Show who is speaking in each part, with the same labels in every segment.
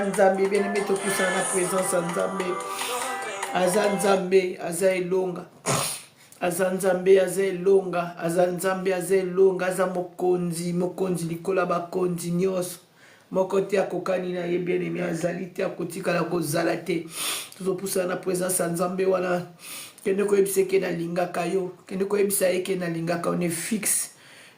Speaker 1: Nzambe. Bien aimé, topusana na présence ya Nzambe. Aza Nzambe, aza elonga. Aza Nzambe, aza elonga. Aza Nzambe, aza elonga. Aza mokonzi, mokonzi likolo ya bakonzi nyonso. Moko te akokani na ye. Bien aimé, azali te, akotikala kozala te. Tozopusana na présence ya Nzambe wana. Kende koyebisa eke nalingaka yo. Kende koyebisa ye ke nalingaka yo. Ne fixe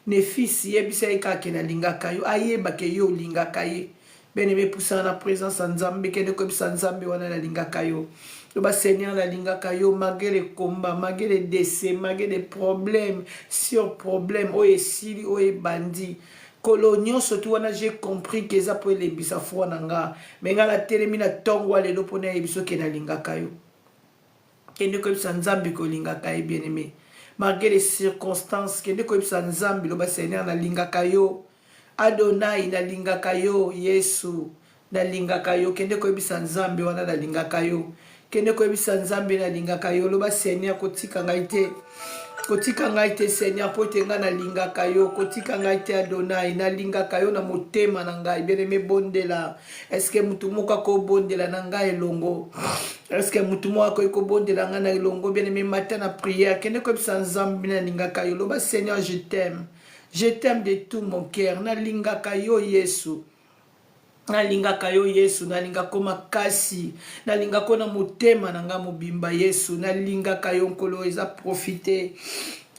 Speaker 1: ne fils, yebisa ye kaka ke nalingaka yo, ayeba ke yo olingaka ye. Bien aimé, pusana na présence ya Nzambe. Kende koyebisa Nzambe wana nalingaka yo. Loba: Seigneur, nalingaka yo malgré les combats, malgré les décès, malgré les problèmes sur problème oyo esili, oyo ebandi. Kolo nyonso tu wana, j'ai compris ke eza mpo elembisa foi na nga. Me nga natelemi na ntongo ya lelo mpo nayebi soki nalingaka yo. Kende koyebisa Nzambe kolingaka ye. Bien aimé, malgré les circonstances, kende koyebisa Nzambe. Loba: Seigneur, nalingaka yo. Adonai, nalingaka yo. Yesu, nalingaka yo. Kende koyebisa Nzambe wana nalingaka yo. Kende koyebisa Nzambe nalingaka yo. Loba: Seigneur, kotika ngai te, kotika ngai te, Seigneur, mpo ete ngai nalingaka yo. Kotika ngai te, Adonai, nalingaka yo na motema na ngai. Bien aimé, bondela. Est-ce mutu moko akobondela na ngai elongo? Est-ce mutu moko akoki kobondela ngai na elongo? Bien aimé, mata na prière. Kende koyebisa Nzambe nalingaka yo. Loba: Seigneur, je t'aime, je t'aime de tout mon cœur. Nalingaka yo, Yesu. Nalingaka yo, Yesu. Nalingako makasi, nalingako na motema na nga mobimba. Yesu, nalingaka yo. Nkolo, eza profite.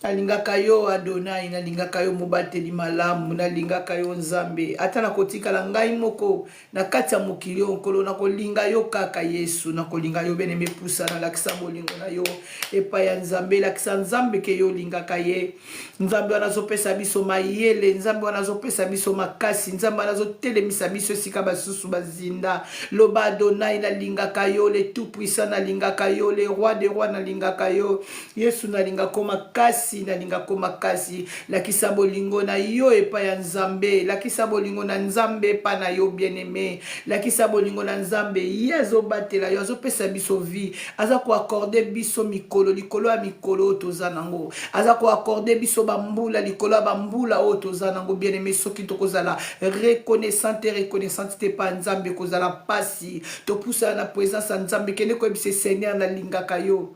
Speaker 1: Nalingaka yo, Adonai. Nalingaka yo, mobateli malamu. Nalingaka yo, Nzambe. Ata nakotikala ngai moko na kati ya mokili oyo, Nkolo, nakolinga yo kaka. Yesu, nakolinga yo. Bien aimé, pusa, nalakisa bolingo na yo epai ya Nzambe. Elakisa Nzambe ke yo olingaka ye. Nzambe wana azopesa biso mayele, Nzambe wana azopesa biso makasi, Nzambe wana azotelemisa biso esika basusu bazinda. Loba: Adonai, nalingaka yo. Le tout puissant, nalingaka yo. Le roi de roi, nalingaka yo. Yesu, nalingako makasi, nalingako makasi. Lakisa bolingo na yo epai ya Nzambe. Lakisa bolingo na Nzambe epai na yo. Bien aimé, lakisa bolingo na Nzambe. Ye azobatela yo, azopesa biso vie, aza koaccorder biso mikolo likolo ya mikolo oyo toza nango, aza koaccorder biso bambula likolo ya bambula oyo toza nango. Bien aimé, soki tokozala reconnaissant te, reconnaissante te pa Nzambe, kozala pasi. Topusana na présence ya Nzambe. Kende koyebisa: Seigneur, nalingaka yo.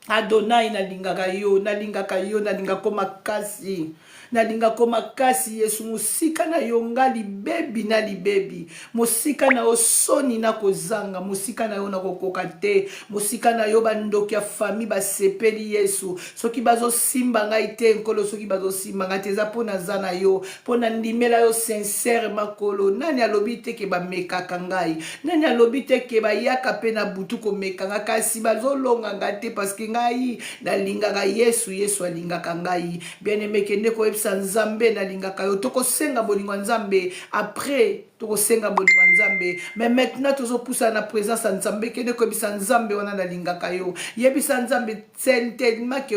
Speaker 1: Adonai, nalingaka yo, nalingaka yo, nalingako makasi, nalingako makasi. Yesu, mosika na yo nga libebi na libebi. Mosika na yo soni na kozanga. Mosika na yo nakokoka te. Mosika na yo bandoki ya famille basepeli. Yesu, soki bazosimba ngai te, Nkolo, soki bazosimba ngai te, eza mpo naza na yo, mpo na ndimela yo sincère. Makolo nani alobi te ke bamekaka ngai? Nani alobi te ke bayaka mpe na butu komeka nga? Kasi bazolonga ngai te, parce que ngai nalingaka Yesu, Yesu alingaka ngai. Bien aimé, kende koyebisa Nzambe nalingaka yo. Tokosenga bolingo ya Nzambe après, tokosenga bolingo ya Nzambe. Mais maintenant tozopusana na présence ya Nzambe. Kende koyebisa Nzambe wana nalingaka yo. Yebisa Nzambe tellement ke,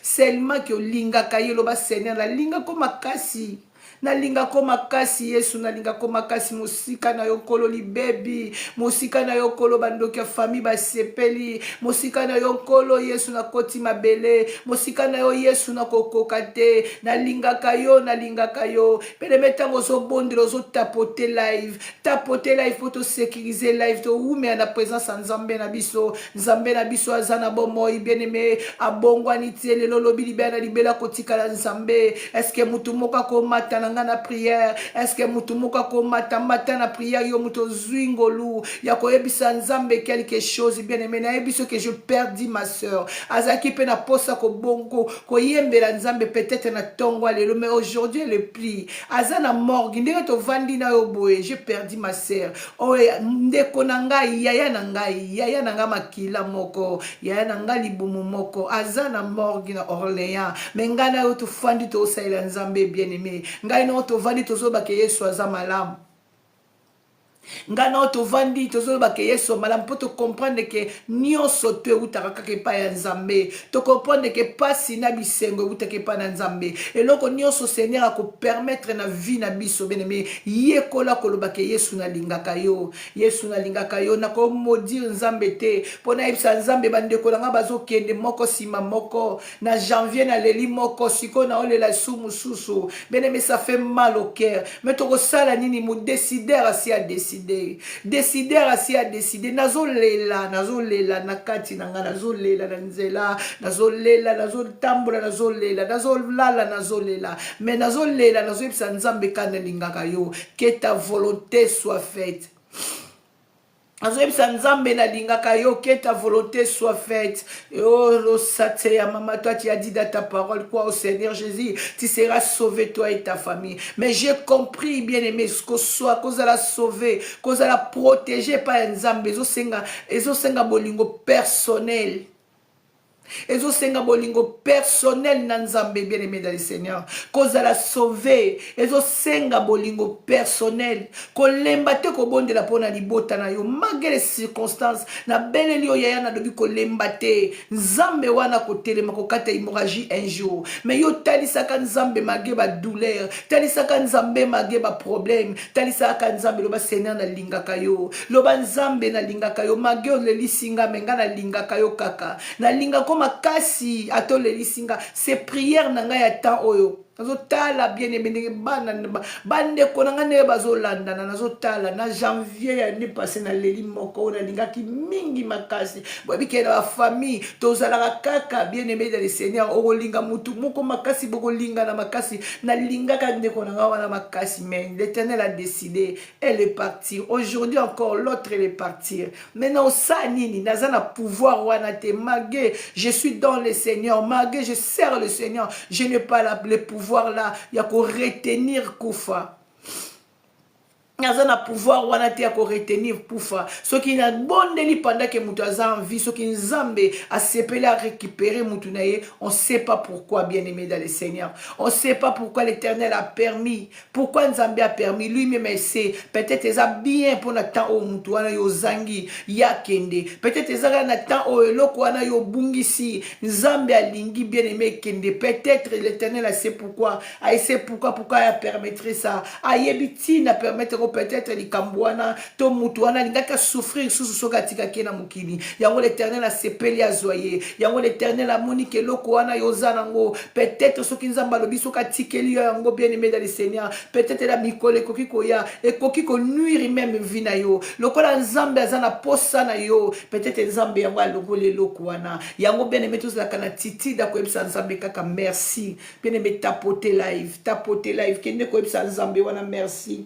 Speaker 1: seulement ke olingaka ye. Loba: Seigneur, nalingako makasi, nalingako makasi. Yesu, nalingako makasi. Mosika na yo, Nkolo, libebi. Mosika na yo, Nkolo, bandoki ya famille basepeli. Mosika na yo, Nkolo Yesu, nakoti mabele. Mosika na yo, Yesu, nakokoka te. Nalingaka yo, nalingaka yo. Peleme ntango ozobondela, ozotapoter live, tapoter live mpo tosécuriser live. Towumela na présence ya Nzambe na biso. Nzambe na biso aza na bomoi. Bien aimé, abongwani tie lelo, lobi, libela na libela, kotikala Nzambe. Est-ce mutu moko akomata na nga na prière? Est-ce mutu moko akomata? Mata na prière. Yo moto ozwi ngolu ya koyebisa Nzambe quelque chose. Bien aimé, nayebi soki je perdi ma sœur, azalaki mpe na posa kobongo koyembela Nzambe peut-être na ntongo ya lelo, mais aujourd'hui elle plie, aza na morgue. Ndenge tovandi na yo boye, j'ai perdu ma sœur oyo, ndeko na ngai, yaya na ngai, yaya na ngai makila moko, yaya na ngai libumu moko, aza na morgue na Orléans. Me ngai na yo tofandi, tosalela Nzambe. Bien aimé, ngai na yo tovandi, tozobaka Yesu aza malamu. Ngai na oyo tovandi, tozolobaka Yesu malamu, mpo tocomprendre ke nyonso to eutaka kaka epai ya Nzambe. Tocomprendre ke pasi na bisengo eutaka epai na Nzambe. Eloko nyonso Seigneur akopermettre na vie na biso, bien-aimé, yekola kolobaka: Yesu, nalingaka yo. Yesu, nalingaka yo. Nakomaudire Nzambe te mpo nayebisa Nzambe bandeko na ngai bazokende moko nsima moko. Na janvier naleli moko, sikoyo naolela su mosusu. Bien-aimé, ça fait mal au cœur, mais tokosala nini? Modécideur asi adécider. décidé. Décideur asi a décidé. Nazolela, nazolela na kati na nga, nazolela na nzela, nazolela, nazotambola, nazolela, nazolala, nazolela. Mais nazolela, nazoyebisa Nzambe kaka nalingaka yo. Que ta volonté soit faite. Nazoyebisa Nzambe nalingaka yo, que ta volonté soit faite. Oh losate ya mama, toi tu as dit dans ta parole quoi, au Seigneur Jésus, tu seras sauvé, toi et ta famille. Mais j'ai compris, bien aimé, soit kozala sauvé, kozala protégé par Nzambe, ezosenga, ezosenga bolingo personnel, ezosenga bolingo personnel na Nzambe. Bien aimé dans le Seigneur, kozala sauvé ezosenga bolingo personnel. Kolemba te kobondela mpo na libota na yo malgré les circonstances. Nabeleli oyo, yaya, nalobi kolemba te. Nzambe wana kotelema kokata hémorragie un jour. Mais yo talisaka Nzambe malgré badouleur, talisaka Nzambe malgré baproblème, talisaka Nzambe. Loba: "Seigneur, nalingaka yo." Loba: "Nzambe, nalingaka yo malgré olelisi nga, mais nga nalingaka yo kaka, nalingako makasi ata olelisi nga." C'est prière na ngai ya temps oyo. Nazotala, bien aimé, ndenge bana, bandeko na ngai ndenge bazolandana. Nazotala na janvier ya année passée, naleli moko oyo nalingaki mingi makasi. Boyebi ke na bafamille tozalaka kaka, bien aimé dans le Seigneur, okolinga mutu moko makasi, bokolingana makasi. Nalingaka ndeko na ngai wana makasi, mais l'Éternel a décidé, elle est partie. Aujourd'hui encore, l'autre, elle est partie. Maintenant osala nini? Naza na pouvoir wana te. Malgré je suis dans le Seigneur, malgré je sers le Seigneur, je n'ai pas le pouvoir là ya koretenir kufa. Naza na pouvoir wana te ya koretenir kufa. Soki nabondeli pendant ke moto aza en vie, soki Nzambe asepeli arécupérer motu na ye, on sait pas pourquoi. Bien aimé dans le Seigneur, on sait pas pourquoi l'Éternel a permis, pourquoi Nzambe a permis. Lui-même sait. Peut-être eza bien mpona temps oyo motu wana yo ozangi ye akende. Peut-être eza kaka na temps oyo eloko wana yo obungisi, Nzambe alingi, bien aimé, ekende. Peut-être l'Éternel a sait pourquoi, aye pourquoi apermettre ça. Ayebi ntina permettre. Peut-être likambo wana to mutu wana alingaki asouffrir susu soki atikaki ye na mokili. Yango l'Éternel asepeli azwa ye. Yango l'Éternel amoni ke eloko wana yo oza nango, peut-être soki Nzambe alobi soki atikeli yo yango, bien aimé dans le Seigneur, peut-être na mikolo ekoki koya, ekoki konuire même vie na yo. Lokola Nzambe aza na posa na yo, peut-être Nzambe yango alongoli eloko wana. Yango, bien aimé, tozalaka na attitude akoyebisa Nzambe kaka merci. Bien aimé, tapote live, tapote live, kende koyebisa Nzambe wana merci.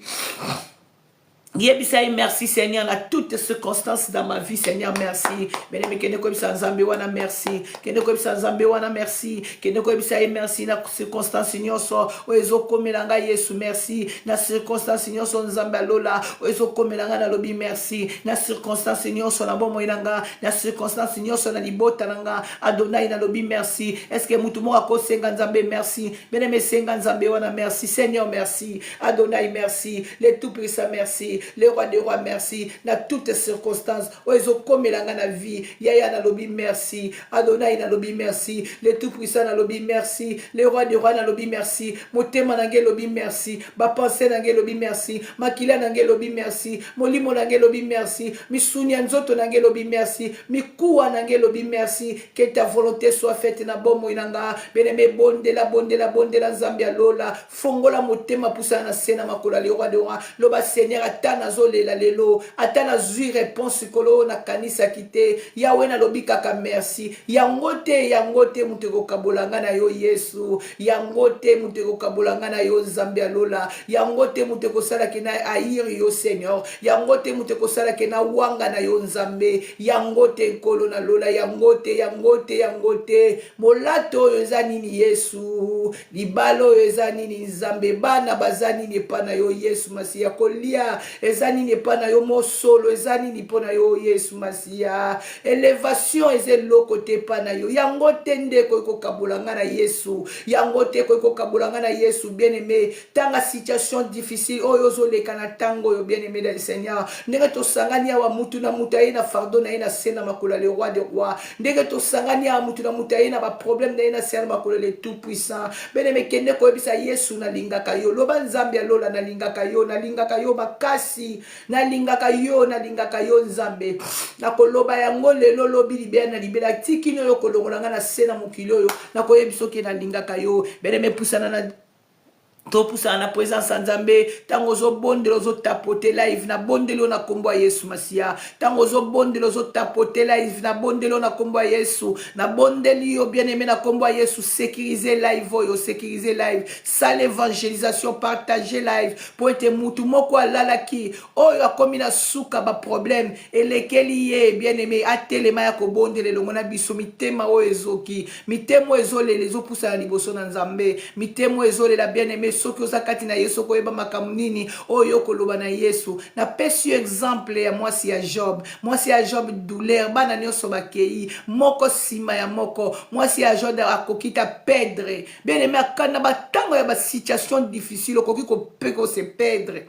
Speaker 1: Yebisa ye: "Merci Seigneur, na toutes circonstances dans ma vie. Seigneur, merci." Bien-aimé, kende koyebisa Nzambe wana merci. Kende koyebisa Nzambe wana merci. Kende koyebisa ye merci na circonstance nyonso oyo ezokomela ngai. Yesu, merci na circonstance nyonso. Nzambe alola, oyo ezokomela ngai, nalobi merci na circonstance nyonso na bomoi na nga, na circonstance nyonso na libota na nga. Adonai, nalobi merci. Est ce que mutu moko akosenga Nzambe merci? Bien-aimé, senga Nzambe wana merci. Seigneur, merci. Adonai, merci. Le tout puissant, merci. Le roi des rois, merci na toutes circonstances oyo ezokomela nga na vie. Yaya, nalobi merci. Adonai, nalobi merci. Le tout puissant, nalobi merci. Le roi des rois, nalobi merci. Motema na ngai elobi merci, bapensées na ngai elobi merci, makila na ngai elobi merci, molimo na ngai elobi merci, misuni ya nzoto na ngai elobi merci, mikuwa na ngai elobi merci. Que ta volonté soit faite na bomoi na nga. Bien-aimé, bondela, bondela, bondela Nzambe ya lola. Fongola motema, pusana na se na makolo ya le roi de roi. Loba: "Seigneur, ata nazolela lelo, ata nazwi réponse kolo oyo nakanisaki te, Yawe, nalobi kaka merci." Yango te, yango te moto ekokabola nga na yo, Yesu. Yango te moto ekokabola nga na yo, Nzambe ya lola. Yango te moto ekosalaki na haïr yo, Seigneur. Yango te moto ekosalaki na wanga na yo, Nzambe. Yango te, Nkolo na lola. Yango te, yango te, yango te. Molato oyo eza nini, Yesu? Libala oyo eza nini, Nzambe? Bana baza nini epa na yo, Yesu Masiya? Kolia eza nini epa na yo? Mosolo eza nini mpo na yo, Yesu Masiya? Élévation eza eloko te epa na yo. Yango te nde ekoki kokabola nga na Yesu. Yango te ekoki kokabola nga na Yesu. Bien aimé, tanga situation difficile oyo ozoleka na ntango oyo, bien aimé du Seigneur, ndenge tosangani awa, mutu na mutu aye na fardeau na ye na se na makolo ya le roi de roi. Ndenge tosangani awa, mutu na mutu aye na baproblème na ye na se na makolo le tout puissant. Bien aimé, kende koyebisa Yesu: "Nalingaka yo." Loba: "Nzambe ya lola, nalingaka yo, nalingaka yo makasi, nalingaka yo, nalingaka yo, Nzambe. Nakoloba yango lelo, lobi, libela na libela. Tikini oyo kolongola nga na se na mokili oyo, nakoyebi soki nalingaka yo." Bien-aimé, pusana na Topusana na presence ya Nzambe. Ntango ozobondela, ozotapote live, nabondeli yo na nkombo ya Yesu Masiya. Ntango ozobondela, ozotapote live, nabondeli yo na nkombo ya Yesu. Nabondeli yo, bien aimé, na nkombo ya Yesu. Sécurise live oyo, sécurise live, sala évangélisation, partage live, mpo ete mutu moko alalaki oyo akomi na suka, baproblème elekeli ye. Bien aimé, atelema ya kobondela elongo na biso. Mitema oyo ezoki, mitema oyo ezolela, ezopusana liboso na Nzambe. Mitema oyo ezolela, bien aimé, soki oza kati na Yesu, okoyeba makambo nini oyo okoloba na Yesu. Napesi yo exemple ya mwasi ya Job. Mwasi ya Job, douleur, bana nyonso bakei moko nsima ya moko. Mwasi ya Job akoki ta perdre. Bien aimé, akanda batango ya basituation difficile, okoki kope kose perdre.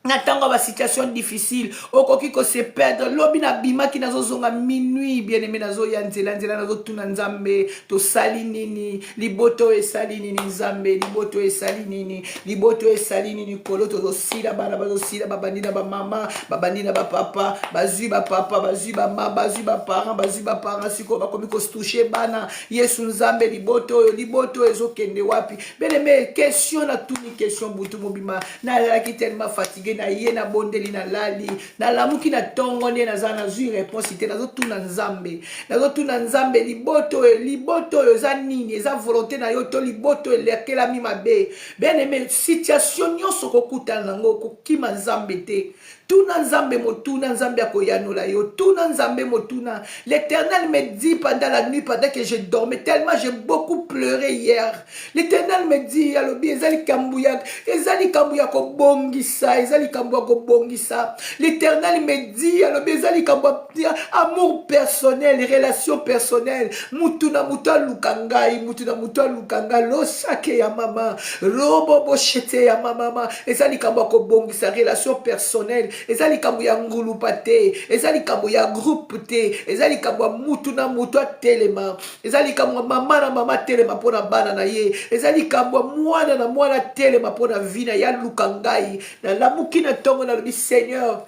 Speaker 1: Na ntango ya basituation difficile, okoki kose perdre. Lobi nabimaki, nazozonga minuit, bien aimé, nazoya nzela nzela, nazotuna Nzambe: tosali nini? Liboto oyo esali nini, Nzambe? Liboto oyo esali nini? Liboto oyo esali nini? Kolo, tozosila, bana bazosila, babandi na bamama, babandi na bapapa, bazwi bapapa, bazwi bama, bazwi baparent, bazwi baparent, sikoyo bakomi kotoucher bana. Yesu Nzambe, liboto oyo, liboto oyo ezokende wapi? Bien aimé, question natuni, question butu mobima, nazalaki tellement fatigué. Na ye nabondeli, nalali, nalamuki na ntongo nde naza nazwi réponse te. Nazotuna Nzambe, nazotuna Nzambe: liboto oyo, liboto oyo eza nini? Eza volonté na yo to liboto oyo elekelami mabe? Bien aimé, situation nyonso kokutana nango, kokima Nzambe te. Tuna Nzambe motuna, Nzambe akoyanola yo. Tuna Nzambe motuna. L'Éternel me dit pendant la nuit, pendant que je dormais, tellement j'ai beaucoup pleuré hier, l'Éternel me dit, alobi: eza likambo ya, eza likambo ya kobongisa, eza likambo ya kobongisa. L'Éternel me dit, alobi: eza likambo ya amour personnel, relation personnelle. Mutu na mutu aluka ngai, mutu na mutu aluka ngai. Losake ya mama roboboshete ya mamama. Eza likambo ya kobongisa relation personnelle. Eza likambo ya ngulupa te, eza likambo ya groupe te, eza likambo ya mutu na mutu atelema. Eza likambo ya mama na mama atelema mpo na bana na ye. Eza likambo ya mwana na mwana atelema mpo na vie na ye, aluka ngai. Nalamuki na ntongo, nalobi: Seigneur,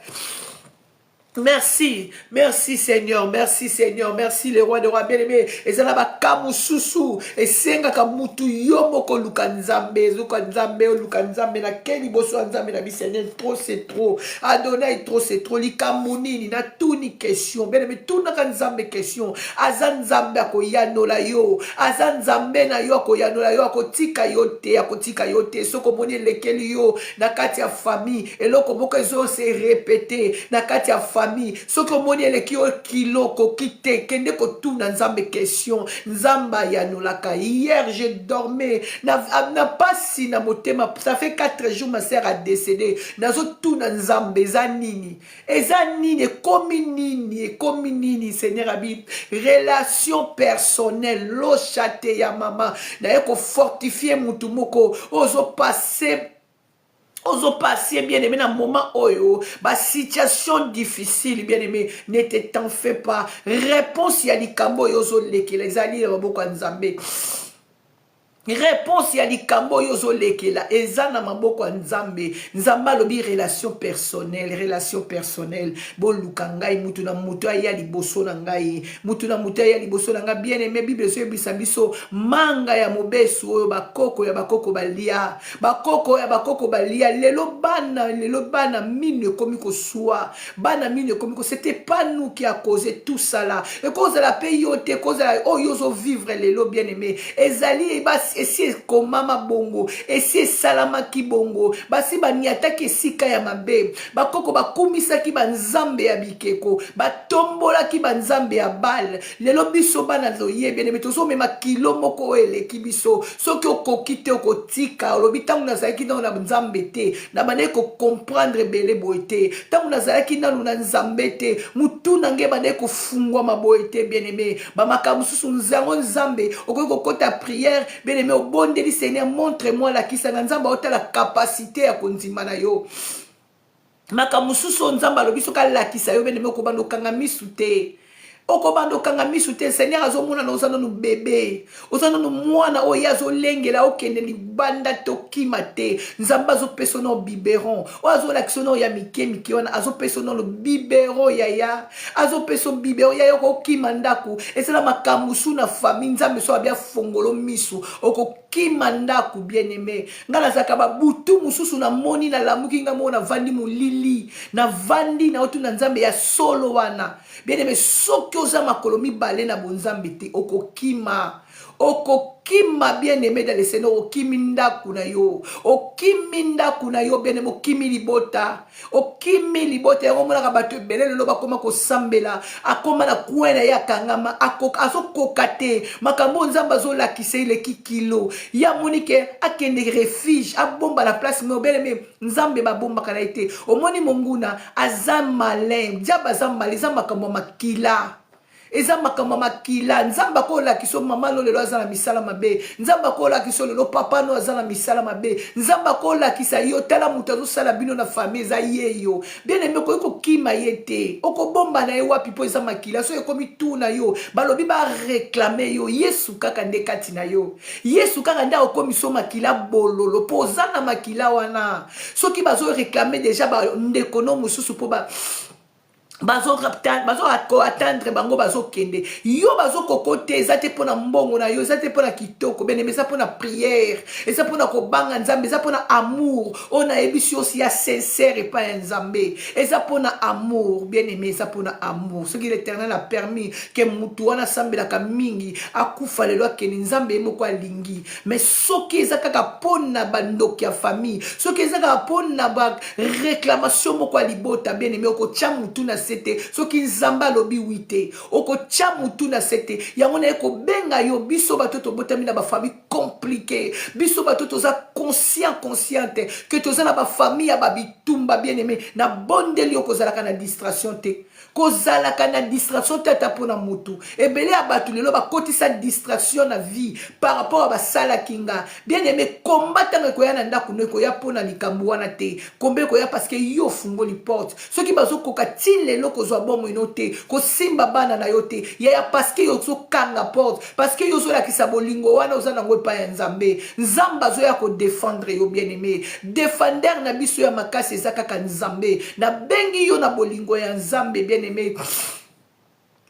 Speaker 1: merci, merci Seigneur, merci Seigneur, merci le roi de roi. Bien-aimé, eza na baka mosusu esengaka mutu yo moko oluka Nzambe, ezoka Nzambe, oluka Nzambe. Nake liboso ya Nzambe na bi: Seigneur, trop c'est trop, Adonai, trop c'est trop. Likambo nini? Natuni question. Bien-aimé, tunaka Nzambe question. Aza Nzambe, akoyanola yo. Aza Nzambe na yo, akoyanola yo, akotika yo te, akotika yo te. Soki omoni elekeli yo na kati ya famille, eloko moko ezose répéter na kati ya famille, soki omoni eleki yo kilo, koki te, kende kotuna Nzambe question. Nzambe ayanolaka. Hier je dormais na pasi na motema. Ça fait 4 jours ma sœur a décédé. Nazotuna Nzambe: eza nini? Eza nini? Ekomi nini? Ekomi nini? Seigneur abi: relation personnelle. Locha te ya mama, naye kofortifier mutu moko ozopasser, ozopasser, bien aimé, na moment oyo basituation difficile. Bien aimé, ne te t'en fais pas. Réponse ya likambo oyo ozolekela ezali na maboko ya Nzambe. Réponse ya likambo oyo ozolekela eza na maboko ya Nzambe. Nzambe alobi: relation personnelle, relation personnelle. Boluka ngai, mutu na mutu aya liboso na ngai, mutu na mutu aya liboso na ngai. Bien aimé, Bible ezoyebisa biso manga ya mobesu oyo bakoko ya bakoko balia, bakoko ya bakoko balia. Lelo bana, lelo bana mino ekomi koswa, bana mino ekomi ko. C'était pas nous qui a causé tout ça là. Ekozala mpe yo te, ekozala oyo ozovivre lelo. Bien aimé, ezali esi ekomama bongo, esi esalamaki bongo. Basi baniataki esika ya mabe. Bakoko bakumisaki banzambe ya bikeko, batombolaki banzambe ya Bale. Lelo biso bana toyebi ene, tozomema kilo moko oyo eleki biso. Soki okoki te, okotika. Olobi: ntango nazalaki nano na Nzambe te, na bandaki kocomprendre ebele boye te. Ntango nazalaki nano na Nzambe te, mutu na ngai bandaki kofungwama boye te. Bien aimé, bamakambo mosusu yango Nzambe, okoki kokɔta prière, bien aimé, obondeli: Seigneur, montre moi, lakisanga. Nzambe aotala capacité ya kondima na yo. Makambo mosusu oyo Nzambe alobi, soki alakisa yo, bien aimé, okobanda okanga misu te. Okobanda okanga misu te. Seigneur azomona na oza nanu bebe, oza nanu mwana oyo ye azolengela okende libanda te, okima te. Nzambe azopesa no biberon oyo azolakisa no ya mike mike wana, azopesa nano biberon yaya, azopesa biberon yaya. Okokima ndako, ezala makambo su na famille. Nzambe so abi afongolo misu, okokima ndako. Bien aimé, ngai nazalaka babutu mosusu, namoni nalamuki ngai moko, navandi molili, navandi naotuna Nzambe ya solo wana. Bien aimé, soki oza makolo mibale na bonzambe te, okokima, okokima. Bien aimé dans le Seigneur, okimi ndako na yo, okimi ndako na yo. Bien aimé, okimi libota, okimi libota. Yango omonaka bato ebele lelo bakóma kosambela, akóma na coin na ye, akangama, azokoka te. Makambo oyo Nzambe azolakisa eleki kilo. Ye amoni ke akende refuge, abomba na place moko. Bien aimé, Nzambe babombaka na ye te. Omoni, monguna aza malin, diable aza malin. Eza makambo ya makila, eza makambo ya makila. Nzambe akolakisa mama no lelo aza na misala mabe, Nzambe akolakisa lelo papa no aza na misala mabe, Nzambe akolakisa yo, tala moto azosala bino na famille, eza ye yo. Bien aimé, okoki kokima ye te, okobomba na ye wapi? Mpo eza makila. So ekomi tuna yo, balobi baréclamer yo, Yesu kaka nde kati na yo, Yesu kaka nde akomiso makila bololo, mpo oza na makila wana. Soki bazoréclamer déjà bandeko no mosusu, mpo ba bazokoattendre bango, bazokende, yo bazokoko te. Eza te mpona mbongo na yo, eza te mpona kitoko. Bien aimé, eza mpona prière, eza mpona kobanga Nzambe, eza mpona amour oyo nayebisi yo ya sincère epai ya Nzambe. Eza mpona amour, bien aimé, eza mpona amour. Soki l'Éternel a permis ke mutu wana asambelaka mingi akufa lelo, akende, Nzambe ye moko alingi. Mais soki eza kaka mpona bandoki ya famille, soki eza kaka mpona baréclamation moko ya libota, bien aimé, okotya mutu na se te. Soki Nzambe alobi oui te, okotya mutu na se te. Yango naye kobenga yo, biso bato tobotami na bafamille compliqué, biso bato toza conscient, consciente ke toza na bafamille ya babitumba, bien aimé, na bondeli yo, kozalaka na distraction te, kozalaka na distraction te, ata mpona motu. Ebele ya bato lelo bakotisa distraction na vie par rapport a basalaki nga. Bien aimé, komba ntango ekoya na ndako no, ekoya mpona likambo wana te. Komba ekoya parce que yo ofungoli porte. Soki bazokoka ti lelo kozwa bomoi no te, kosimba bana na yo te yaya, parce que yo ozokanga porte, parce que yo ozolakisa bolingo wana oza nango epai ya Nzambe. Nzambe azoya kodéfendre yo. Bien aimé, défendeur na biso ya makasi eza kaka Nzambe. Nabengi yo na bolingo ya Nzambe. Bien aimé,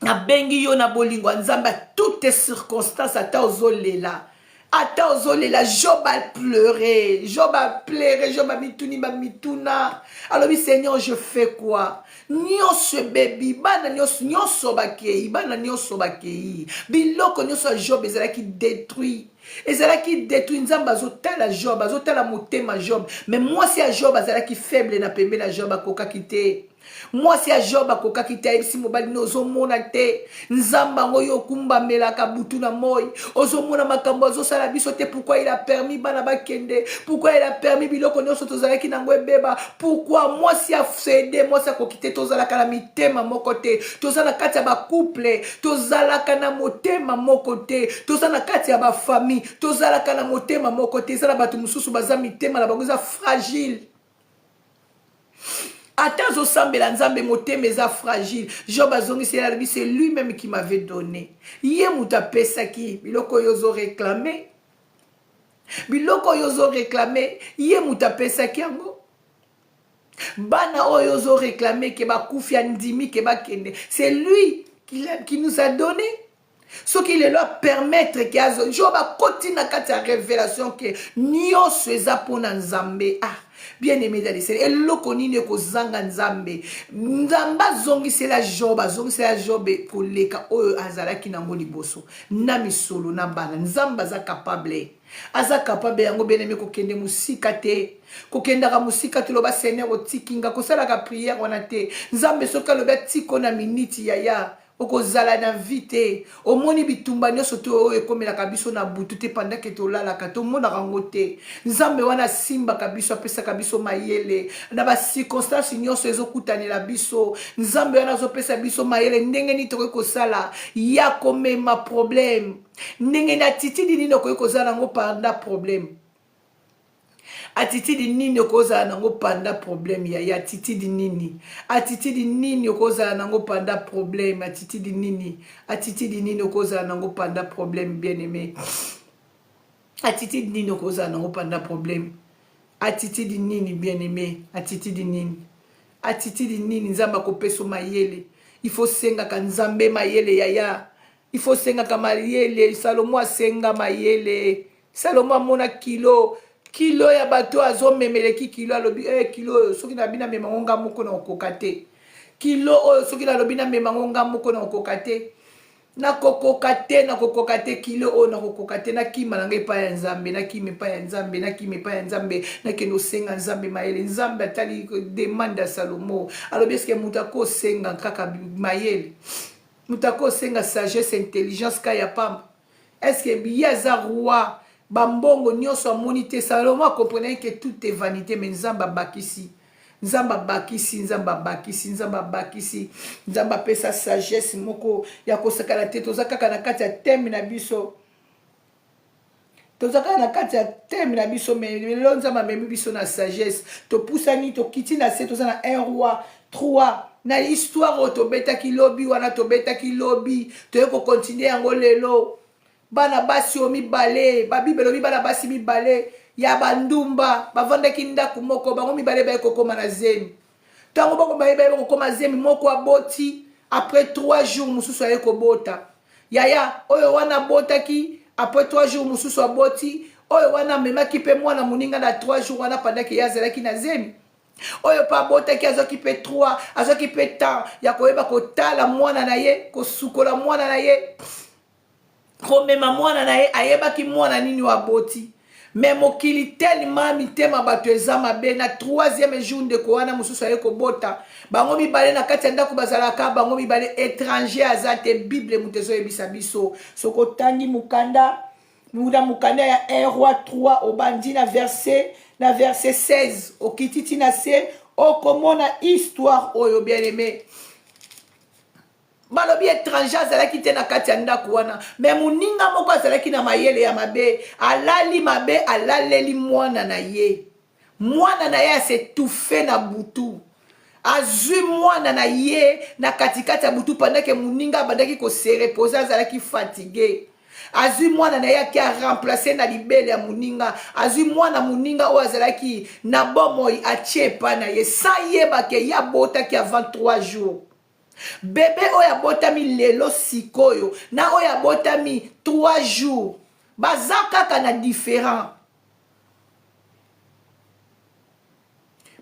Speaker 1: nabengi yo na bolingo ya Nzambe. À toutes circonstances, ata ozolela, ata ozolela. Job a pleuré, Job a pleuré. Job amituni bamituna, alobi: "Seigneur, je fais quoi? Nyonso ebebi, bana nyonso, nyonso bakei, bana nyonso bakei." Biloko nyonso ya Job ezalaki détruit, ezalaki détruit. Nzambe azotala Job, azotala motema Job. Mais mwasi ya Job azalaki faible na pembeni ya Job, akokaki te. Mwasi ya Job akokaki te. Ayebisi mobali no: "Ozomona te Nzambe yango yo okumbamelaka butu na moi? Ozomona makambo azosala biso te? Pourquoi il a permis bana bakende? Pourquoi il a permis biloko nyonso tozalaki nango ebeba? Pourquoi?" Mwasi acéder, mwasi akoki te. Tozalaka na mitema moko te. Toza na kati ya bacouple, tozalaka na motema moko te. Toza na kati ya bafamille, tozalaka na motema moko te. Eza na bato mosusu baza, mitema na bango eza fragile. Ata azosambela Nzambe, motema eza fragile. Job azongisi, alobi: "C'est lui-même qui m'avait donné." Ye moto apesaki biloko oyo ozoréclamer, biloko oyo ozoréclamer, ye moto apesaki yango. Bana oyo ozoréclamer ke bakufi, andimi ke bakende, c'est lui qui nous a donné. Soki lelo apermettre ke azo, Job akoti na kati ya révélation ke nyonso eza mpona Nzambe. Ah, bien aimé dans le Seigneur, eloko nini ekozanga Nzambe? Nzambe azongisela Job, azongisela Job koleka oyo azalaki nango liboso, na misolo, na bana. Nzambe aza capable, aza capable. Yango, bien aimé, kokende mosika te, kokendaka mosika te. Loba: "Seigneur, otiki nga." Kosalaka prière wana te. Nzambe soki alobi atiko na miniti, yaya, okozala na vie te. Omoni bitumba nyonso te oyo ekomelaka biso na butu te, pendant ke tolalaka, tomonaka yango te. Nzambe wana asimbaka biso, apesaka biso mayele na bacirconstance nyonso ezokutanela biso. Nzambe wana azopesa biso mayele ndenge nini tokoki kosala ya komema problème, ndenge na attitude nini okoki kozala yango pendant problème. Attitude nini okozala nango panda problème yaya? Attitude nini? Attitude nini okozala nango panda problème? Attitude nini? Attitude nini okozala nango panda problème, bien aimé? Attitude nini okozala nango panda problème? Attitude nini, bien aimé? Attitude nini? Attitude nini? Nzambe akopesa mayele. Il faut sengaka Nzambe mayele, yaya. Il faut sengaka mayele. Salomo asenga mayele. Salomo amona kilo kilo ya bato azomemeleki kilo. Alobi eh, kilo oyo, soki nalobi namemango nga moko, na okoka te. Kilo oyo, soki nalobi namemango nga moko, na okoka te, nakokoka te, nakokoka te. Kilo oyo nakokoka te. Nakima na ngai epai ya Nzambe, nakima epai ya Nzambe, nakima epai ya Nzambe, nakende osenga Nzambe mayele. Nzambe atali demande ya Salomo, alobi: eske moto akosenga kaka mayele? Moto akosenga sagesse, intelligence ka ya pamba? Est-ce ye aza roi, bambongo nyonso amoni te? Salomo akomprenaki que tout est vanité. Mais Nzambe abakisi, Nzambe abakisi, Nzambe abakisi, Nzambe abakisi. Nzambe apesa sagesse moko ya kosakana te. Toza kaka na kati ya thème na biso, toza kaka na kati ya thème na biso. Mais lelo Nzambe amemi biso na sagesse. Topusani, tokiti na se, toza na 1 Roi 3, na histoire oyo tobetaki lobi wana. Tobetaki lobi, toye kocontinuer yango lelo. Bana basi oyo mibale, Babible elobi bana basi mibale ya bandumba bavandaki ndako moko. Bango mibale baye kokóma na zemi. Ntango bango baye kokóma zemi, moko aboti après 3 jours, mosusu aye kobota. Yaya, oyo wana abotaki après 3 jours, mosusu aboti. Oyo wana amemaki mpe mwana moninga na 3 jours wana pendant que ye azalaki na zemi. Oyo mpe abotaki, azwaki mpe 3, azwaki mpe temps ya koyeba kotala mwana na ye, kosukola mwana na ye, komema mwana na ye. Ayebaki mwana nini oyo aboti. Mais mokili, telema mitema bato eza mabe. Na troisième jour, ndeko wana mosusu aye kobota. Bango mibale na kati ya ndako bazalaka bango mibale, étranger aza te. Bible moto ezoyebisa biso. Soki otangi mokanda na mokanda ya 1 Roi 3, obandi na verset 16, okiti ti na se, okomona histoire oyo, bien aimé. Balobi étranger azalaki te na kati ya ndako wana. Mais moninga moko azalaki na mayele ya mabe, alali mabe, alaleli mwana na ye. Mwana na ye as'étouffe na butu. Azwi mwana na ye na katikati ya butu pendant que moninga abandaki kose reposer, azalaki fatigué. Azwi mwana na ye, ake aremplacer na libele ya moninga. Azwi mwana moninga oyo azalaki na bomoi, atie epai na ye, sans yeba que ye abotaki avant 3 jours. Bébé oyo abotami lelo sikoyo na oyo abotami 3 jours baza kaka na différent,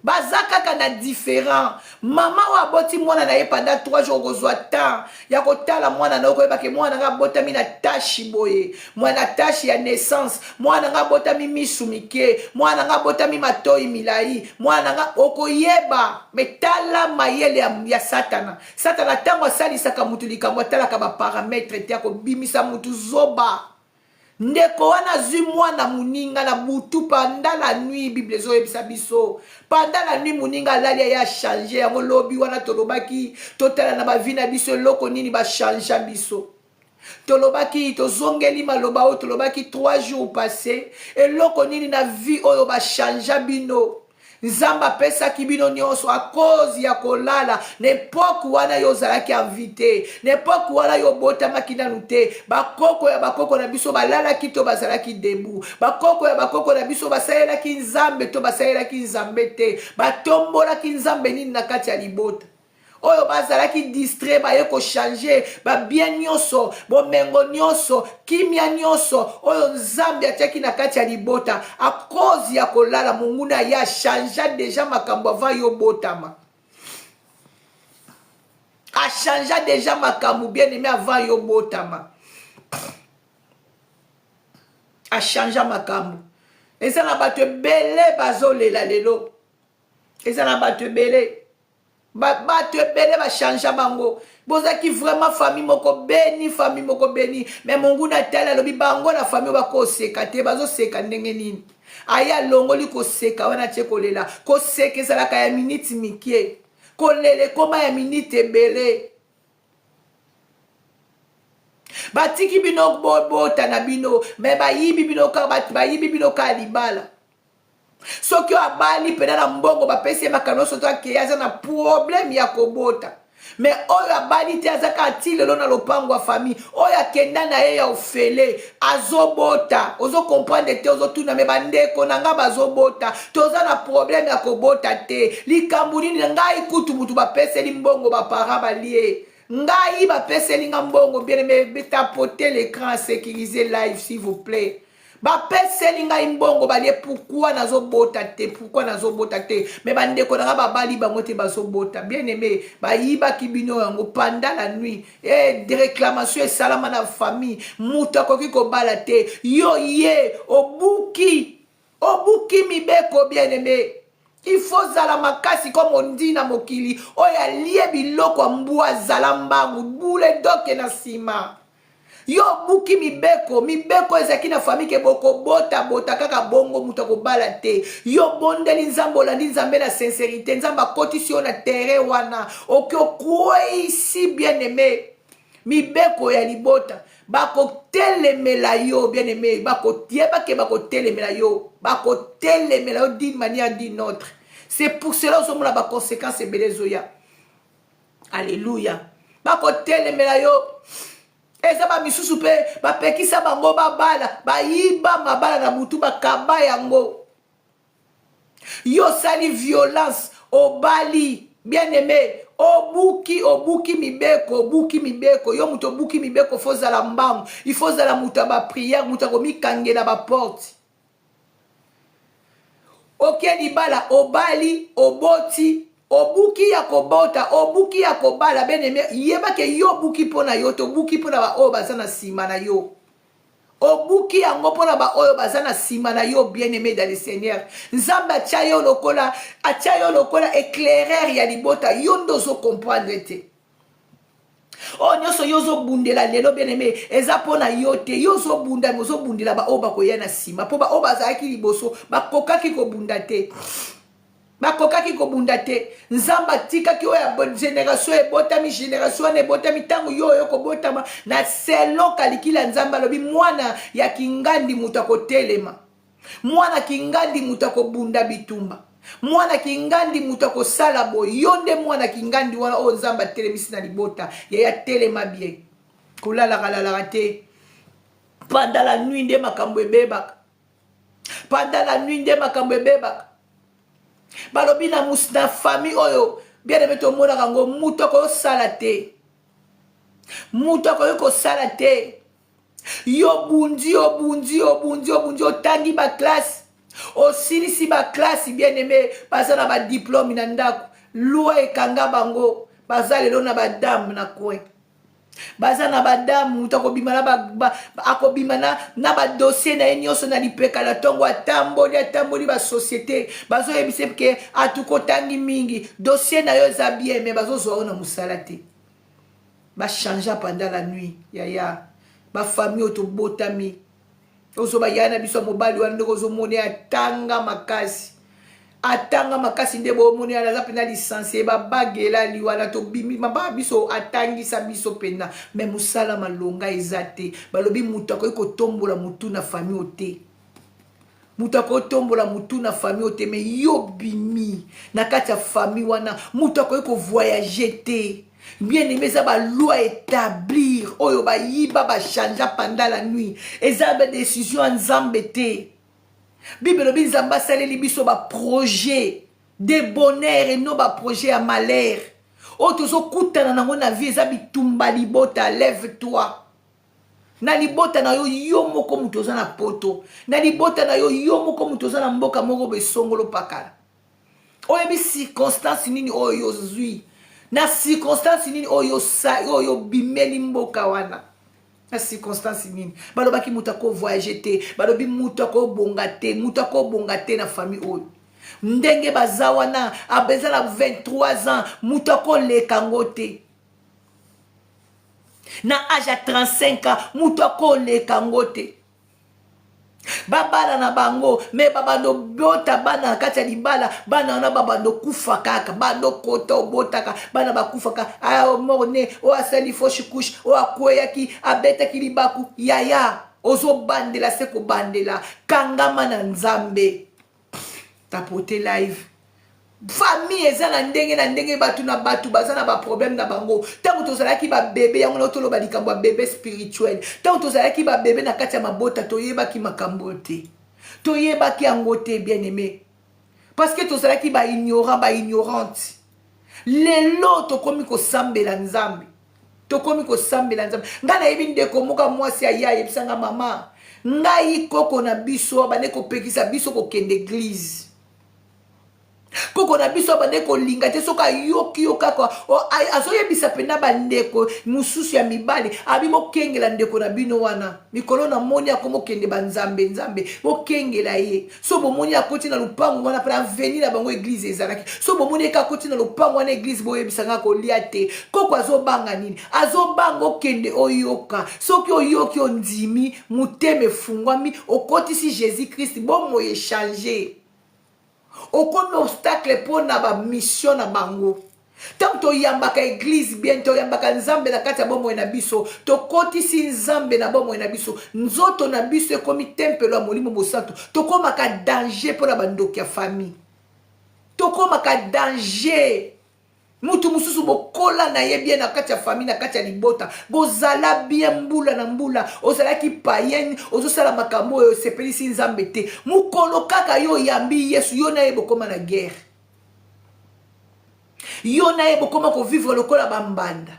Speaker 1: baza kaka na différent. Mama oyo aboti mwana na ye pendant 3 jours, okozwa temps ya kotala mwana na yo, koyebake mwana nga abotami na tache boye, mwana tache ya naissance, mwana nga abotami misu mike, mwana nga abotami matoi milai, mwana nga okoyeba. Mais tala mayele ya Satana. Satana, ntango asalisaka mutu likambo, atalaka baparamètre te, akobimisa mutu zoba. Ndeko wana azwi mwana moninga na butu, pendant la nuit. Bible ezoyebisa biso, pendant la nuit, moninga alali, aye achanger yango. Lobi wana tolobaki totala na bavie na biso eloko nini bachanger biso. Tolobaki, tozongeli maloba oyo tolobaki 3 jours passé. Eloko nini na vie oyo bachanger bino? Nzambe apesaki bino nyonso, à cause ya kolala. Na époque wana yo ozalaki invité, na époque wana yo obotamaki nanu te. Bakoko ya bakoko na biso balalaki to bazalaki debout? Bakoko ya bakoko na biso basalelaki Nzambe to basalelaki Nzambe te? Batombolaki Nzambe nini na kati ya libota? Oyo bazalaki distrait, baye kochanger babien nyonso, bomengo nyonso, kimia nyonso oyo Nzambe atiaki na kati ya libota. À cause ya kolala, monguna ye achanger déjà makambo avant yo botama. Achanger déjà makambo, bien aimé, avant yo botama. Achanger makambo. Eza na bato ebele bazolela lelo, eza na bato ebele, bato ebele bachanger bango. Bozalaki vraiment famille moko bénie, famille moko bénie. Mais monguna atali, alobi bango na famille oyo bakoseka te, bazoseka ndenge nini? Aye alongoli koseka wana, tie kolela. Koseka ezalaka ya miniti mike, kolela ekóma ya miniti ebele. Batiki bino bobota na bino, mais bayibi bino kaka, bayibi bino kaka libala. Soki oyo abali mpena na mbongo, bapesi ye makambo nyonso to akei, aza na problème ya kobota. Mais oyo abali te, aza kaka ti lelo na lopango ya famille. Oyo akenda na ye ya ofele, azobota. Ozo comprendre te, ozotuna. Mais bandeko na nga bazobota, toza na problème ya kobota te. Likambo nini? Na ngai kutu mutu bapeseli mbongo, baparents balie ngai, bapeseli nga mbongo. Bien aimé, tapoter l'écran, sécuriser live, s'il vous plaît. Bapeseli ngai mbongo, balie. Pourquoi nazobota te? Pourquoi nazobota te? Mais bandeko na nga babali bango te, bazobota. Bien aimé, bayibaki bino yango pendant la nuit. E réclamation esalama na famille, moto akoki kobala te. Yo ye obuki, obuki mibeko. Bien aimé, il faut zala makasi comme ondi na mokili oyo alie biloko ya mbwa. Zala mbangu, bule doke na nsima. Yo obuki mibeko. Mibeko ezalaki na famille ke bokobotabota kaka bongo, moto akobala te. Yo bondeli Nzambe, olandi Nzambe na sincérité, Nzambe akotisi yo na terrain wana, oki okweyisi. Bien aimé, mibeko ya libota, bakotelemela yo. Bien aimé, bakoyebake, bakotelemela yo, bakotelemela yo d'une manière, d'une autre. C'est pour cela ozomona baconséquence ebele ezoya. Alleluya. Bakotelemela yo. Eza bamisusu mpe bapekisa bango babala, bayiba mabala na butu, bakaba yango. Yo osali violence, obali. Bien aimé, obuki, obuki mibeko, obuki mibeko. Yo moto obuki mibeko, faut ozala mbangu, il faut ozala moto ya baprière, moto akomikangela baporte. Oke libala, obali, oboti, obuki ya kobota, obuki ya kobala. Bien aimé, yebake yo obuki mpo na yo te, obuki mpo na baoyo baza na nsima na yo. Obuki yango mpona baoyo baza na nsima na yo. Bien aimé dans le Seigneur, Nzambe atia yo lokola, atia yo lokola éclaireur ya libota. Yo nde ozocomprendre te. Oyo nyonso yo ozobundela lelo, bien aimé, eza mpo na yo te. Yo ozobunda, mais ozobundela baoyo bakoya na nsima, mpo baoyo bazalaki liboso bakokaki kobunda te, bakokaki kobunda te. Nzambe atikaki oyo ya génération ebotami, génération wana ebotami. Ntango yo oyo kobotama na selon kalikili ya Nzambe, alobi mwana ya kingandi moto akotelema, mwana kingandi moto akobunda bitumba, mwana kingandi moto akosala boye. Yo nde mwana kingandi wana oyo Nzambe atelemisi na libota. Yaya, telema bien, kolalaka lalaka te. Pendant la nuit nde makambo ebebaka, pendant la nuit nde makambo ebebaka. Balobi na famille oyo, bien aimé, tomonaka yango, moto akosala te, moto akoki kosala te. Yo bundi, obundi, obundi, obundi, otangi baclasse, osilisi baclasse. Bien aimé, baza na badiplôme na ndako, loi ekanga bango, baza lelo na badame na coin, baza na badamu. Moto akobima na, akobima na badossier na ye nyonso na lipeka na ntongo. Atamboli, atamboli basociété, bazoyebisa ke atuka otangi mingi, dossier na yo eza bien, mais bazozwa yo na mosala te. Bachange pendant la nuit. Yaya, bafamille oyo tobotami, ozoba yaya na biso ya mobali wana, ndenge ozomona atanga makasi, atanga makasi, nde bomoni wana aza mpena licencié, babagela wana tobimi mabaka biso, atangisa biso mpena, mais mosala malonga eza te. Balobi moto akoki kotombola motu na famille o te, moto akotombola motu na famille o te. Mais yo bimi na kati ya famille wana, moto akoki kovoyage te. Bien aimé, eza baloi établir oyo bayiba, bachangea pendant la nuit. Eza badécision ya Nzambe te. Bible elobi Nzambe asaleli biso baprojet de bonheur et non baprojet ya malheur. Oyo tozokutana nango na vie eza bitumba libota. Lève toi na libota na yo, yo moko moto oza na poto, na libota na yo, yo moko moto oza na mboka moko besongolo pakala. Oyebi circonstance nini oyo ozwi, na circonstance nini oyo oyo obimeli mboka wana, na circonstance nini. Balobaki moto akovoyage te, balobi moto akobonga te, moto akobonga te na famille oyo. Ndenge baza wana, eza na 23 ans, moto akoleka yango te. Na âge ya 35 ans, moto akoleka yango te. Babala na bango, mais babanda obota bana na kati ya libala, bana wana babanda okufa kaka, banda okota obotaka bana bakufaka. Mort-né oyo asali fausse couche, oyo akweyaki, abetaki libaku. Yaya, ozobandela se kobandela, kangama na Nzambe. Tapote live. Famille eza na ndenge na ndenge, bato na bato baza na baproblème na bango. Ntango tozalaki babebe, yango na toloba likambo ya bebe spirituel, ntango tozalaki babebe na kati ya mabota, toyebaki makambo te, toyebaki yango te, bien aimé, parce que tozalaki baignorant, baignorante. Lelo tokomi kosambela Nzambe, tokomi kosambela Nzambe. Ngai nayebi ndeko moko mwasi aya ayebisanga: "Mama, ngai koko na biso abande kopekisa biso kokende église. Koko na biso abande kolinga te. Soki ayoki yo kaka, azoyebisa mpena bandeko mosusu ya mibali abi: 'Bokengela ndeko na bino wana. Mikolo namoni akomokende banzambe nzambe, bokengela ye. So bomoni akoti na lupango wana,' mpe aveni na bango église ezalaki, 'so bomoni eka akoti na lupango wana église, boyebisanga kolia te.'" Koko azobanga nini? Azobanga okende oyoka. Soki oyoki, ondimi, motema efungwami, okotisi Jésus Christ, bomoi echange, okomi obstacle mpo na bamission na bango. Ntango toyambaka église bien, toyambaka Nzambe na kati ya bomoi na biso, tokotisi Nzambe na bomoi na biso, nzoto na biso ekomi tempelo ya Molimo Mosantu, tokomaka danger mpo na bandoki ya famille, tokomaka danger. Mutu mosusu bokola na ye bien na kati ya famille, na kati ya libota, bozala bien mbula na mbula, ozalaki païenne, ozosala makambo oyo osepelisi Nzambe te. Mokolo kaka yo oyambi Yesu, yo na ye bokóma na guerre, yo na ye bokóma kovivre lokola bambanda.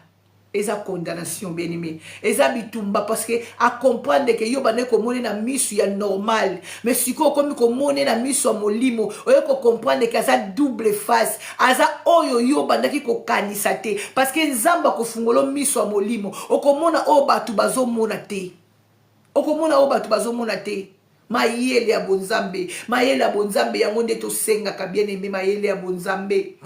Speaker 1: Eza condamnation, bien aimé, eza bitumba, parce que acomprendre ke yo bande komona na miso ya normal, mais sikoyo okomi komona na miso ya molimo, oye kocomprendre ke aza double face, aza oyo yo bandaki kokanisa te, parce que Nzambe akofungola miso ya molimo, okomona oyo bato bazomona te, okomona oyo bato bazomona te. Mayele ya bonzambe, mayele ya bonzambe, yango nde tosengaka, bien aimé, mayele ya bonzambe.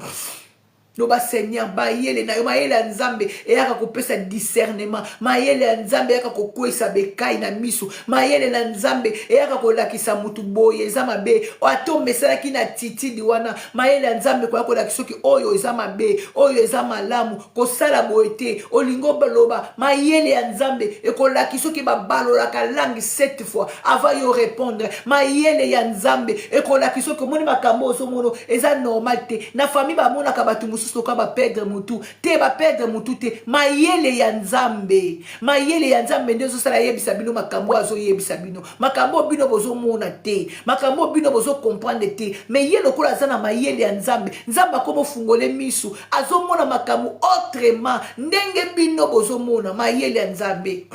Speaker 1: Loba: "Seigneur, mayele na yo." Mayele ya Nzambe eyaka kopesa discernement, mayele ya Nzambe eyaka kokweyisa bekai na miso, mayele na Nzambe eyaka kolakisa motu boye eza mabe. Ata omesalaki na attitude wana, mayele ya Nzambe koya kolakisa soki oyo eza mabe, oyo eza malamu, kosala boye te. Olingi oloba, mayele ya Nzambe ekolakisa soki babalolaka langue sept fois avant yo répondre. Mayele ya Nzambe ekolakisa soki omoni makambo ozomona eza normal te. Na famille bamonaka bato mosusu lokola baperdre motu te, baperdre motu te. Mayele ya Nzambe, mayele ya Nzambe nde ezosala yebisa bino makambo oyo azoyebisa bino, makambo oyo bino bozomona te, makambo oyo bino bozocomprendre te. Mais ye lokola aza na mayele ya Nzambe, Nzambe akomofungole misu, azomona makambo autrement ndenge bino bozomona. Mayele ya Nzambe,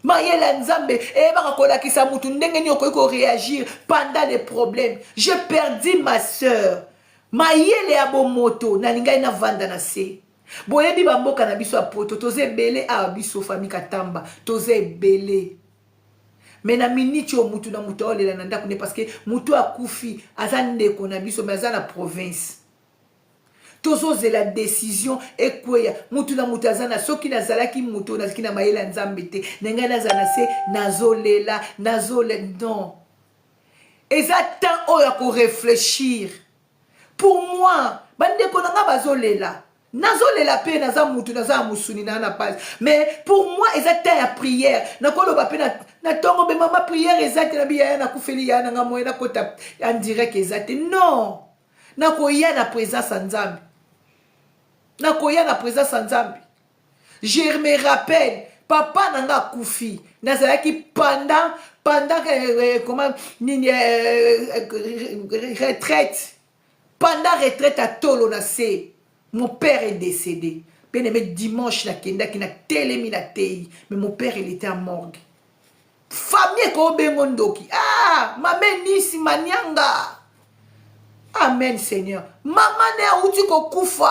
Speaker 1: mayele ya Nzambe eyebaka kolakisa mutu ndenge nini okoki koréagir pendant les problèmes. J'ai perdu ma sœur, mayele ya bomoto nalingai navanda na se. Boyebi bamboka na biso ya poto, toza ebele awa, biso famille Katamba toza ebele. Mais na miniti oyo, mutu na mutu aolela na ndako nde, parce que mutu akufi aza ndeko na biso, mais aza na province. Tozozela décision ekweya. Mutu na mutu aza na. Soki nazalaki mutu oyo nazalaki na mayele ya Nzambe te, na ngai nazala na se, nazolela, nazolela. Non, eza temps oyo ya korefléchir. Pour moi, bandeko na nga bazolela, nazolela mpe, naza mutu, naza ya mosuni na na pasi, mais pour moi eza temps ya prière. Nakoloba mpe na ntongo mpe: "Mama, prière eza te." Nabi yaya nakufeli yaya nanga, moye nakota en direct eza te. Non, nakoya na présence ya Nzambe, nakoya na présence ya Nzambe. Je me rappelle, papa na nga akufi, nazalaki pendant comment nini retraite, pendant retraite à tolo na se, mon père est décédé. Bien aimé, dimanche nakendaki, natelemi, natei, mais mon père, il était en morgue. Famille ekobengo ndoki. Ah, mama Enisi Manianga, amen Seigneur. Mama ne awuti kokufa,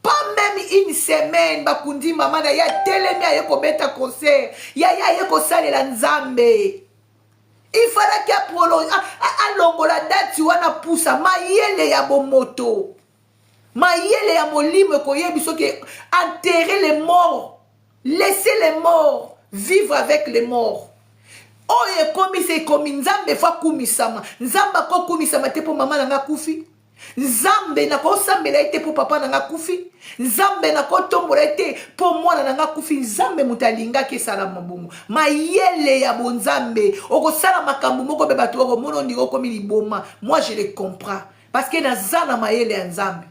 Speaker 1: pas même une semaine bakundi mama na ye, atelemi, aye kobeta concert. Yaya aye kosalela Nzambe. Ifalaki alongola date wana, pusa. Mayele ya bomoto, mayele ya molimo ekoyebi soki enterrer les morts, laisser les morts vivre avec les morts. Oyo ekomisa ekomi Nzambe efo akumisama. Nzambe akokumisama te mpo mama na nga akufi. Nzambe nakosambela ye te mpo papa na nga akufi. Nzambe nakotombola ye te mpo mwana na nga akufi. Nzambe moto alingaki esala mabongo. Mayele ya bonzambe, okosala makambo moko be bato bakomona ondire okomi liboma. Moi je le comprends parce que naza na mayele ya Nzambe.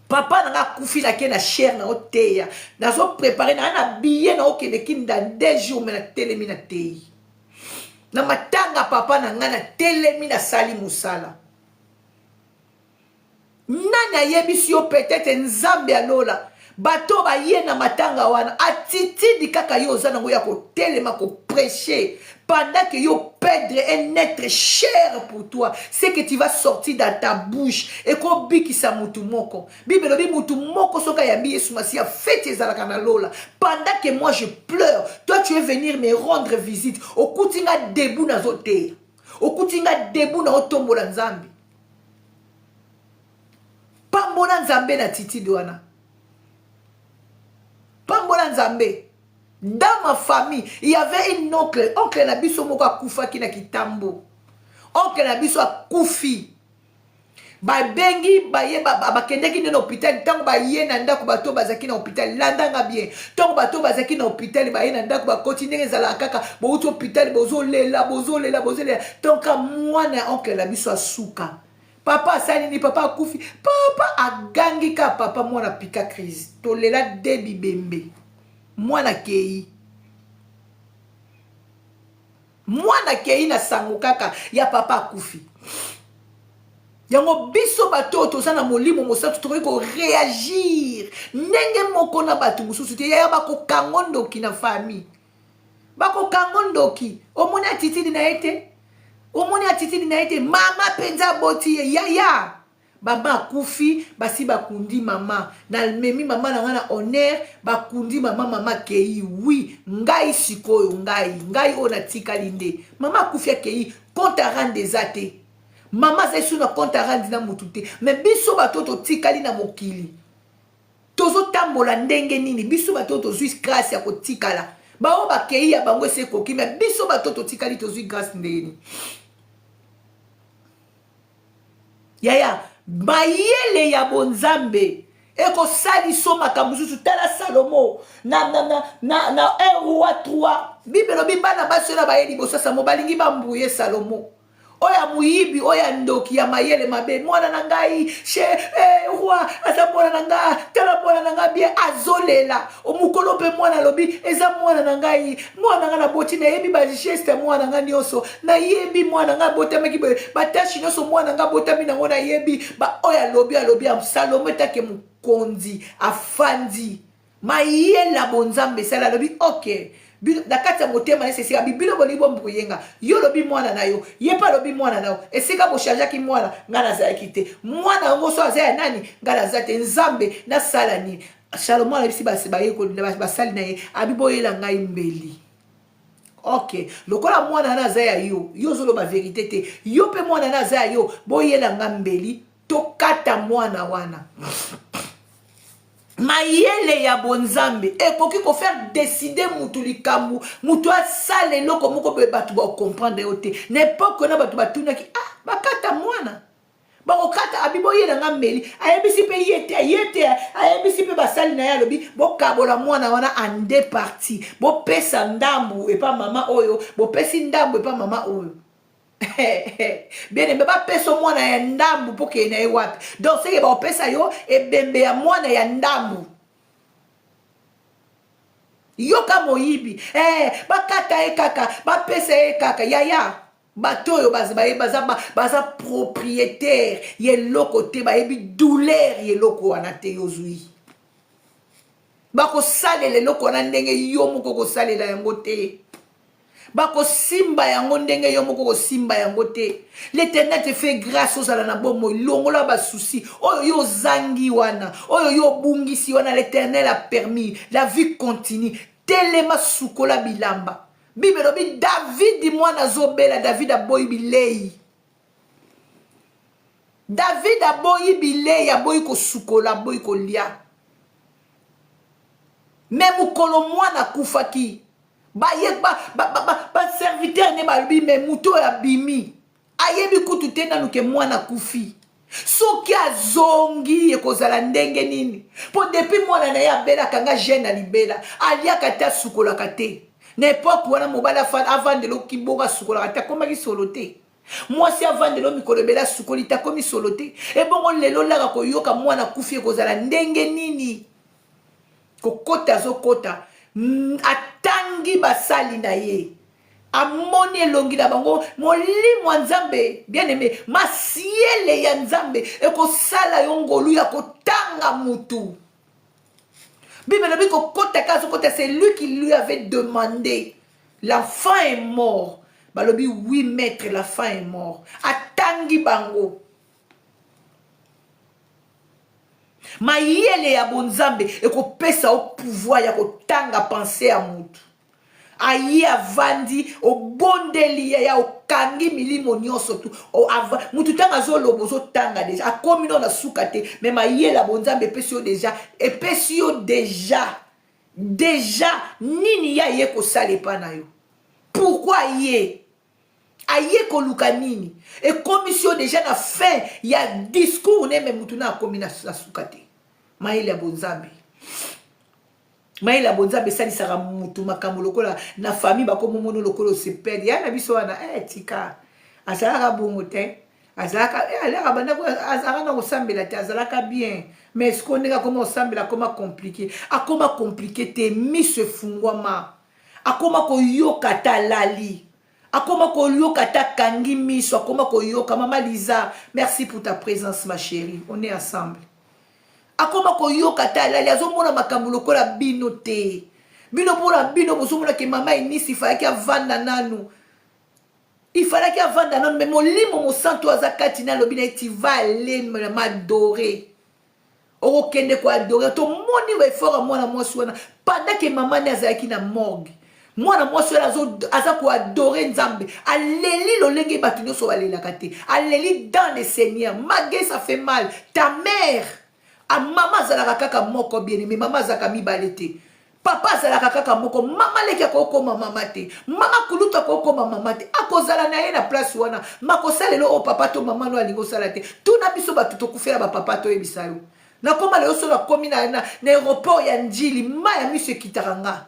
Speaker 1: Papa na nga akufi, nake na chaire na oteya, nazo prepare na na billet na okende kinda 2 jours, me natelemi na teyi na matanga papa na nga, natelemi nasali mosala. Nani ayebisi yo? Peut-être Nzambe alola bato baye na matanga wana, attitude kaka yo oza nango ya kotelema koprêcher pendant que yo perdre un être cher pour toi, ce que tu vas sortir dans ta bouche ekobikisa mutu moko. Bible elobi mutu moko soki ayambi Yesu Masiya, feti ezalaka na lola. Pendant que moi je pleure, toi tu es venir me rendre visite, okuti nga debout nazoteya, okuti nga debout na otombola Nzambe. Pambola Nzambe na attitude wana, pambola Nzambe. Dans ma famille, il y avait un oncle, oncle na biso moko akufaki na kitambo. Oncle na biso akufi, babengi baye, bakendeki nde na hôpital. Ntango baye na ndako, bato bazalaki na hôpital, landanga bien, ntango bato bazalaki na hôpital baye na ndako, bakoti ndenge ezalaka kaka, bouti hôpital, bozolela, bozolela, bozolela. Tonka mwana ya oncle na biso asuka, papa asali nini? Papa akufi. Papa agangi kaka papa, mwana pika crise, tolela de bibembe. Mwana kei, mwana kei na sango kaka ya papa akufi. Yango biso bato oyo toza na Molimo Mosantu tokoki koréagir ndenge moko na bato mosusu te. Yaya, bakokango ndoki na famille, bakokango ndoki. Omoni attitude na ye te, omoni attitude na ye te. Mama mpenza aboti ye, yaya. Mama akufi, basi bakundi mama, namemi mama na ngai na honneur, bakundi mama, mama akei. Wi, ngai sikoyo, ngai oyo natikali nde mama akufi, akei, compte à rendre eza te. Mama azali so na compte à rendre na motu te. Mais biso bato totikali na mokili, tozotambola ndenge nini? Biso bato oyo tozwi grâce ya kotikala, bao bakei ya bango esi ekoki, mais biso bato totikali tozwi grâce ndenge nini? Yaya, mayele ya bonzambe ekosaliso makambo mosusu. Tala Salomo na 1 Roi 3, Bible elobi bana basi oyo na baye liboso ya Salomo balingi bambrouiller Salomo, oyo ya moyibi, oyo ya ndoki, ya mayele mabe. Mwana na ngai che eh, roi aza mwana na ngai, tala mwana na ngai bien azolela. Mokolo mpe mwana alobi eza mwana na ngai, mwana na ngai naboti, nayebi bageste ya mwana na ngai nyonso, nayebi mwana ngai abotamaki boye, batache nyonso mwana ngai abotami nango nayebi. Oyo alobi, alobi ya Salomo etake mokonzi afandi, mayele ya bonzambe esali, alobi ok na kati ya motema nesi esika bibino bolingi bombrouiller nga. Yo olobi mwana na yo, ye mpe alobi mwana na yo. Esika bochangeaki mwana, ngai nazalaki te. Mwana yango so aza ya nani? Ngai naza te. Nzambe, nasala nini? Salomo ayebisi bayekoli, basali na ye, abi boyela ngai mbeli. Ok, lokola mwana wana aza ya yo, yo ozoloba vérité te, yo mpe mwana wana aza ya yo, boyela nga mbeli, tokata mwana wana. Mayele ya bonzambe ekoki kofaire décider mutu likambo, mutu asala eloko moko boye, bato bakocomprendre yo te. Na époque wana bato batunaki: ah, bakata mwana, bakokata? Abi boyela nga mbeli. Ayebisi mpe ye te, ye te, ayebisi mpe basali na ye, alobi bokabola mwana wana en deux parties, bopesa ndambu epa mama oyo, bopesi ndambu epa mama oyo. Bien aimé, bapesa mwana ya ndambu mpo keye na ye wapi? Donc seke baopesa yo ebembe ya mwana ya ndambu. Yoka moyibi eh, bakata ye kaka, bapesa ye kaka. Yaya, bato oyo baza propriétaire ya eloko te, bayebi douleur ya eloko wana te. Yozwi, bakosalela eloko wana ndenge yo moko kosalela yango te, bakosimba yango ndenge yo moko kosimba yango te. L'Éternel te fait grâce, ozala na bomoi, longola basusi oyo yo ozangi wana, oyo yo obungisi wana. L'Éternel a permis, la vie continue. Telema, sukola bilamba. Bible elobi David, mwana azobela, David aboyi bilei, David aboyi bilei, aboyi kosukola, aboyi kolia. Mais mokolo mwana akufaki, baye baserviteur ne balobi: mais moto oyo abimi. Ayebi kutu te nanu ke mwana akufi. Soki azongi ekozala ndenge nini? Mpo depuis mwana na ye abela akanga jeune na libela, aliaka te asukolaka te. Na epoque wana mobali avandela okibongo asukolaka te akomaki solo te. Mwasi avandela mikolo ebele asukoli te akomi solo te. Ebongo lelo laka koyoka mwana akufi ekozala ndenge nini? Kokota azokota atangi basali na ye amoni elongi na bango molimo ya nzambe bien aime masiele ya nzambe ekosala yo ngolu ya kotanga mutu bible elobi kokota kaka azokota c'est lui qui lui avait demandé l'enfant est mort balobi oui maître l'enfant est mort atangi bango mayele ya bonzambe ekopesa yo pouvoir ya kotanga pense ya mutu aye avandi obondeli ye ya okangi milimo nyonso tu motu ntango azoloba ozotanga deja akomi no na suka te me mayele ya bonzambe epesi yo deja epesi yo deja deja nini ye aye kosala epa na yo pourkui ye aye koluka nini ekomisi yo deja na fin ya discours ne me motu na akomi na suka te mayele ya bonzambe mayele ya bonzambe esalisaka mutu makambo lokola na famille bakomomono lokola osepele ya na biso wana eh, tika azalaka bongo te azalaka eh, alaka banda azalaka na kosambela te azalaka bien mais sikoyo ndenge akoma kosambela akoma komplike akoma komplike te miso efungwama akoma koyoka ata alali akoma koyoka ata akangi miso akoma koyoka mama liza merci pour ta présence ma chérie on est ensemble akoma koyoka ata alali azomona makambo lokola bino te bino mpona bino bozomona ke mama enisi ifalaki avanda nanu ifalaki avanda nanu me molimo mosantu aza kati na alobi na ye tu vas aller m'adorer okokende koadore tomoni ba effort ya mwana mwasi wana pendant ke mama nde azalaki na morgue mwana mwasi wana aza koadore nzambe aleli lolenge bato nyonso balelaka te aleli dans le seigneur malgré ça fait mal ta mère a mama azalaka kaka moko bien aimé mama azalaka mibale te Papa azalaka kaka moko, mama leki akokoma mama te, mama kulutu akokoma mama te, akozala na ye na place wana, makosalela oyo papa to mama no alingi osala te. Tuna biso bato tokufela ba papa toyebisa yo. Nakoma lelo so nakomi na, na, na aéroport ya Ndjili, ma ya miso ekitaka nga.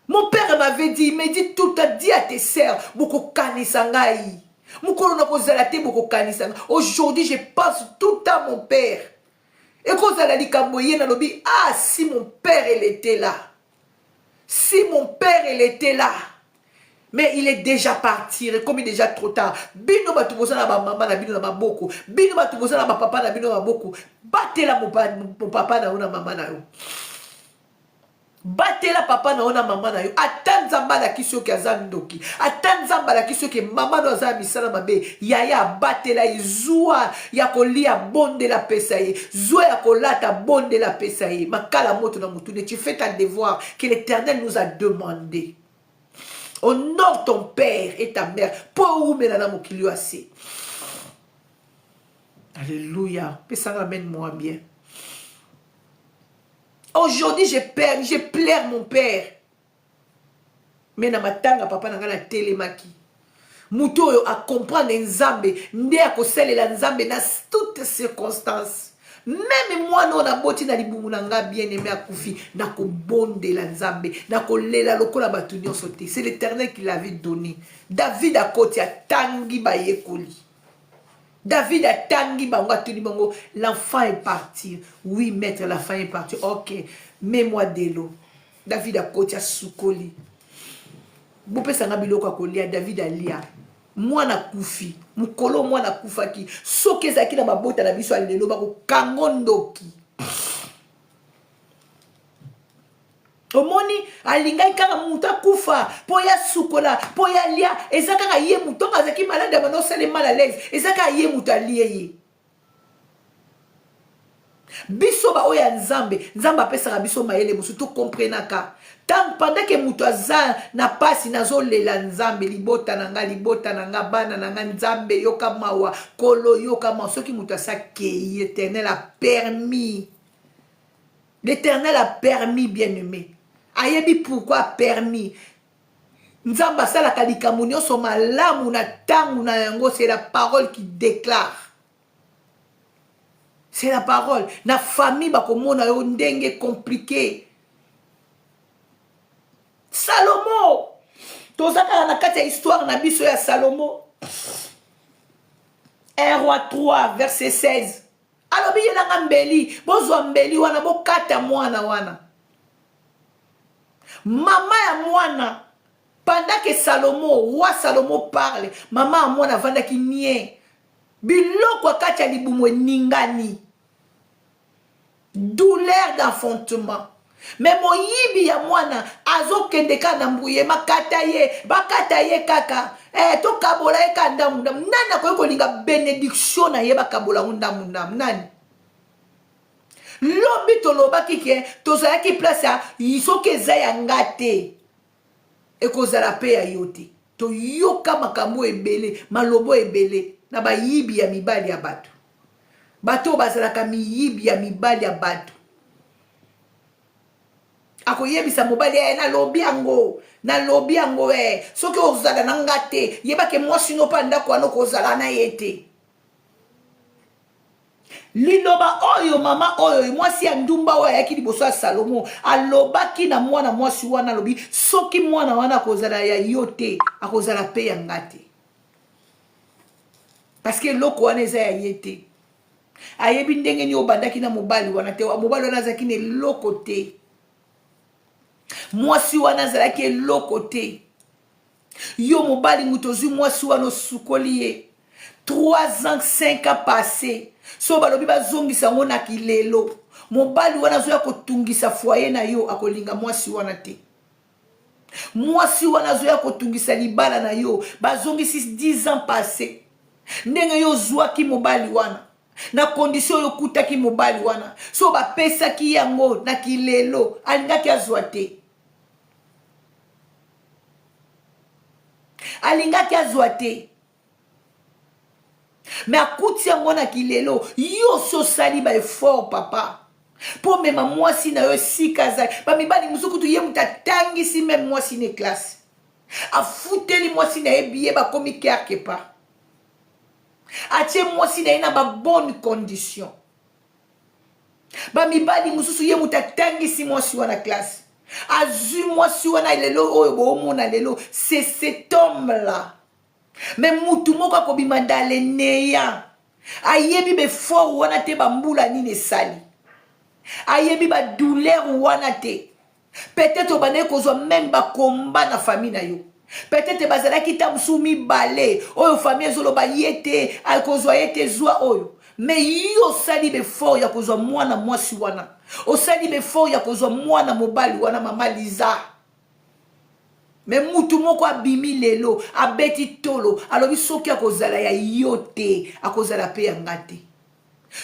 Speaker 1: Mon père m'avait dit, il m'a dit tout à dit à tes sœurs, bokokanisa ngai. Mokolo nakozala te bokokanisa ngai. Aujourd'hui, je pense tout à mon père. Ekozala likambo ye nalobi ah si mon père il était là. Si mon père il était là. Mais il est déjà parti, ekomi déjà trop tard. Bino bato boza na ba mama na bino na maboko, bino bato boza na ba papa na bino na maboko, batela mo papa na yo na mama na yo. Batela papa na yo na mama na yo ata nzambe alakisi yo ke aza ndoki ata nzambe alakisi yo ke mama no aza ya misala mabe yaya batela ye zwa ya kolia bondela pesa ye zwa ya kolata bondela pesa ye makala moto na motu ne tu fais ta devoir que l'éternel nous a demandé honore ton père et ta mère mpo owumela na mokili oyo ase alléluia pesanga amen moi bien Aujourd'hui, je perds, je pleure mon père. Mais na matanga papa na nga na telemaki. Moto oyo a comprendre Nzambe nde akosalela Nzambe na toutes circonstances. Meme mwana oyo naboti na libumu na nga bien aimé akufi, nakobondela Nzambe, nakolela lokola bato nyonso te. C'est l'Éternel qui l'avait donné. David akoti atangi bayekoli. David atangi bango atuni bango l'enfant est parti oui maître l'enfant est parti ok mets-moi de l'eau David akoti asukoli bopesa nga biloko ya kolia David alia mwana akufi mokolo mwana akufaki soki ezalaki na mabota na biso ya lelo bakokango ndoki omoni alingaki kaka moto akufa mpo ye asukola mpo ye alia eza kaka ye moto ntango azalaki malade abanda osala mal à l'aise eza kaka ye moto alie ye biso baoyo ya nzambe nzambe apesaka biso mayele mosusu tokomprenaka ntango pendant ke moto aza na mpasi nazolela nzambe libota na nga libota na nga bana na nga nzambe yoka mawa kolo yoka mawa soki moto asakei eternel a permis L'Eternel a permis bien aimé. Ayebi pourquoi permis. Nzambe asalaka likambo nyonso malamu na ntango na yango. C'est la parole qui déclare, c'est la parole. Na famille bakomona yo ndenge compliqué. Salomo, toza kaka na kati ya histoire na biso ya Salomo. 1 Roi 3 verset 16, alobi: "Yelanga mbeli, bozwa mbeli wana, bokata mwana wana." Mama ya mwana, pendant que Salomo, roi Salomo parle, mama ya mwana avandaki nie, biloko kati ya libumu eningani, douleur d'enfantement. Mais moyibi ya mwana azokende kaka na mbuyema, kata ye, bakata ye kaka, tokabola ye kaka ndambu ndambu. Nani akoki kolinga bénédiction na ye bakabola yango ndambu ndambu? Nani? Lobi tolobaki ke tozalaki place ya soki eza ya nga te, ekozala mpe ya yo te. Toyoka makambo ebele, malobo ebele na bayibi ya mibali ya bato. Bato oyo bazalaka miyibi ya mibali ya bato, akoyebisa mobali: "E, nalobi yango, nalobi yango. E, soki ozala na nga te, yebake mwasi no mpa ndako wana okozala na ye te." Liloba oyo mama oyo, mwasi ya ndumba oyo ayaki liboso ya Salomo, alobaki na mwana mwasi wana, alobi: "Soki mwana wana akozala ya yo te, akozala mpe ya nga te." Parce que eloko wana eza ya ye te. Ayebi ndenge nini obandaki na mobali wana te. Mobali wana azalaki na eloko te, mwasi wana azalaki eloko te. Yo mobali, moto ozwi mwasi wana, osukoli ye, 3 ans, 5 ans passé, so balobi bazongisa yango na kilelo, mobali wana azoya kotungisa foyer na yo, akolinga mwasi wana te. Mwasi wana azoya kotungisa libala na yo. Bazongisi 10 ans passé, ndenge yo ozwaki mobali wana, na condition oyo okutaki mobali wana, so bapesaki yango na kilelo, alingaki azwa te, alingaki azwa te. Mais akuti yango na kilelo. Yo so osali baeffort, papa, mpo mema mwasi na yo esika azali. Bamibali mosusu kutu, ye moto atangisi même mwasi na classe, afuteli mwasi na ye biye, bakomi quelque part, atie mwasi na ye na babonne condition. Bamibali mosusu, ye moto atangisi mwasi wana classe, azwi mwasi wana lelo oyo boomona lelo, c'est cet homme là. Mais mutu moko akobima ndaleneya, ayebi baeffort wana te, bambula nini esali, ayebi badouleur wana te. Peut-être obandaki kozwa même bakomba na famille na yo, peut-être bazalaki ta mosusu mibale oyo famille ezoloba ye te, akozwa ye te, zwa oyo. Mais yo osali baeffort ya kozwa mwana mwasi wana, osali baeffort ya kozwa mwana mobali wana, mama Liza. Mais mutu moko abimi lelo, abeti tolo, alobi: "Soki akozala ya yo te, akozala mpe ya nga te."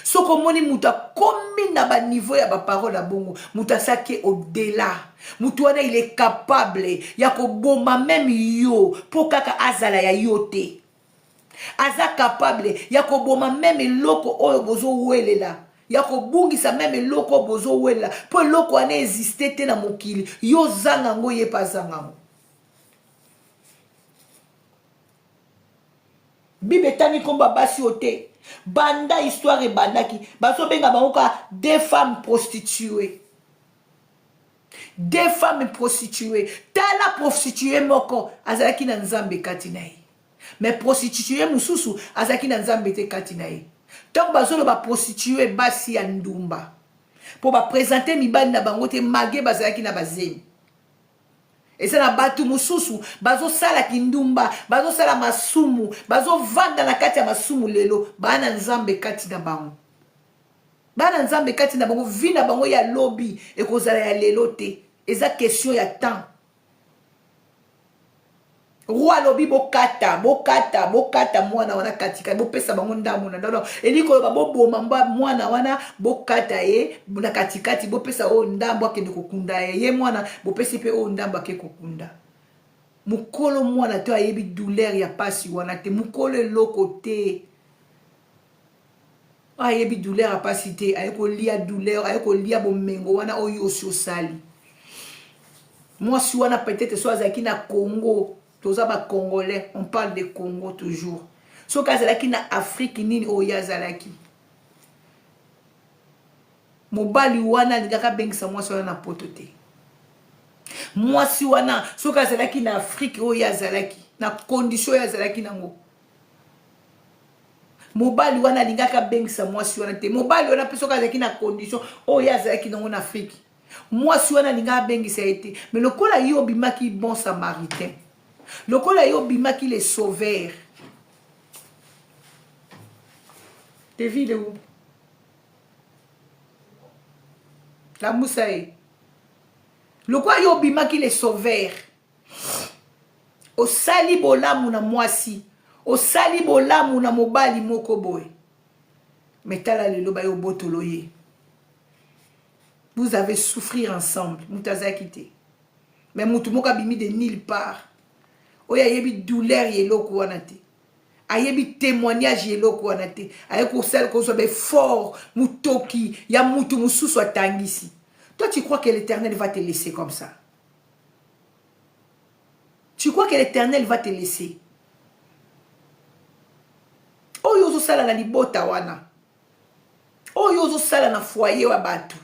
Speaker 1: Soki omoni moto akomi na baniveau ya baparole ya bongo, moto asaki au-delà. Moto wana, il est capable ya koboma même yo mpo kaka azala ya yo te. Aza capable ya koboma même eloko oyo bozowelela, ya kobungisa même eloko oyo bozowelela, mpo eloko wana existe te na mokili. Yo ozanga yango, ye mpe azanga yango. Bible etangi nkombo ya basi oyo te. Banda histoire ebandaki, bazobenga bango kaka deux femmes prostituées, deux femmes prostituées. Tala, prostituée moko azalaki na Nzambe kati na ye, mais prostituée mosusu azalaki na Nzambe te kati na ye. Ntango bazoloba prostituée, basi ya ndumba, mpo baprésente mibali na bango te, mage bazalaki na bazemi. Eza na bato mosusu bazosala kindumba, bazosala masumu, bazovanda na kati ya masumu lelo, baa na Nzambe kati na bango, baa na Nzambe kati na bango. Vie na bango ya lobi ekozala ya lelo te, eza question ya temps. Roi alobi: "Bokata, bokata, bokata mwana wana katika, bopesa bango ndambo na ndambo." Elingi koloba boboma mwana wana, bokata ye na katikati, bopesa oyo ndambo akende kokunda ye, ye mwana, bopesi mpe oyo ndambo ake kokunda. Mokolo mwana te ayebi douleur ya pasi wana te, mokolo eloko te ayebi douleur ya pasi te, aye kolia douleur, aye kolia bomengo wana oyo osi osali. Mwasi wana peut-être so azalaki na Congo, toza ba Congolais, on parle de Congo toujours. Soki azalaki na Afrique nini oyo ye azalaki. Mobali wana alingaka abengisa mwasi wana na poto te. Mwasi wana soki azalaki na Afrique oyo ye azalaki, na condition oyo azalaki nango. Mobali wana alingaka abengisa mwasi wana te. Mobali wana mpe soki azalaki na condition oyo ye azalaki nango na Afrique. Mwasi wana alingaka abengisa ye te. Mais lokola yo obimaki bon samaritain, lokola yo obimaki le sauveur, David où? Lamusa ye. Lokola yo obimaki le sauveur, osali bolamu na mwasi, osali bolamu na mobali moko boye. Mais tala lelo baye obotolo ye. Vous avez souffrir ensemble. Mutu azalaki te. Mais mutu moko abimi de nulle part. Oyo ayebi douleur ya eloko wana te. Ayebi témoignage ya eloko wana te. Aye kosala kozwa ba effort mutoki ya mutu mususu atangisi. Toi tu crois que l'Éternel va te laisser comme ça? Tu crois que l'Éternel va te laisser? Oyo ozosala na libota wana. Oyo ozosala na foyer wa bato.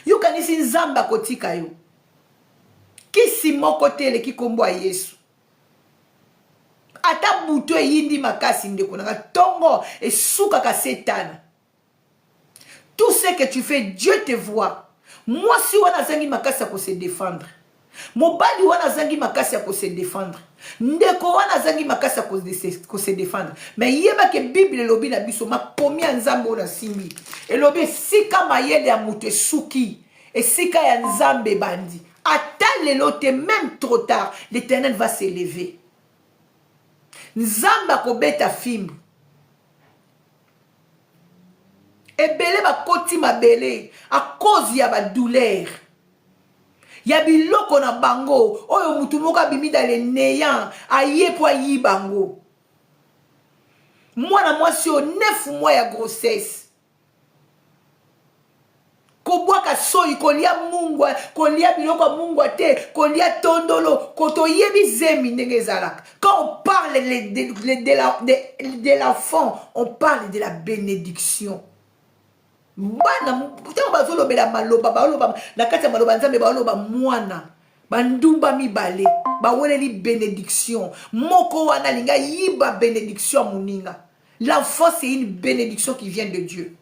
Speaker 1: Yo kanisi Nzambe akotika yo. Kisi moko te eleki kombo ya Yesu. Ata butu eyindi makasi ndeko nanga tongo esukaka setana. Tout ce que tu fais, Dieu te voit. Mwasi wana azangi makasi ya ko se défendre. Mobali wana azangi makasi ya ko se défendre. Ndeko wana azangi makasi ya ko se défendre. Mais yeba ke Bible elobi na biso makomi ya Nzambe oyo nasimbi. Elobi esika mayele ya moto esuki, esika ya Nzambe ebandi. Ata lelo te, même trop tard, l'Éternel va s'élever. Nzambe akobeta fimbu. Ebele bakoti mabele à cause ya ba douleur ya biloko na bango oyo mutu moko abimi dans le néant aye po ayiba yango. Mwana mwasi oyo 9 mois ya grossesse kobwaka soyi, kolia mungwa, kolia biloko ya mungwa te, kolia tondolo, ko toyebi zemi ndenge ezalaka. Quand on parle de l'enfant, on parle de la bénédiction. Bana ntango bazolobela maloba, baoloba na kati ya maloba Nzambe, baoloba mwana bandumba mibale baweleli bénédiction moko wana alingi ayiba bénédiction ya moninga. L'enfant c'est une bénédiction qui vient de Dieu.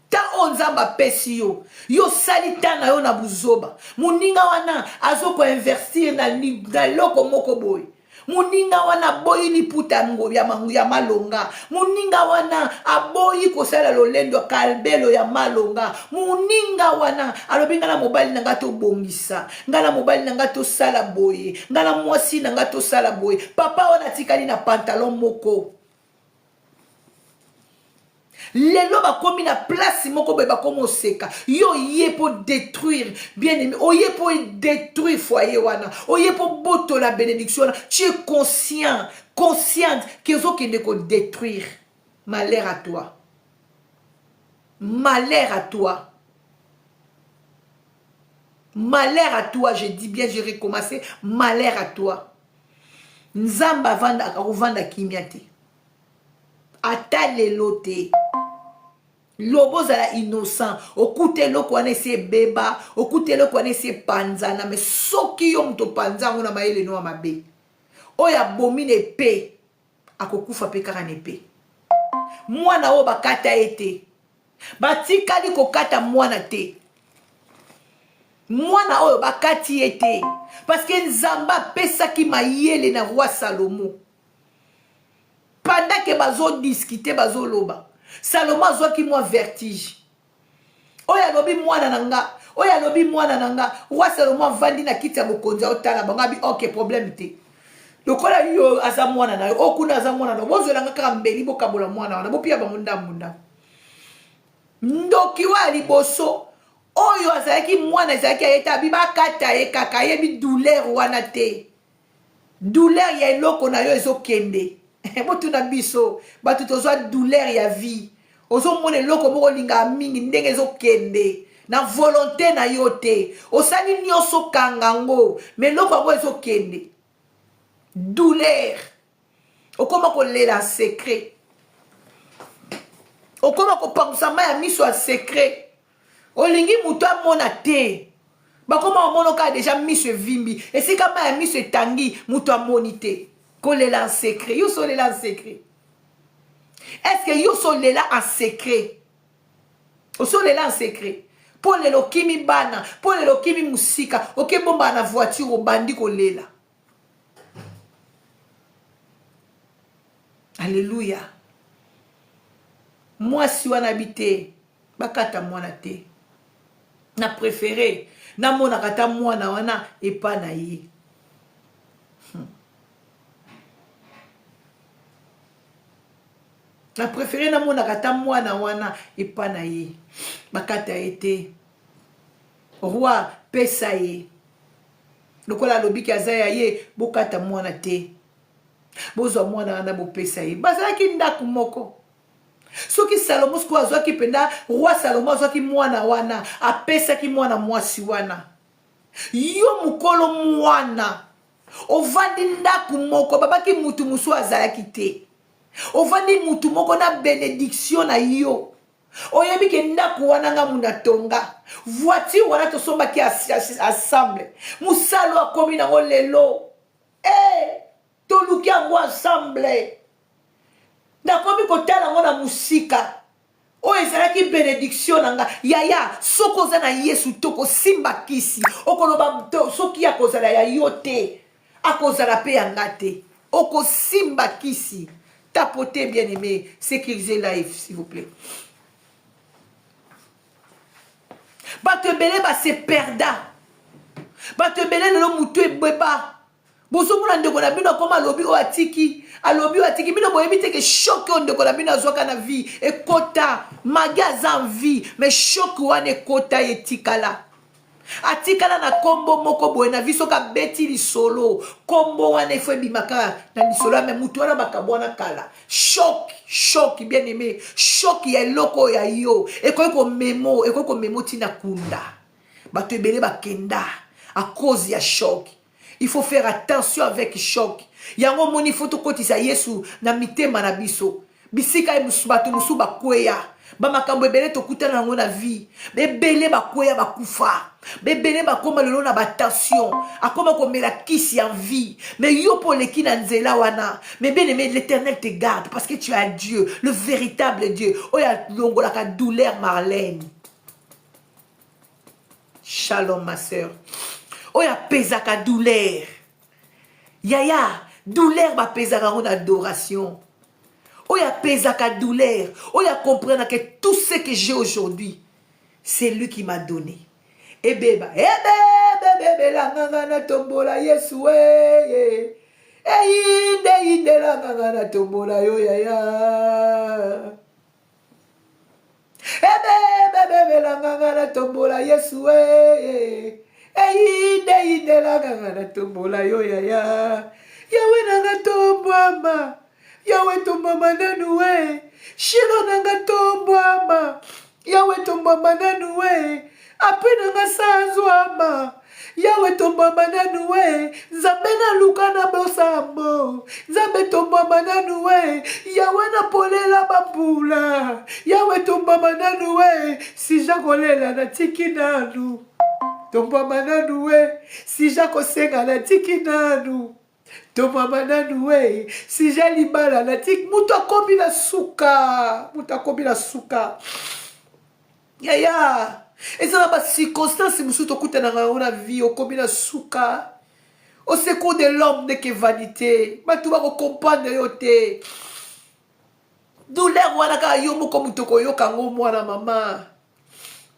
Speaker 1: Ta oyo Nzambe apesi yo, yo osali ta na yo na buzoba. Moninga wana azo ko investir na eloko moko boye. Moninga wana aboyi liputa ya malonga. Moninga wana aboyi kosala lolendo kalbelo ya malonga. Moninga wana alobi nga na mobali na nga tobongisa, nga na mobali na nga tosala boye, nga na mwasi na nga tosala boye. Papa wana atikali na pantalon moko. Lelo bakomi na place moko boye bakomi oseka yo oye po détruire bien aimé, oye po détruire foyer wana, oye po botola bénédiction wana. Tu es conscient, consciente que ozokende ko détruire. Malheur à toi, malheur à toi, malheur à toi. Je dis bien, je recommence, malheur à toi. Nzambe avanda akovanda kimia te. Ata lelo te. Lobo ozala innocent, okuta eloko wana esi ebeba, okuta eloko wana esi epanzana, mais soki yo moto opanza yango na mayele no ya mabe, oyo abomi na epee akokufa pe kaka na epee. Mwana oyo bakata ye te, batikali kokata mwana te, mwana oyo bakati ye te, parce que Nzambe apesaki mayele na roi Salomo. Pendant que bazo discuter, bazoloba, Salomo azwaki mwa vertige. Oyo alobi mwana na nga, oyo alobi mwana na nga. Roi Salomo avandi na kiti ya bokonzi aotala bango, abi ok, problème te. Lokola yo aza mwana na yo, oyo kuna aza mwana na yo, bozwela nga kaka mbeli, bokabola mwana wana, bopia bango ndambu ndambu. Ndoki oyo ya liboso, oyo azalaki mwana ezalaki aye te, abi bakata ye kaka, ayebi douleur wana te. Douleur ya eloko na yo ezokende. Botuna biso bato tozwa douleur ya vie. Ozomona eloko moko olingaka mingi ndenge ezokende. Na volonte na yo te. Osali nyonso kanga ngo, mais eloko yango ezokende. Douleur. Okoma kolela en secret. Okoma kopangusa mai ya miso ya secret. Olingi moto amona te. Bakoma komona kaka deja miso evimbi. Esika mai ya miso etangi, moto amoni te. Kolela en secret. Yo oso olela en secret. Est-ce que yo oso olela en secret? Osolela en secret. Mpo lelo okimi bana, mpo lelo okimi mosika, okebombana na voiture obandi kolela. Alléluia. Mwasi wana bi te, bakata mwana te. Na préféré namonaka ata mwana wana epa na ye. Na préféré namonaka ata mwana wana epa na ye. Bakata ye te. Roi pesa ye. Lokola alobiki aza ya ye, bokata mwana te. Bozwa mwana wana bopesa ye. Bazalaki ndako moko. Soki Salomo sikoyo azwaki mpenza, roi Salomo azwaki mwana wana, apesaki mwana mwasi wana. Yo mokolo mwana, ovandi ndako moko, babaki mutu mosusu azalaki te. Ovandi mutu moko na benediction na yo. Oyebi ke ndako wana nga muna tonga. Voiture wana tosombaki ensemble. Mosalo akomi nango lelo. Eh, toluki yango ensemble. Nakomi kotala yango na mosika. Oyo ezalaki benediction na nga. Yaya, soki oza na Yesu tokosimba kisi. Okoloba soki akozala ya yo te, akozala pe ya nga te. Okosimba kisi. Tapotez bien aimé, sécurisez live s'il vous plaît. Bato ebele ba se perda. Bato ebele lelo mutu ebeba. Bozomona ndeko na bino akoma alobi oyo atiki, alobi oyo atiki. Bino boyebi te ke choc oyo ndeko na bino azwaka na vie ekota. Magi aza en vie, mais choc wana ekota etikala. Atikala na kombo moko boye na vie soki abeti lisolo, kombo wana ifo ebimaka na lisolo ya me mutu wana bakabwana kala. Choc, choc bien aimé, choc ya eloko ya yo ekoki komemo, ekoki komemo tina kunda. Bato ebele bakenda à cause ya choc. Il faut faire attention avec choc. Yango moni faut tokotisa Yesu na mitema na biso. Bisika bato mosusu bakweya. Ba makambo ebele tokutana yango na vie. Ebele bakweya bakufa. Ebele bakoma lelo na ba tension. Akoma komela kisi en vie. Mais yo po leki na nzela wana. Mais bien aimé, l'Éternel te garde parce que tu as Dieu, le véritable Dieu. Oyo alongolaka douleur Marlène. Shalom ma sœur. Oyo apesaka douleur. Yaya, douleur bapesaka yango na adoration. Oyo apesaka douleur. Oyo comprendre que tout ce que j'ai aujourd'hui, c'est lui qui m'a donné. Ebeba, ebeba, ebeba, nganga na tombola Yesu eh. Eyinde, eyinde, nganga na tombola yo yaya. Ebebebebela nganga na tombola Yesu eh. Eyinde, eyinde, nganga na tombola yo yaya. Yawe nanga tombwama. Yawe tombwama nanu we. Shilo nanga tombwama. Yawe tombwama nanu we. Ape nanga sanzwama. Yawe tombwama nanu we. Nzambe naluka na bosambo. Nzambe tombwama nanu we. Yawe napolela bambula. Yawe tombwama nanu we. Sija kolela natiki nanu. Tombwama nanu we. Sija kosenga natiki nanu. Tombwama nanu we. Sija libala natiki. Mutu akomi na suka. Mutu akomi na suka. Yaya, eza na ba circonstances mosusu tokutanaka yango na vie, okomi na suka. Au secours de l'homme n'est que vanité. Bato bako comprendre yo te. Douleur wana kaka yo moko moto koyoka yango mwana mama.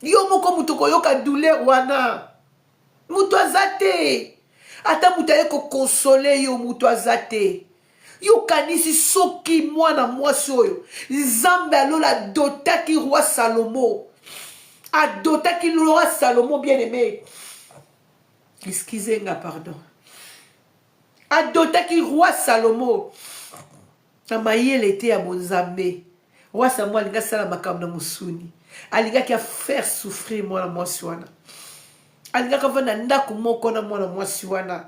Speaker 1: Yo moko moto koyoka douleur wana. Moto aza te. Ata moto aye kokonsole yo, moto aza te. Yo kanisi soki mwana mwasi oyo Nzambe alola adotaki roi Salomo. Adotaki roi Salomo bien aimé. Excusez nga pardon. Adotaki roi Salomo na mayele te ya bonzambe. Roi Samuel alingi asala makambo na mosuni, alingaki a faire souffrir mwana mwasi wana, alingaki avanda ndako moko na mwana mwasi wana.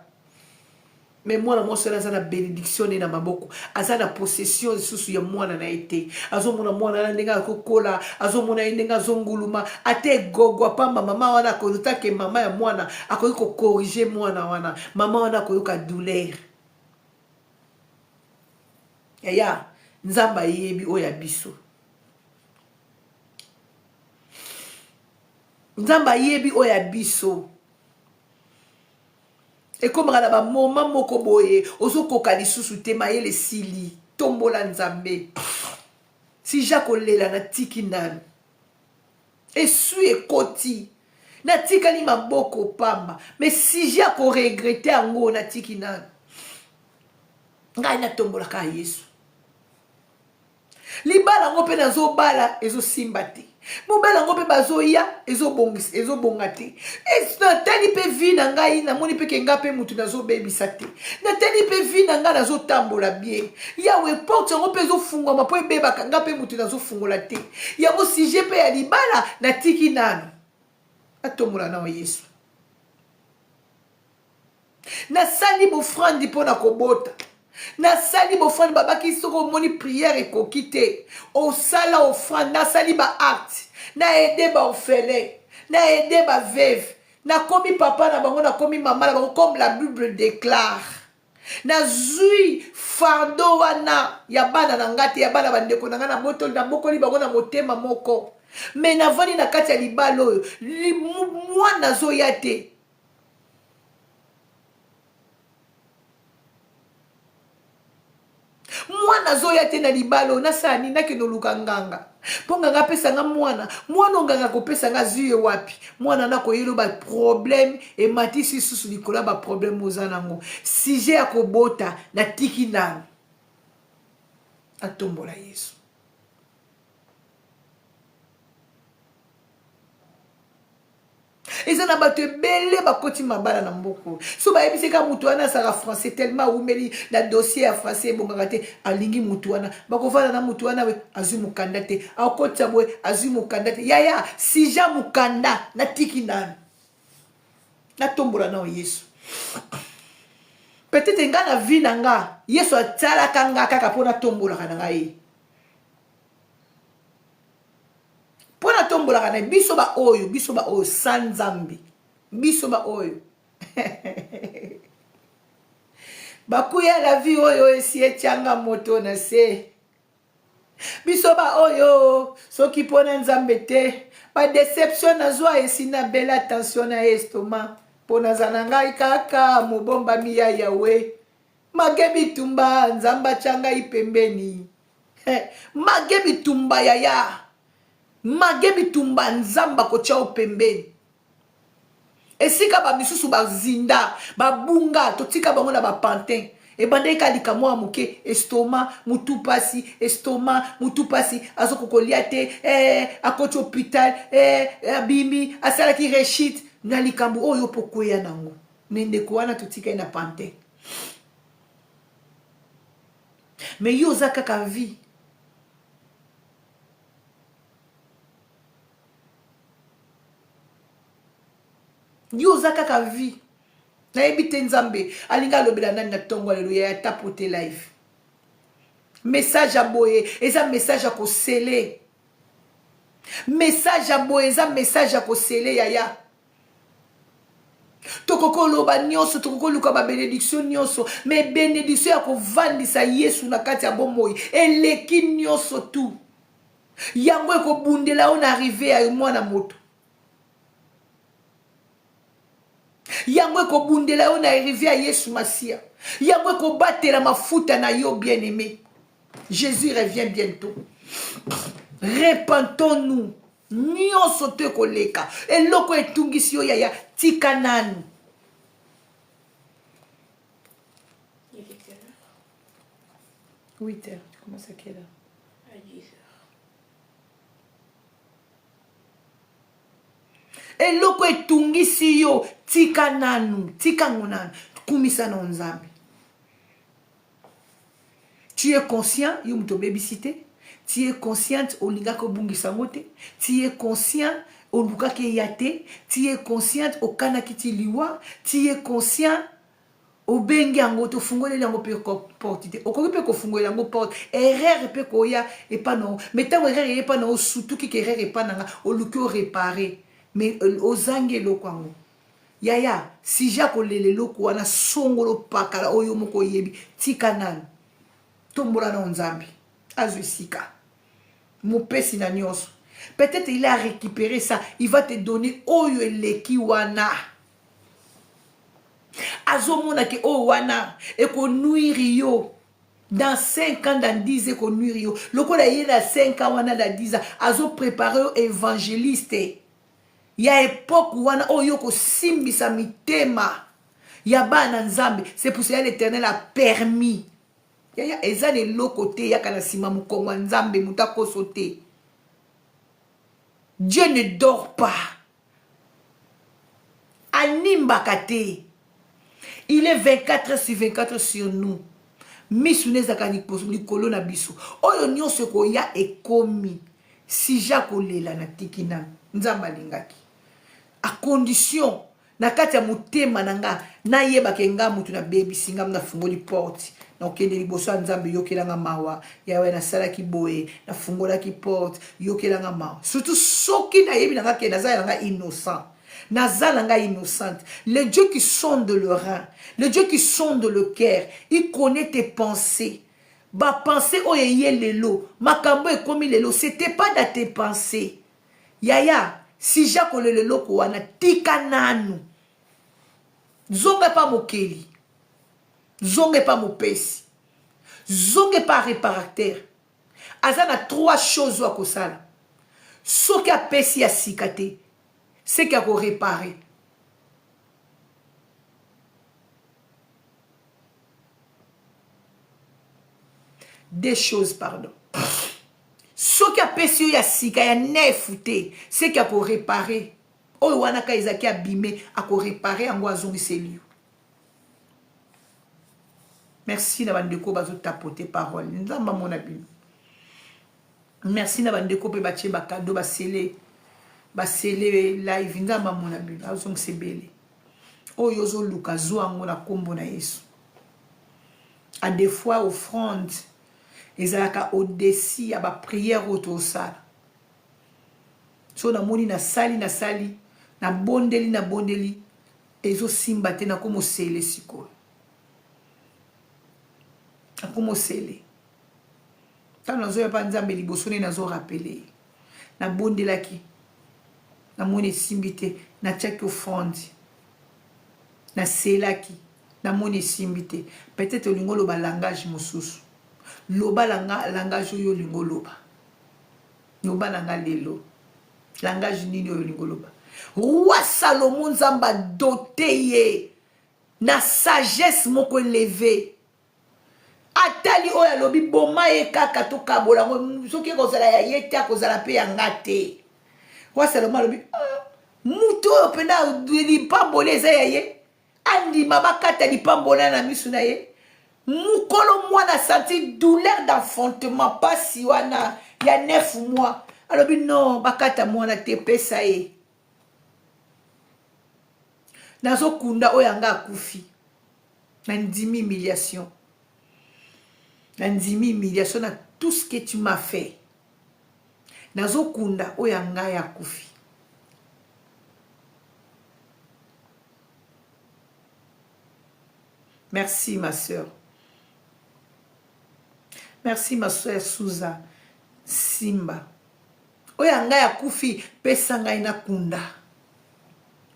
Speaker 1: Me mwana mwasi wana aza na benediction ne na maboko, aza na possession lisusu ya mwana na ye te. Azomona mwana wana ndenge akokola, azomona ye ndenge azonguluma, ata egogwa pamba, mama wana akolotake mama ya mwana akoki kokorige mwana wana, mama wana akoyoka douleur. Yaya, Nzambe ayebi oyo ya biso. Nzambe ayebi oyo ya biso. Ekomaka na bamoma moko boye ozokoka lisusu te, mayele esili. Tombola Nzambe. Sija kolela natiki nanu. Esui ekoti. Natikali maboko pamba. Mais sija koregrete yango natiki nanu. Ngai natombolaka Yesu. Libala yango mpe nazobala ezosimba te. Mobali yango mpe bazoya ezobongisa ezobonga te. Natali mpe vie na ngai namoni mpe ke ngai mpe motu nazobebisa te. Natali mpe vie na ngai nazotambola bien. Yawe porte yango mpe ezofungwama mpo ebebaka ngai mpe motu nazofungola te. Yango sujet mpe ya libala natiki nanu. Natombola nao Yesu. Nasali bofrandi mpo na kobota. Nasali bofrandi babaki soki omoni prière ekoki te osala ofrande. Nasali ba acte, na aide ba orphelin, na aide ba veuve, nakomi papa na bango, nakomi mama na bango comme la Bible déclare. Nazui fardeau wana ya bana na nga te, ya bana bandeko na nga, nabotoli, nabokoli bango na motema moko. Mais navandi na kati ya libala oyo, mwana azoya te. Mwana azoya te na libala oyo, nasala nini? Nakende oluka nganga mpo nganga apesa nga mwana. Mwana oyo nganga akopesa nga azwi ye wapi? Mwana wana akoyelo ba problème, ematisi lisusu likolo ya ba problème oza nango. Sujet ya kobota natiki nanu, atombola Yesu. Eza na bato ebele bakoti mabala na mboka oyo, so bayebisi kaka moto wana azalaka français tellement awumeli na dossier ya français ebongaka te, alingi moto wana, bakovanda na moto wana we azwi mokanda te, akotisa boye azwi mokanda te. Yaya sija mokanda natiki nanu, natombola nao Yesu. Peut-être nga na vie na nga Yesu atialaka nga kaka mpo natombolaka na ngai ye, mpo natombolaka na biso baoyo, biso baoyo sa Nzambe, biso baoyo bakuya la vie oyo esi etianga moto na se, biso baoyo soki mpo na Nzambe te, ba deception nazwa esi na bela tension na estomac, mpo naza na ngai kaka mobombami ya Yahweh, mage bitumba Nzambe atya ngai pembeni. Mage bitumba yaya, mage bitumba Nzambe akotya yo pembeni. Esika ba misusu bazinda babunga, totika bango na ba pantin. Ebandaki kaka likamwa ya moke, estomac, mutu pasi, estomac, mutu pasi, azokoka kolia te, akoti hopital, abimi, asalaki rechute na likambo oyo mpo kweya nango. Me ndeko wana totika ye na pantin. Mais yo oza kaka vie. Yo oza kaka vie. Nayebi te Nzambe alingi alobela nani na ntongo ya lelo ya tapote live. Message ya boye eza message ya kosele. Message ya boye eza message ya kosele yaya. Tokoki koloba nyonso, tokoki koluka ba benediction nyonso, mais benediction ya kovandisa Yesu na kati ya bomoi eleki nyonso tu. Yango ekobundela yo na arrive ya mwana moto. Yango ekobundela yo na arrive ya Yesu Masiya. Yango ekobatela mafuta na yo bien-aimé. Jésus revient bientôt. Repentons-nous. Nyonso to ekoleka. Eloko etungisi yo yaya, tika nanu.
Speaker 2: Il est quelle heure?
Speaker 1: 8 heures. Tu commences à quelle heure?
Speaker 2: À 10 heures.
Speaker 1: Eloko etungisi yo, tika nanu, tika ngo nanu. Kumisa na Nzambe. Tu es conscient, yo moto obebisi te. Tu es consciente olingaki obungisa yango te. Tu es conscient olukaki eya te. Tu es consciente okanaki ti liwa. Tu es conscient obengi yango te, ofungoleli yango mpe porte te. Okoki mpe kofungolela yango porte, erreur mpe koya epa na yo. Mais ntango erreur eye epa na yo, osutuki ke erreur epa na nga, oluki oreparer mais ozangi eloko yango. Yaya, sujet ya kolela eloko wana songolo pakala oyo yo moko oyebi, tika nanu. Tombola nao Nzambe azwa esika. Mopesi na nyonso. Peut-être il a récupéré ça, il va te donner oyo eleki wana. Azomona ke oyo wana ekonuire yo dans 5 ans, dans 10 ans ekonuire yo. Lokola ye na 5 ans wana na 10 ans azo préparer yo évangéliste ya époque wana oyo kosimbisa mitema ya bana Nzambe. C'est pour cela l'Éternel a permis. Yaya, eza na eloko te eyaka na nsima mokongo ya Nzambe, moto akoso te. Dieu ne dort pas. Animbaka te. Il est 24 heures sur 24 heures sur nous. Misu ne ezalaka likolo na biso. Oyo nyonso ekoya ekomi. Sija kolela na tiki na Nzambe alingaki. A condition na kati ya motema na nga nayeba ke nga mutu nabebisi, nga nafungoli porte, nakokende liboso ya Nzambe, yokela nga mawa Yawe, nasalaki boye, nafungolaki porte, yokela nga mawa. Surtout soki nayebi na nga ke naza na nga innocent, naza na nga innocente. Le Dieu qui sonde le rein, le Dieu qui sonde le cœur, il connaît tes pensées. Ba pensées oyo eye lelo, makambo ekomi lelo, c'était pas dans tes pensées. Yaya, sija kolela eloko wana, tika nanu. Zonga epa mokeli. Zonga epa mopesi. Zonga epa réparateur. Aza na trois choses oyo akosala. Soki apesi ya sika te, seke ako réparer. Deux choses, pardon. Soki apesi yo ya sika ya neuf te, seke ako réparer. Oyo wana ka ezalaki abime, ako réparer yango azongiseli yo. Merci na bandeko bazo tapoter parole. Nzambe amona bino. Merci na bandeko pe batie ba cadeau, basele, basele live. Nzambe amona bino, azongisa ebele. Oyo ozoluka zwa yango na kombo na Yesu. A des fois offrande ezalaka au-dessus ya ba prière oyo tosala. So namoni nasali nasali, nabondeli nabondeli, ezosimba te, nakomosele sikoyo. Nakomosele. Ntango nazoya pa Nzambe liboso nde nazo rappeler ye. Nabondelaki, namoni esimbi te, natiaki offrande, naselaki, namoni esimbi te. Peut-être olingi oloba langage mosusu. Loba langage oyo olingi oloba. Loba na nga lelo. Langage nini oyo olingi oloba? Roi Salomon, Nzambe adote ye na sagesse moko eleve. Atali oyo alobi boma ye kaka tokabola yango, soki ekozala ya ye te akozala mpe ya nga te. Roi Salomon alobi ah, moto oyo mpena lipamboli eza ya ye, andima bakata lipambola na miso na ye. Mokolo mwana asanti douleur d'enfantement, pasi wana ya 9 mois, alobi non, bakata mwana te, pesa ye. Nazokunda oyo anga akufi. Nandimi humiliation. Nandimi humiliation na tout ce que tu m'as fait. Nazokunda oyo ya ngai akufi. Merci ma sœur. Merci ma sœur Souza Simba. Oyo ya ngai akufi, pesa ngai nakunda.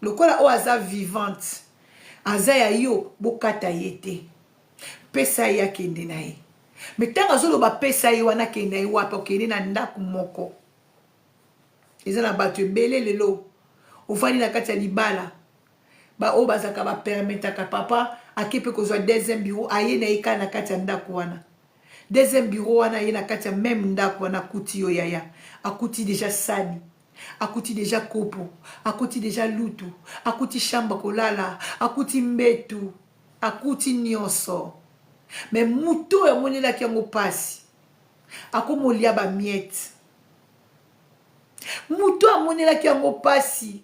Speaker 1: Lokola oyo aza vivante, aza ya yo, bokata ye te. Pesa ye akende na ye. Mais ntango azoloba pesa ye wana akende na ye wapi? Akende na ndako moko. Eza na bato ebele lelo ofandi na kati ya libala, ba oyo bazalaka ba permettaka papa ake mpe kozwa deuxième bureau, aye na ye kaka na kati ya ndako wana. Deuxième bureau wana aye na kati ya meme ndako wana, akuti yo yaya, akuti deja sani, akuti deja kopo, akuti deja lutu, akuti chambre kolala, akuti mbetu, akuti nyonso. Mais moto oyo amonelaki yango pasi. Akoma olia ba miettes. Moto amonelaki yango mpasi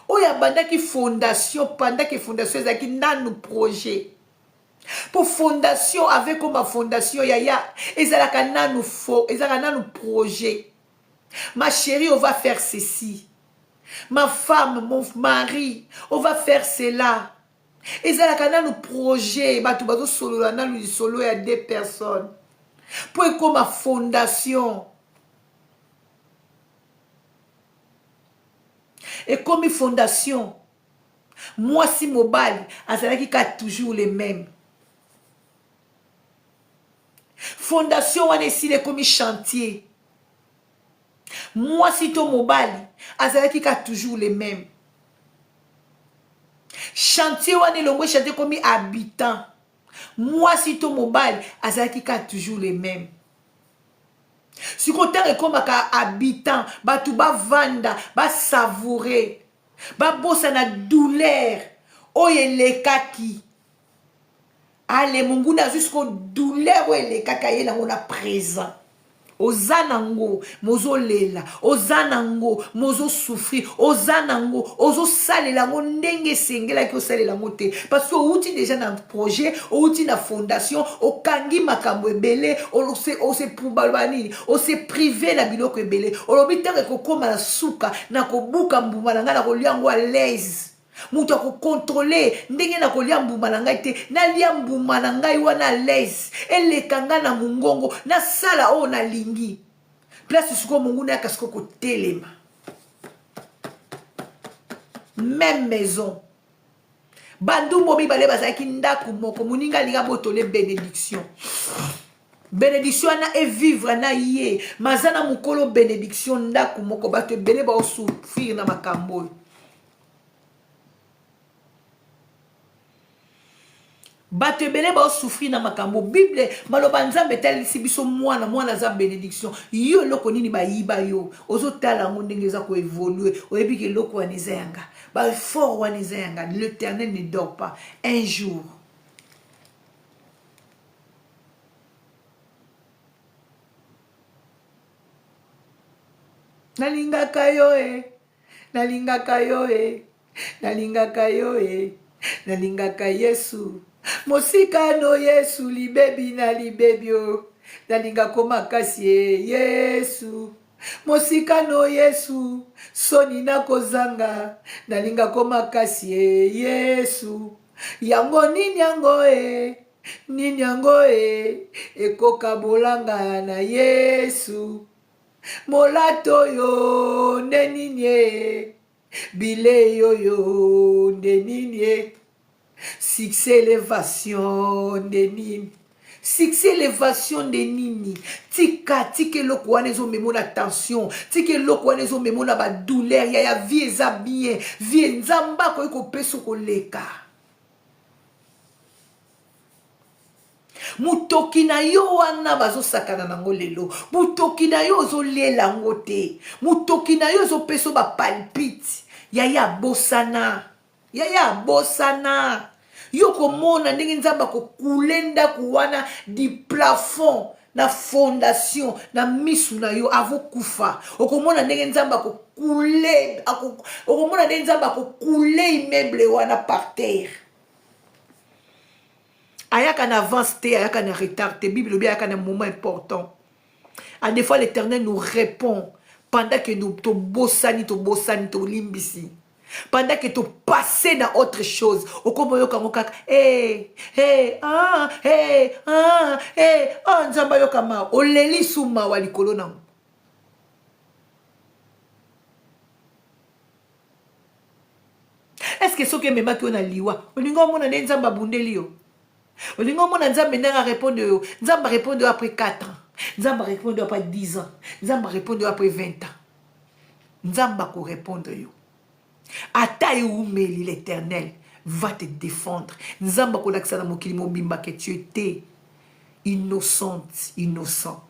Speaker 1: oyo abandaki fondation pendant que fondation ezalaki nanu projet po fondation avec koma fondation yaya ezalaka nanu fo ezalaka nanu projet ma chérie on va faire ceci ma femme mon mari on va faire cela ezalaka nanu projet bato bazosolola nanu lisolo ya deux personnes mpo ekoma fondation ekomi fondation mwasi mobali azalaki ka toujours le même fondation wana esili ekomi chantier mwasi to mobali azalaki ka toujours le même chantier wana elongwe chantier ekomi habitant mwasi to mobali azalaki ka toujours le même sikoyo ntango ekomaka habitant bato bavanda basavoure babosana douleur oyo elekaki ale monguna azwi sikoyo douleur oyo elekaki aye nango na présent oza nango mozolela oza nango mozosouffrir oza nango ozosalela yango ndenge esengelaki osalela yango te parce que outi deja na projet outi na fondation okangi makambo ebele baloba nini ose prive na biloko ebele olobi ntango ekokóma na suka nakobuka mbuma na ngai nakolia yango à l'aise moto akokontrole ndenge nakolia mbuma na ngai te nalia mbuma na ngai wana à l'aise eleka ngai na mongongo nasala oyo nalingi place sikoyo monguna yaka sikoyo kotelema même maison bandumbo mibale bazalaki ndako moko moninga alingi abotole benediction benediction wana evivre na ye maza na mokolo benediction ndako moko bato ebele baosouffrir na makambo oyo bato ebele baosouffrir na makambo bible maloba nzambe etalisi biso mwana mwana aza benediction yo eloko nini bayiba yo ozotala yango ndenge eza koevolue oyebi ke eloko wana eza yanga baeffort wana eza yanga l'éternel ne dort pas un jour nalingaka yo e nalingaka yo e nalingaka yo e nalingaka yesu mosika no yesu libebi na libebi o nalingako makasi e yesu mosika no yesu soni nakozanga nalingako makasi e yesu yango nini yango e nini yango e ekokabolanga na yesu molato oyo nde nini e bilei oyo nde nini e succès elevation nde nini succès elevation nde nini tika tika eloko wana ezomemo na tension tika eloko wana ezomemo na badouleur ya ya vie eza bien vie nzambe akoki kopesa koleka motoki na yo wana bazosakana nango lelo motoki na yo ozolela yango te motoki na yo ezopesa bapalpite yaya bosana yaya bosana yo komona ndenge nzambe akokule ndako wana du plafond na fondation na misu na yo avokufa okomona ndenge nzambe akokule okomona ndenge nzambe akokule immeuble wana par terre ayaka na avance te ayaka na retard te bible elobi ayaka na moment important a des fois l'éternel nous répond pendant que nous tobosani tobosani tolimbisi pendant que topasse na autre chose okoma oyoka yango kaka hey, hey, ah, hey, ah, hey, ah, nzambe ayoka mawa oleli su mawa likolo nango estce soki ememaki yo na liwa olingi omona nde nzambe abundeli yo olingi omona nzambe ndenge arepondre yo nzambe arepondre yo après 4 ans nzambe arepondre yo après 10 ans nzambe arepondre yo après 20 ans nzambe akorepondre yo ata ewumeli l'éternel va te défendre nzambe akolakisa na mokili mobimba ke tu étais innocente innocent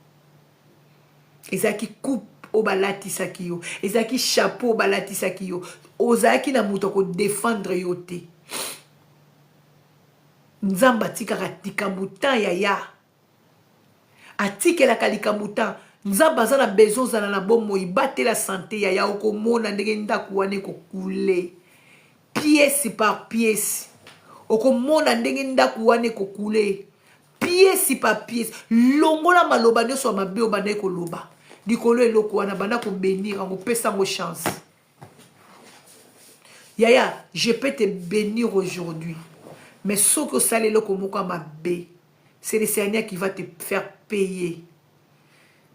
Speaker 1: ezalaki coupe oyo balatisaki yo ezalaki chapeau oyo balatisaki yo ozalaki na moto akodefendre yo te nzambe atikaka likambo temps yaya. Atikelaka likambo temps. Nzambe aza na besoin ozala na bomoi. Batela sante yaya okomona ndenge ndako wana ekokule. Pièce par pièce. Okomona ndenge ndako wana ekokule. Pièce par pièce. Longola maloba nyonso ya mabe obandaki koloba. Likolo eloko wana banda kobenir yango, pesa yango chance. Yaya, je peux te bénir aujourd'hui. Mais soki osali eloko moko ya mabe, c'est le Seigneur qui va te faire payer.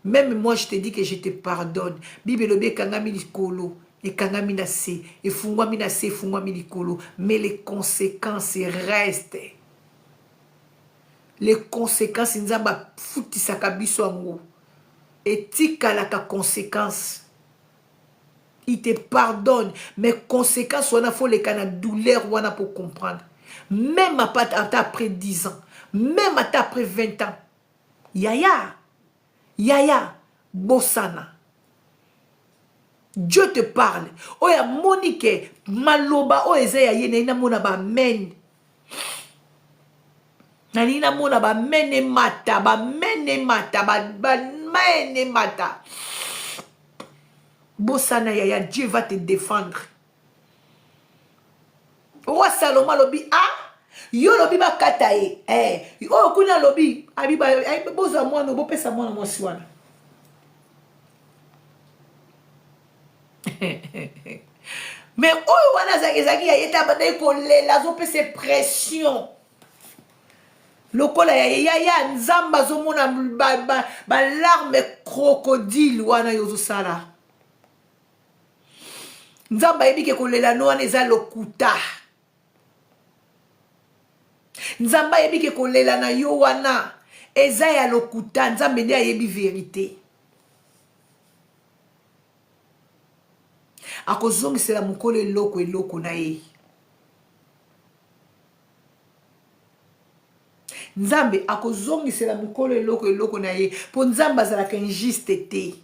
Speaker 1: Même moi, je te dis que je te pardonne. Bible elobi ekangami likolo, ekangami na se, efungwami na se, efungwami likolo. Mais les conséquences restent. Les conséquences, Nzambe afutisaka biso yango. Etikalaka conséquence. Il te pardonne, mais conséquence wana faut leka na douleur wana pour comprendre. Même ata après 10 ans, même ata après 20 ans. Yaya, yaya, bosana. Dieu te parle. Oyo amoni ke maloba oyo eza ya ye na ye namona ba amen. Nalingi namona ba amen emata, ba amen emata, ba amen emata. Bosana yaya, Dieu va te défendre. Roi Salomon alobi ah yo olobi bakata ye eh, oyo kuna alobi abi eh, bozwa mwana bopesa mwana mwasi wana mais oyo wana ezalaki ya ye te abandaki kolela azopesa pression lokola ya ye yaya nzambe azomona balarme ba, ba crocodile wana yo ozosala nzambe ayebi ke kolela no wana eza lokuta nzambe ayebi ke kolela na yo wana eza ya lokuta nzambe nde ayebi verite akozongisela mokolo eloko eloko na ye Nzambe akozongisela mokolo eloko eloko na ye mpo Nzambe azalaka injuste te.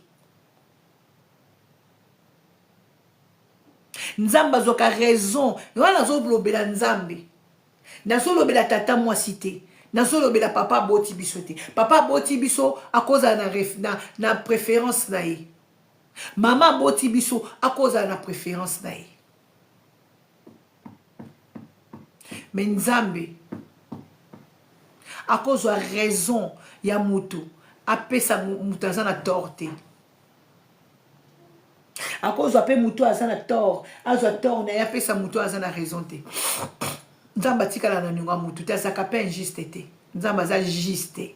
Speaker 1: Nzambe azwaka raison. Wana nazolobela Nzambe, nazolobela tata mwasi te, nazolobela papa aboti biso te. Papa aboti biso akozala na, na, na préférence na ye. Mama aboti biso akozala na préférence na ye. Mais Nzambe akozwa raison ya mutu apesa mutu aza na tort te. Akozwa pe mutu aza na tort, azwa tort na ye apesa mutu aza na raison te. Nzambe atikala na niongo ya mutu te, azalaka pe injuste te. Nzambe aza juste.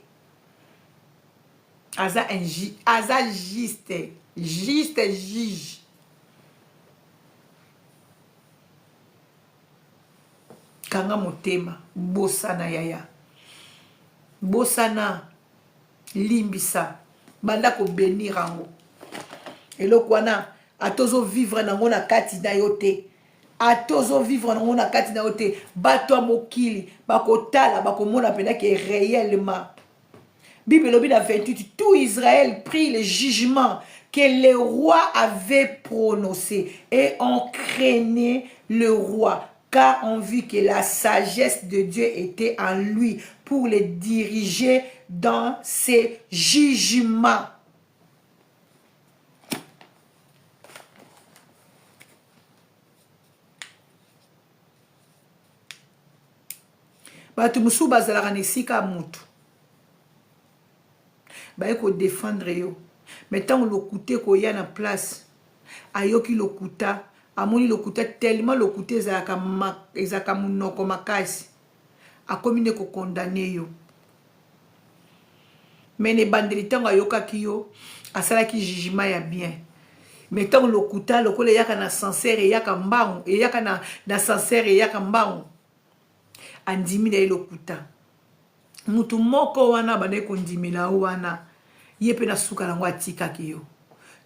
Speaker 1: Aza injuste, aza juste, juste juge. Kanga motema, bosana yaya. Bosana, limbisa, banda ko benir yango. Eloko wana ata ozo vivre nango na kati na yo te. Ata ozo vivre nango na kati na yo te. Bato ya mokili bakotala bakomona mpenza ke réellement Bible elobi na 28, tout Israël prit le jugement que le roi avait prononcé et on craignait le roi car on vit que la sagesse de Dieu était en lui pour le diriger dans ses jugements. Bato mosusu bazalaka na esika ya motu baye ko defendre yo mais ntango lokuta ekoya na place ayoki lokuta amoni lokuta tellement lokuta ezalaka ezalaka monoko makasi akomi nde kokondane yo mais na ebandeli ntango ayokaki yo asalaki jugement ya bien mais ntango lokuta lokola eyaka na ascenseur eyaka mbangu eyaka na, na ascenseur eyaka mbangu andimi na ye lokuta motu moko wana abandaki kondimela yo wana ye mpe na suka nango atikaki yo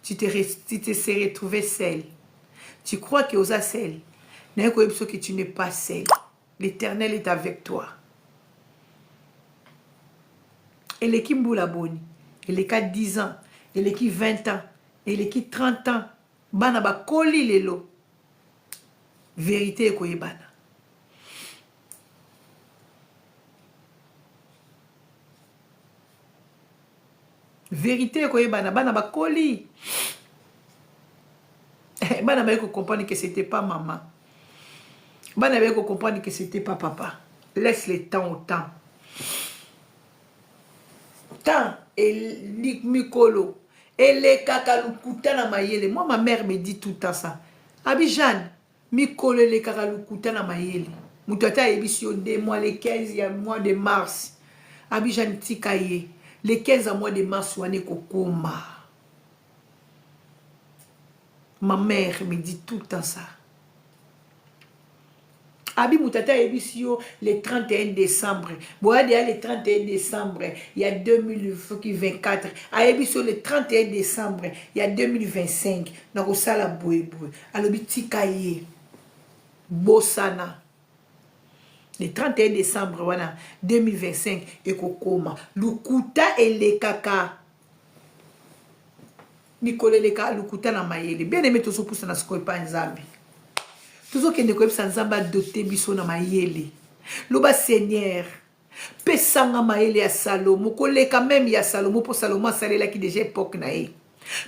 Speaker 1: tu te, tu te se retrouver seul tu crois que oza seul naye koyebi soki tu n'es pas seul l'éternel est avec toi eleki mbula boni eleka 10 ans eleki 20 ans eleki 30 ans bana bakoli lelo verite ekoyebana Verite ekoyebana, bana bakoli. Bana baye kocomprendre que c'était pas maman. Bana baye kocomprendre que c'était pas papa. Laisse le temps au temps. Temps et mikolo elekaka lokuta na mayele. Moi, ma mère me dit tout le temps ça. Abi Jeanne, mikolo elekaka lokuta na mayele. Moto ata ayebisi yo 2 mois, le 15 ya mois de mars. Abi Jeanne, tika ye. Le 15 ya mois de mars wana ekokoma. Ma mère me dit tout le temps ça. Abi moto ata ayebisi yo le 31 décembre, boya deya le 31 décembre ya 2024, ayebisi yo le 31 décembre ya 2025 nakosala boyeboye, alobi tika ye, bosana. Le 31 décembre wana 2025 ekokoma. Lokuta elekaka, mikolo elekaka lokuta na mayele. Bien aimé, tozopusana sikoyo epai Nzambe. Tozokende koyebisa Nzambe adoter biso na mayele. Loba: Seigneur, pesanga mayele ya Salomo, koleka même ya Salomo, mpo Salomo asalelaki déjà époque na ye.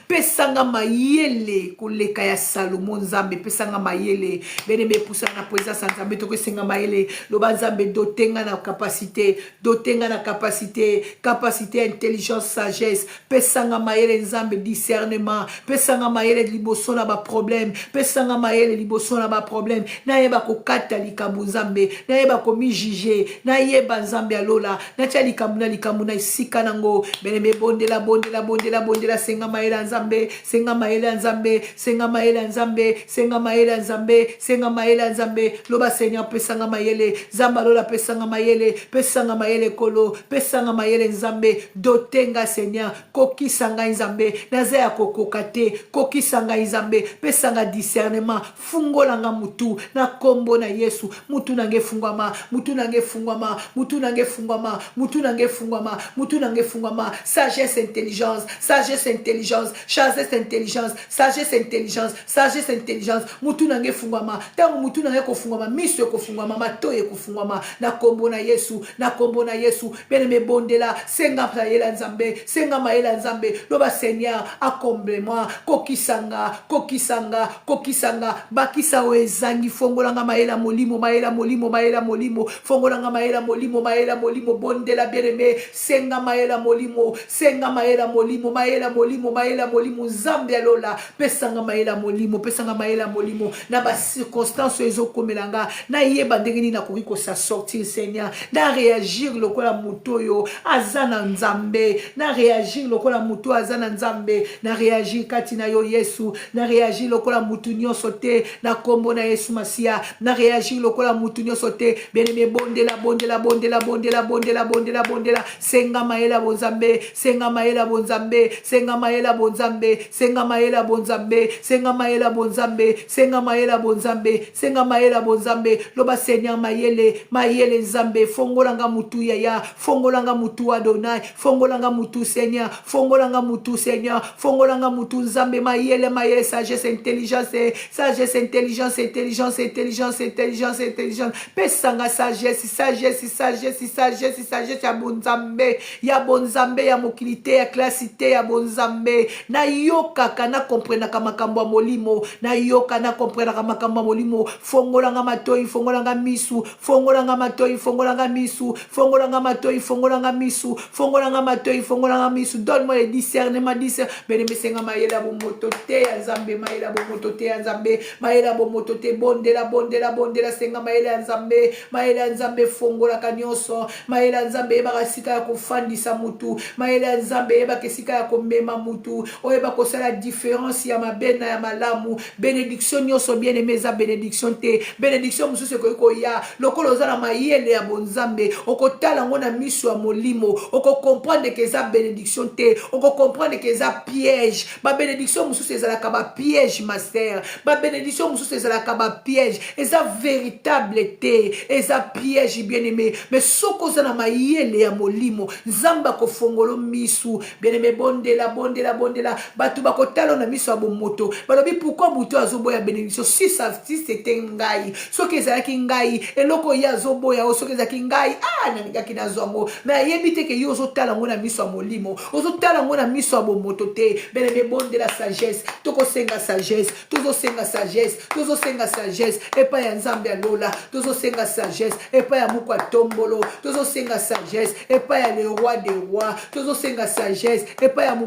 Speaker 1: Pesanga mayele koleka ya Salomo. Nzambe, pesanga mayele. Bien-aimé, epusana na présence ya Nzambe, tokosenga mayele. Loba: Nzambe, doter nga na capacité, doter nga na capacité, capacité, intelligence, sagesse. Pesanga mayele, Nzambe, discernement. Pesanga mayele liboso na baproblème. Pesanga mayele liboso na baproblème, nayeba kokata likambo. Nzambe, nayeba komijuger, nayeba, Nzambe alola, natia likambo na likambo na esika nango. Bien-aimé, bondela, bondela, bondela, bondela. Senga mayele ya Nzambe, senga mayele ya Nzambe, senga mayele ya Nzambe, senga mayele ya Nzambe, senga mayele ya Nzambe. Loba: Seigneur, pesanga mayele. Nzambe alola, pesanga mayele, pesanga mayele. Kolo, pesanga mayele. Nzambe, doter nga. Seigneur, kokisa ngai. Nzambe, naza ya kokoka te, kokisa ngai. Nzambe, pesanga discernement, fungola nga mutu na nkombo na Yesu. Mutu na ngai efungwama, mutu na ngai efungwama, mutu na ngai efungwama, mutu na ngai efungwama, mutu na ngai efungwama. Sagesse, intelligence, sagesse, intelligence, sagesse, intelligence, sagesse, intelligence, sagesse, intelligence. Mutu na ngai efungwama. Ntango mutu na ngai ekofungwama, miso ekofungwama, matoi ekofungwama, na nkombo na Yesu, na nkombo na Yesu. Bien-aimé, bondela, senga mayele ya Nzambe, senga mayele ya Nzambe. Loba: Seigneur, acomble-moi, kokisanga, kokisanga, kokisanga, bakisa oyo ezangi. Fongolanga mayele ya molimo, mayele ya molimo, mayele ya molimo. Fongolanga mayele ya molimo, mayele ya molimo. Bondela, bien-aimé, senga mayele ya molimo, senga mayele ya molimo, mayele ya molimo, mayele ya molimo. Nzambe alola, pesanga mayele ya molimo, pesanga mayele ya molimo na bacirconstance oyo ezokomela nga, nayeba ndenge nini nakoki kosa sortir. Seigneur, na réagir lokola moto oyo aza na Nzambe, na réagir lokola moto oyo aza na Nzambe, na réagir kati na yo, Yesu. Na réagir lokola motu nyonso te, na nkombo na Yesu Masiya. Na réagir lokola motu nyonso te. Bien-aimé, bondela, bondela, bondela, bondela, bondela, bondela, bondela. Senga mayele ya bonzambe, senga mayele ya bonzambe, senga mayele ya bonzambe, senga mayele ya bonzambe, senga mayele ya bonzambe, senga mayele ya bonzambe, senga mayele ya bonzambe. Loba: Seigneur, mayele, mayele. Nzambe, fongolanga mutu. Yaya, fongolanga mutu. Adonai, fongolanga mutu. Seigneur, fongolanga mutu. Seigneur, fongolanga mutu. Nzambe, mayele, mayele, sagesse, intelligence, sagesse, intelligence, intelligence, intelligence, intelligence, intelligence. Pesanga sagesse, sagesse, sagesse, sagesse, sagesse ya bonzambe, ya bonzambe, ya mokili te, ya klasi te, ya bonzambe. Nayokaka, nakomprenaka makambo ya molimo. Nayoka, nakomprenaka makambo ya molimo. Fongolanga matoi, fongolanga misu, fongolanga matoi, fongolanga misu, fongolanga matoi, fongolanga misu, fongolanga matoi, fongolanga misu. Donne-moi le discernement, discernement. Bien-aimé, senga mayele ya bomoto te, ya Nzambe. Mayele ya bomoto te, ya Nzambe. Mayele ya bomoto te. Bondela, bondela, bondela, senga mayele ya Nzambe. Mayele ya Nzambe efongolaka nyonso. Mayele ya Nzambe eyebaka esika ya kofandisa mutu. Mayele ya Nzambe eyebaka esika ya komema mutu, oyeba kosala différence ya mabe na ya malamu. Bénédiction nyonso, bien aimé, eza bénédiction te. Bénédiction mosusu ekoki koya, lokola oza na mayele ya bonzambe, okotala yango na miso ya molimo, okocomprendre ke eza bénédiction te, okocomprendre ke eza piège. Babénédiction mosusu ezalaka bapiège, ma sœur. Babénédiction mosusu ezalaka bapiège, eza véritable te, eza piège, bien aimé. Mais soki oza na mayele ya molimo, Nzambe akofongola misu. Bien aimé, bondela, bondela. bondela. Bato bakotala na miso ya bomoto, balobi pourquoi moto azoboya bénédiction? Si ça, si c'était ngai, soki ezalaki ngai, eloko ye azoboya o, soki ezalaki ngai, ah, nalingaki nazwa yango. Mais ayebi te ke yo ozotala yango na miso ya molimo, ozotala yango na miso ya bomoto te. Bien-aimé, bondela sagesse. Tokosenga sagesse, tozosenga sagesse, tozosenga sagesse epai ya Nzambe ya lola, tozosenga sagesse epai ya moko ya tombolo, tozosenga sagesse epai ya le roi des rois, tozosenga sagesse epai ya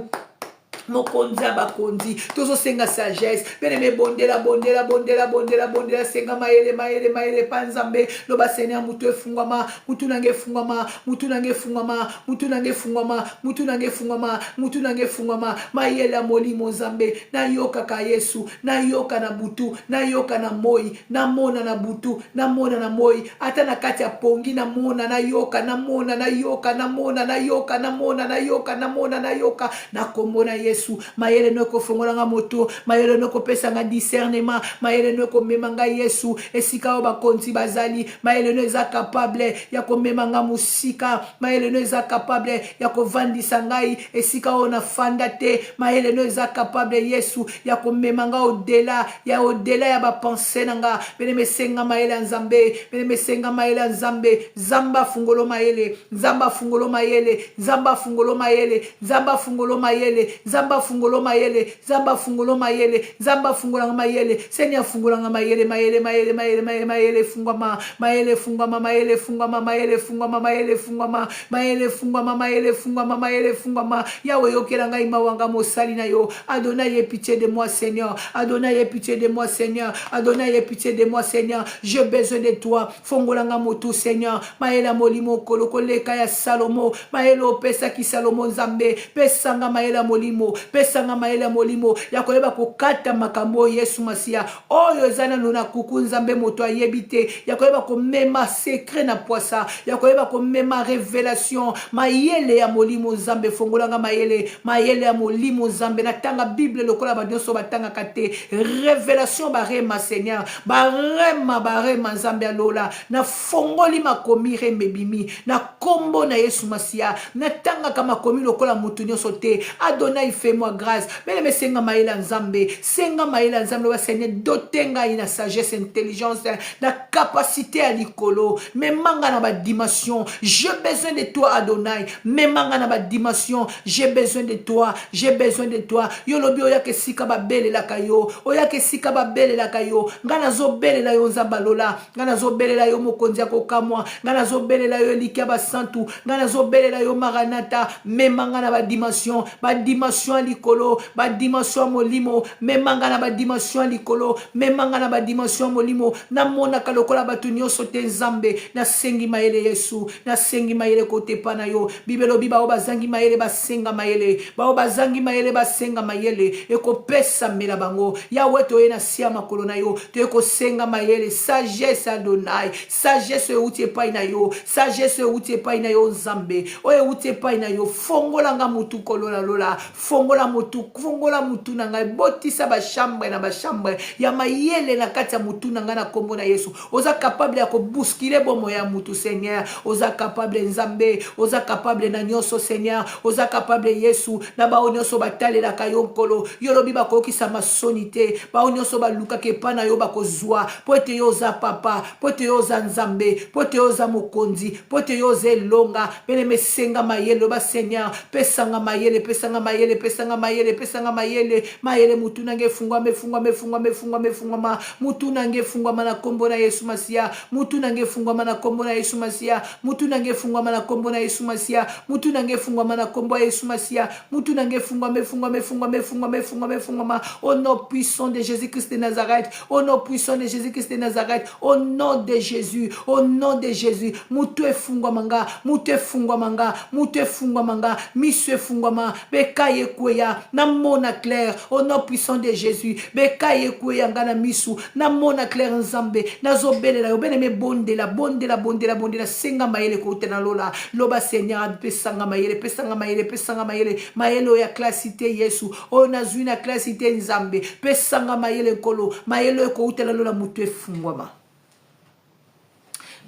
Speaker 1: mokonzi ya bakonzi, tozosenga sagesse. Bien-aimé, bondela, bondela, bondela, bondela, bondela. Senga mayele, mayele, mayele pa Nzambe. Loba: Seigneur, mutu efungwama, mutu nange efungwama, mutu nange efungwama, mutu nange efungwama, mutu nange efungwama, mutu nange efungwama. Mayele ya molimo, Nzambe, nayokaka Yesu, nayoka na butu, nayoka na moi, namona na butu, namona na moi, ata na kati ya pongi namona, nayoka, namona, nayoka, namona, nayoka, namona, nayoka, namona, nayoka na kombo na Yesu. Mayele no ekofongolanga moto, mayele no ekopesanga discernement, mayele no ekomema ngai, Yesu, esika oyo bakonzi bazali, mayele no eza capable ya komema nga mosika, mayele no eza capable ya kovandisa ngai esika oyo nafanda te, mayele no eza capable, Yesu, ya komema nga au-delà ya au-delà ya bapensées na nga. Bien-aimé, senga mayele ya Nzambe. Bien-aimé, senga mayele ya Nzambe. Nzambe afungolo mayele, Nzambe afungolo mayele, Nzambe afungolo mayele, Nzambe afungolo mayele, Nzambe afungolo mayele, Nzambe afungolo mayele, Nzambe afungolanga mayele. Seigneur, afungolanga mayele, mayele, mayele, mayele, mayele, mayele efungwama, mayele efungwama, mayele efungwama, mayele efungwama, mayele efungwama, mayele efungwama, mayele efungwama, mayele efungwama. Yawe, yokela ngai mawanga mosali na yo. Adonai, aie pitié de moi, Seigneur. Adonai, aie pitié de moi, Seigneur. Adonai, aie pitié de moi, Seigneur. J'ai besoin de toi. Fongolanga motu, Seigneur. Mayele molimo, kolo koleka ya Salomo, mayele opesaki Salomo, Nzambe, pesanga mayele ya molimo, pesanga mayele ya molimo ya koyeba kokata makambo oyo, Yesu Masiya, oyo eza nano na kuku, Nzambe, moto ayebi te, ya koyeba komema secret na poisa, ya koyeba komema révélation. Mayele ya molimo, Nzambe, fongolanga mayele, mayele ya molimo, Nzambe. Natanga Bible lokola bato nyonso batangaka te. Révélation, barema, Seigneur, barema, barema, Nzambe ya lola. Nafongoli makomi, rema ebimi na nkombo na Yesu Masiya. Natangaka makomi lokola motu nyonso te. Adonai, fais-moi grâce. Bien-aimé, senga mayele ya Nzambe, senga mayele ya Nzambe. Loba: Seigneur, dote ngai na sagesse, intelligence, na capacité ya likolo. Memanga na badimension. J'ai besoin de toi, Adonai. Memanga na badimension. J'ai besoin de toi, j'ai besoin de toi. Yo lobi oyaka esika babelelaka yo, oyaka esika babelelaka yo. Ngai nazobelela yo, Nzambe alola. Ngai nazobelela yo, mokonzi ya kokamwa. Ngai nazobelela yo, eliki ya basantu. Ngai nazobelela yo, maranata. Memanga na badimension, badimension ya likolo, badimension ya molimo. Memanga na badimension ya likolo, memanga na badimension ya molimo. Namonaka lokola bato nyonso te. Nzambe, nasengi mayele. Yesu, nasengi mayele kotepa na yo. Bible elobi: bao bazangi mayele basenga mayele, bao bazangi mayele basenga mayele, ekopesamela bango. Yawe, toye na sia makolo na yo, toye kosenga mayele, sagesse. Adonai, sagesse oyo euti epai na yo, sagesse oyo euti epai na yo, Nzambe, oyo euti epai na yo. Fongolanga motu, kolola lola, fongola motu, fongola motu na ngai. Botisa bachambre na bachambre ya mayele na kati ya motu na ngai na nkombo na Yesu. Oza capable ya kobousculer bomoi ya mutu, Seigneur. Oza capable, Nzambe, oza capable na nyonso. Seigneur, oza capable, Yesu. Na bao nyonso batalelaka yo, Nkolo, yo lobi bakokisa masoni te. Bao nyonso balukaka epai na yo bakozwa, mpo ete yo oza papa, mpo ete yo oza Nzambe, mpo ete yo oza mokonzi, mpo ete yo oza elonga. Bien-aimé, senga mayele. Loba: Seigneur, pesanga mayele, pesanga mayele, pesanga mayele, pesanga mayele, mayele. Mutu nange efungwama, efungwama, efungwama, efungwama, efungwama. Mutu nange efungwama na nkombo na Yesu Masiya. Mutu nange efungwama na nkombo na Yesu Masiya. Mutu nange efungwama na nkombo na Yesu Masiya. Mutu nange efungwama na nkombo ya Yesu Masiya. Mutu nange efungwama, efungwama, efungwama, efungwama, efungwama, efungwama. Au nom puissant de Jésus Christ de Nazareth, au nom puissant de Jésus Christ de Nazareth, au nom de Jésus, au nom de Jésus. Mutu efungwama nga, mutu efungwama nga, mutu efungwama nga, miso efungwama, beka ekweya, namona clair. Au nom puissant de Jésus, beka ekweya nga na misu, namona clair. Nzambe, nazobelela yo. Bien-aimé, bondela, bondela, bondela, bondela. Senga mayele kouta na lola. Loba: Seigneur, pesanga mayele, pesanga mayele, pesanga mayele. Mayele oyo ya klasi te, Yesu, oyo nazwi na klasi te. Nzambe, pesanga mayele, Nkolo, mayele oyo ekouta na lola. Motu efungwama.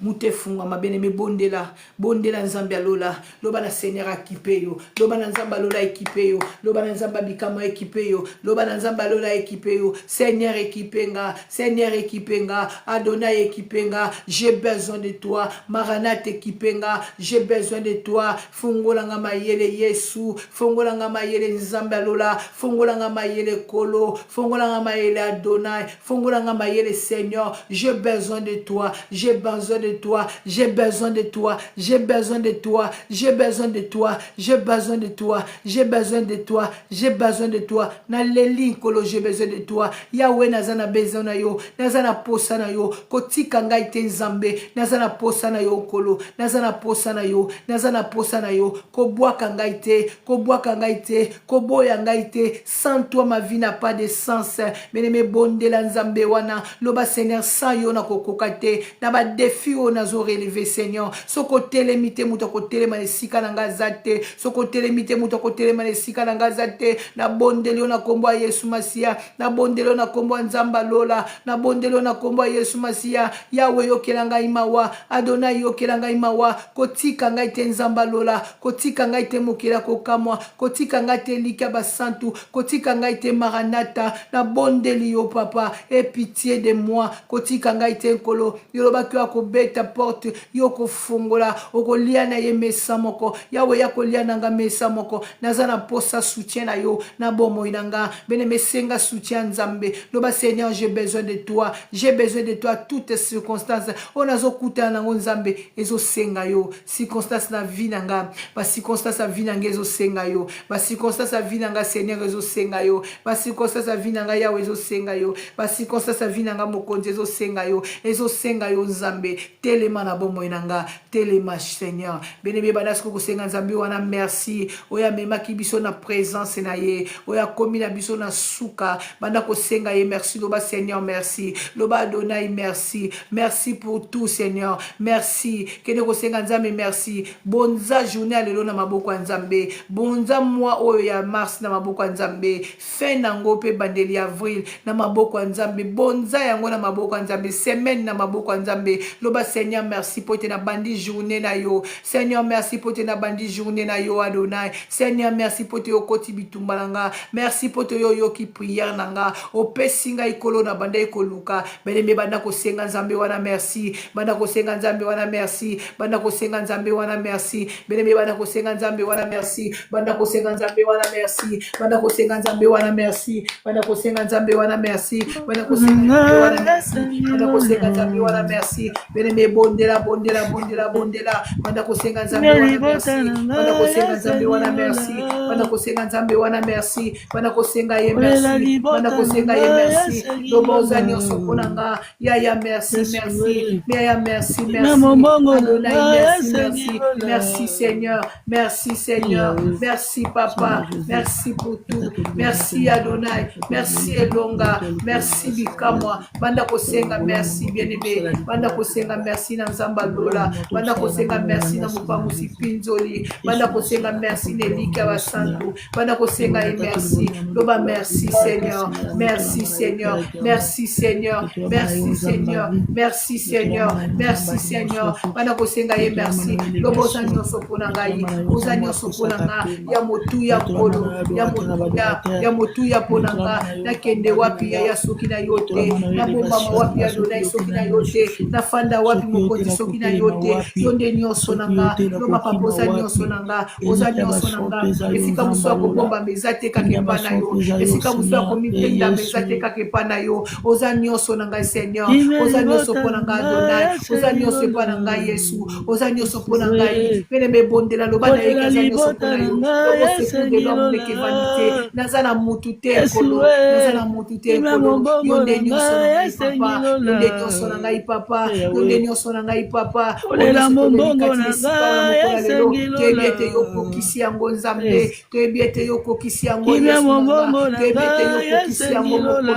Speaker 1: Moto efungwama bien aimé, bondela, bondela Nzambe ya lola, loba na Seigneur akipe yo, loba na Nzambe ya lola ekipe yo, loba na Nzambe abikama ekipe yo, loba na Nzambe ya lola ekipe yo, Seigneur ekipe nga, Seigneur ekipe nga, Adonai ekipe nga, j'ai besoin de toi, Maranatha ekipe nga, j'ai besoin de toi, Fongola nga mayele Yesu, fongola nga mayele Nzambe ya lola, fongola nga mayele Kolo, fongola nga mayele Adonai, fongola nga mayele Seigneur, j'ai besoin de toi, j'ai besoin de toi, j'ai besoin de toi, j'ai besoin de toi, j'ai besoin de toi, j'ai besoin de toi, j'ai besoin de toi, j'ai besoin de toi. Naleli Nkolo, j'ai besoin de toi. Yahweh naza na besoin na yo, naza na posa na yo, kotika ngai te Nzambe, naza na posa na yo Nkolo, naza na posa na yo, naza na posa na yo, kobwaka ngai te, kobwaka ngai te, koboya ngai te. Sans toi ma vie n'a pas de sens. Bien-aimé, bondela Nzambe wana, loba Seigneur, sans yo nakokoka te, na ba défis oyo nazo relever Seigneur. Soki otelemi te, moto akotelema na esika na ngai aza te. Soki otelemi te, moto akotelema na esika na ngai aza te. Nabondeli yo na kombo ya Yesu Masiya, nabondeli yo na kombo ya Nzambe ya lola, nabondeli yo na kombo ya Yesu Masiya. Yawe, yokela ngai mawa, Adonai, yokela ngai mawa, kotika ngai te Nzambe ya lola, kotika ngai te mokili ya kokamwa, kotika ngai te elikya basantu, kotika ngai te Maranatha, nabondeli yo papa, aie pitié de moi, kotika ngai te Nkolo. Yo olobaki oyo akobeta porte, yo okofongola, okolia na ye mesa moko. Yawe, ya kolia na nga mesa moko, naza na posa soutien na yo na bomoi na nga. Bien-aimé, senga soutien ya Nzambe, loba Seigneur, j'ai besoin de toi, j'ai besoin de toi toutes circonstances oyo nazokutana nango Nzambe ezosenga yo. Circonstance na vie na nga, ba circonstance ya vie na nga ezosenga yo, ba circonstance ya vie na nga Seigneur ezosenga yo, ba circonstance ya vie na nga Yawe ezosenga yo, ba circonstance ya vie na nga Mokonzi ezosenga yo, ezosenga yo Nzambe, telema na bomoi na nga, telema Seigneur. Bien-aimé, banda sikoyo kosenga Nzambe wana merci, oyo amemaki biso na présence na ye, oyo akomi na biso na suka, banda kosenga ye merci, loba Seigneur merci, loba Adonai merci, merci pour tout Seigneur, merci. Kende kosenga Nzambe merci. Bonza journée ya lelo na maboko ya Nzambe, bonza mois oyo ya mars na maboko ya Nzambe, fin nango pe bandeli ya avril na maboko ya Nzambe, bonza yango na maboko ya Nzambe, semaine na maboko ya Nzambe. Loba Seigneur merci po ete na bandi journée na yo. Seigneur merci po ete na bandi journée na yo Adonai. Seigneur merci po ete okoti bitumba na nga. Merci po ete yo oyoki prière na nga, opesi ngai kolo na bandaki koluka. Bien-aimé, banda kosenga Nzambe wana merci, banda kosenga Nzambe wana merci, banda kosenga Nzambe wana merci. Bien-aimé, banda kosenga Nzambe wana merci, banda kosenga Nzambe wana merci, banda kosenga Nzambe wana merci, banda kosenga Nzambe wana merci, banda kosenga Nzambe wana merci, banda kosenga Nzambe wana merci. Bien-aimé, bondela, bondela, bondela, bondela, banda kosenga Nzambe wana merci, banda kosenga Nzambe wana merci, banda kosenga Nzambe wana merci, banda kosenga ye merci, banda kosenga ye merci. Loba oza nyonso mpo na nga, yaya merci, merci, yaya merci, merci, Adonai merci, merci, merci Seigneur, merci Seigneur, merci Papa, merci pour tout, merci Adonai, merci Elonga, merci Bikamwa. Banda kosenga merci bien-aimé, banda kosenga merci na Nzambe lola, banda kosenga merci na mopangusi pinzoli, banda kosenga merci na elikya basantu, banda kosenga ye merci. Loba merci Seigneur, merci Seigneur, merci Seigneur, merci Seigneur, merci Seigneur, merci Seigneur. Banda kosenga ye merci. Loba oza nyonso mpo na ngai, oza nyonso mpo na nga, ya motuya Nkolo, ya motuya, ya motuya mpo na nga. Nakende wapi yaya soki na yo te, nabombama wapi Adonai soki na yo te, nafanda wapi Mokonzi soki na yo te. Yo nde nyonso na nga. Loba papa oza nyonso na nga, oza nyonso na nga. Esika mosusu ya kobombama eza te kaka epa na yo, esika mosusu ya komipendama eza te kaka epa na yo. Oza nyonso na ngai Seigneur, oza nyonso mpo na ngai Adonai, oza nyonso epa na ngai Yesu, oza nyonso mpo na ngai. Pene mebondela loba na ye aza nyonso mpo na yo. Lobo secours de l'homme n'est que vanité. Naza na mutu te Nkolo, naza na mutu te Nkolo. Yo nde nyonso na ngai papa, yo nde nyonso na ngai papa, yo nde nyonso na ngai papa. Oyo nyonso toleli kati na esika wana mokolo ya lelo, toyebi ete yo okokisi yango Nzambe, toyebi ete yo okokisi yango Yesu na nga, toyebi ete yo okokisi yango Mokonzi.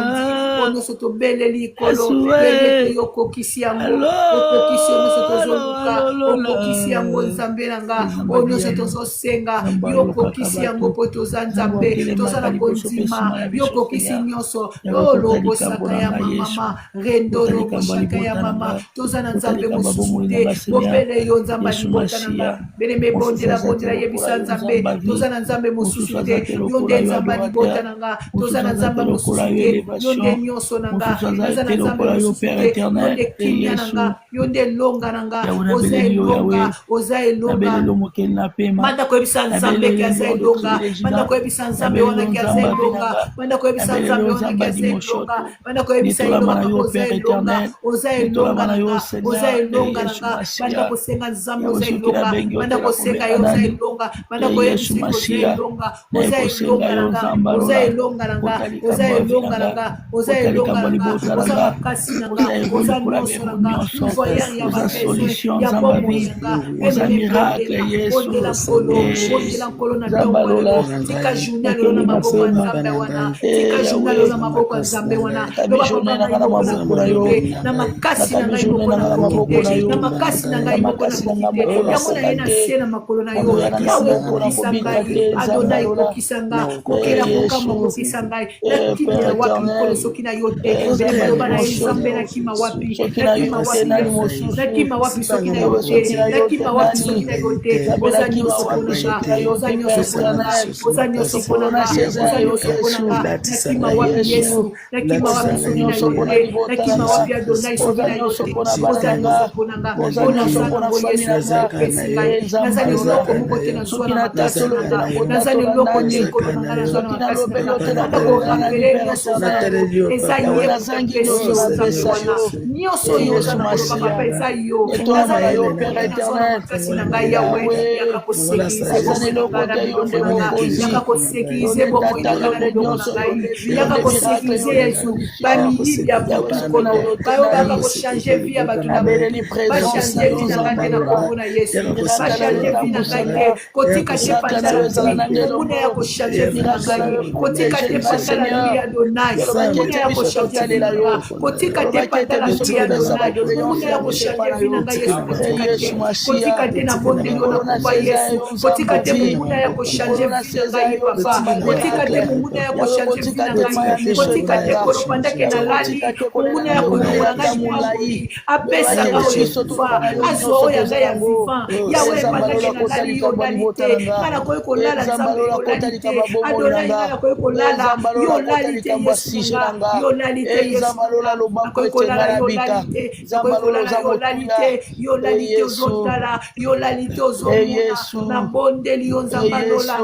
Speaker 1: Oyo nyonso tobeleli Nkolo, toyebi ete yo okokisi yango, okokisi oyo nyonso tozoluka, okokisi yango Nzambe na nga. Oyo nyonso tozosenga, yo okokisi yango mpo toza Nzambe, toza na kondima, yo okokisi nyonso. Oyo lobosaka ya mama, rendo lobosaka ya mama, toza na Nzambe. nzambe mosusu te bobele yo nzambe ya libota na nga beleme bondela bondela yebisa nzambe toza na nzambe mosusu te yo nde nzambe ya libota na nga toza na nzambe mosusu te yo nde nyonso na nga naza na nzambe mosusu te yo nde kimia na nga yo nde elonga na nga oza elonga oza elonga banda koyebisa nzambe ke aza elonga banda koyebisa nzambe wana ke aza elonga banda koyebisa nzambe wana ke aza elonga banda koyebisa elonga oza elonga oza elonga na nga oza elonga na nga banda kosenga nzambe oza elonga banda kosenga ye oza elonga banda koyebisa oza elonga oza elonga na nga oza elonga na nga oza elonga na nga oza elonga na nga oza makasi na nga oza nyonso na nga voyeur ya babesoin ya bomoi na nga ememe bondela nkolo bondela nkolo na ntongo lelo tika journal lelo na maboko ya nzambe wana tika journal lelo na maboko ya nzambe wana loba papa ngai moko nakoki te na makasi na ngai moko nakoki te na makasi na ngai moko nakoki te yango na ye na se na makolo na yo yawe kokisa ngai adonai kokisa nga kokela kokamwa kokisa ngai nakimela wapi mokolo soki na yo te loba na ye nzambe nakima wapi nakima wapi nakima wapi soki na yo te nakima wapi soki na yo te oza nyonso mpona nga oza nyonso mpona nga oza nyonso mpona nga oza nyonso mpona nga nakima wapi yesu nakima wapi soki na yo te nakima wapi adonai soki na yo te oza nyonso mpona nga mpo naza nango yesu opesi ngai naza na eloko moko te nazwa na makasi na nga naza na eloko te nkolo na nga nazwa na makasi na nga ata korapele nyonso oza nango eza ye moto apesi yo nzambe wana nyonso oyo oza na koloba papa eza yo naza na eloko te nazwa na makasi na ngai yawe yaka kosekirize bomoi na ngai na biloko na nga yaka kosekirize bomoi na ngai na biloko na ngai yaka kosekirize yesu bamiyibi ya butu nkolo bayo bayaka kochange vie ya bato na bachange vie na ngai te na nkombo na yesu bachange vie na ngai te kotika te panzala monguna ya kochange vie na ngai kotika te panzala vie ya donai monguna ya kochange vie na ngai kotika te panzala vie ya donai monguna ya kochange vie na ngai yesu kotika te kotika te na bondeli yo na nkombo ya yesu kotika te monguna ya kochange vie na ngai papa kotika te monguna ya kochange vie na ngai kotika te koloba ndake nalali monguna ya kolongola ngai lipamboli apesa nga oyo ekufa azwa oyo ya ngai ya vivant yawe epandake nalali yo olali te ngai nakoki kolala nzambe yo olali te adonai ngai nakoki kolala yo olali te yesu na nga yo olali te yesu nakoki kolala yo olali te nakoki kolala yo olali te yo olali te ozotala yo olali te ozomona nabondeli yo nzambe alola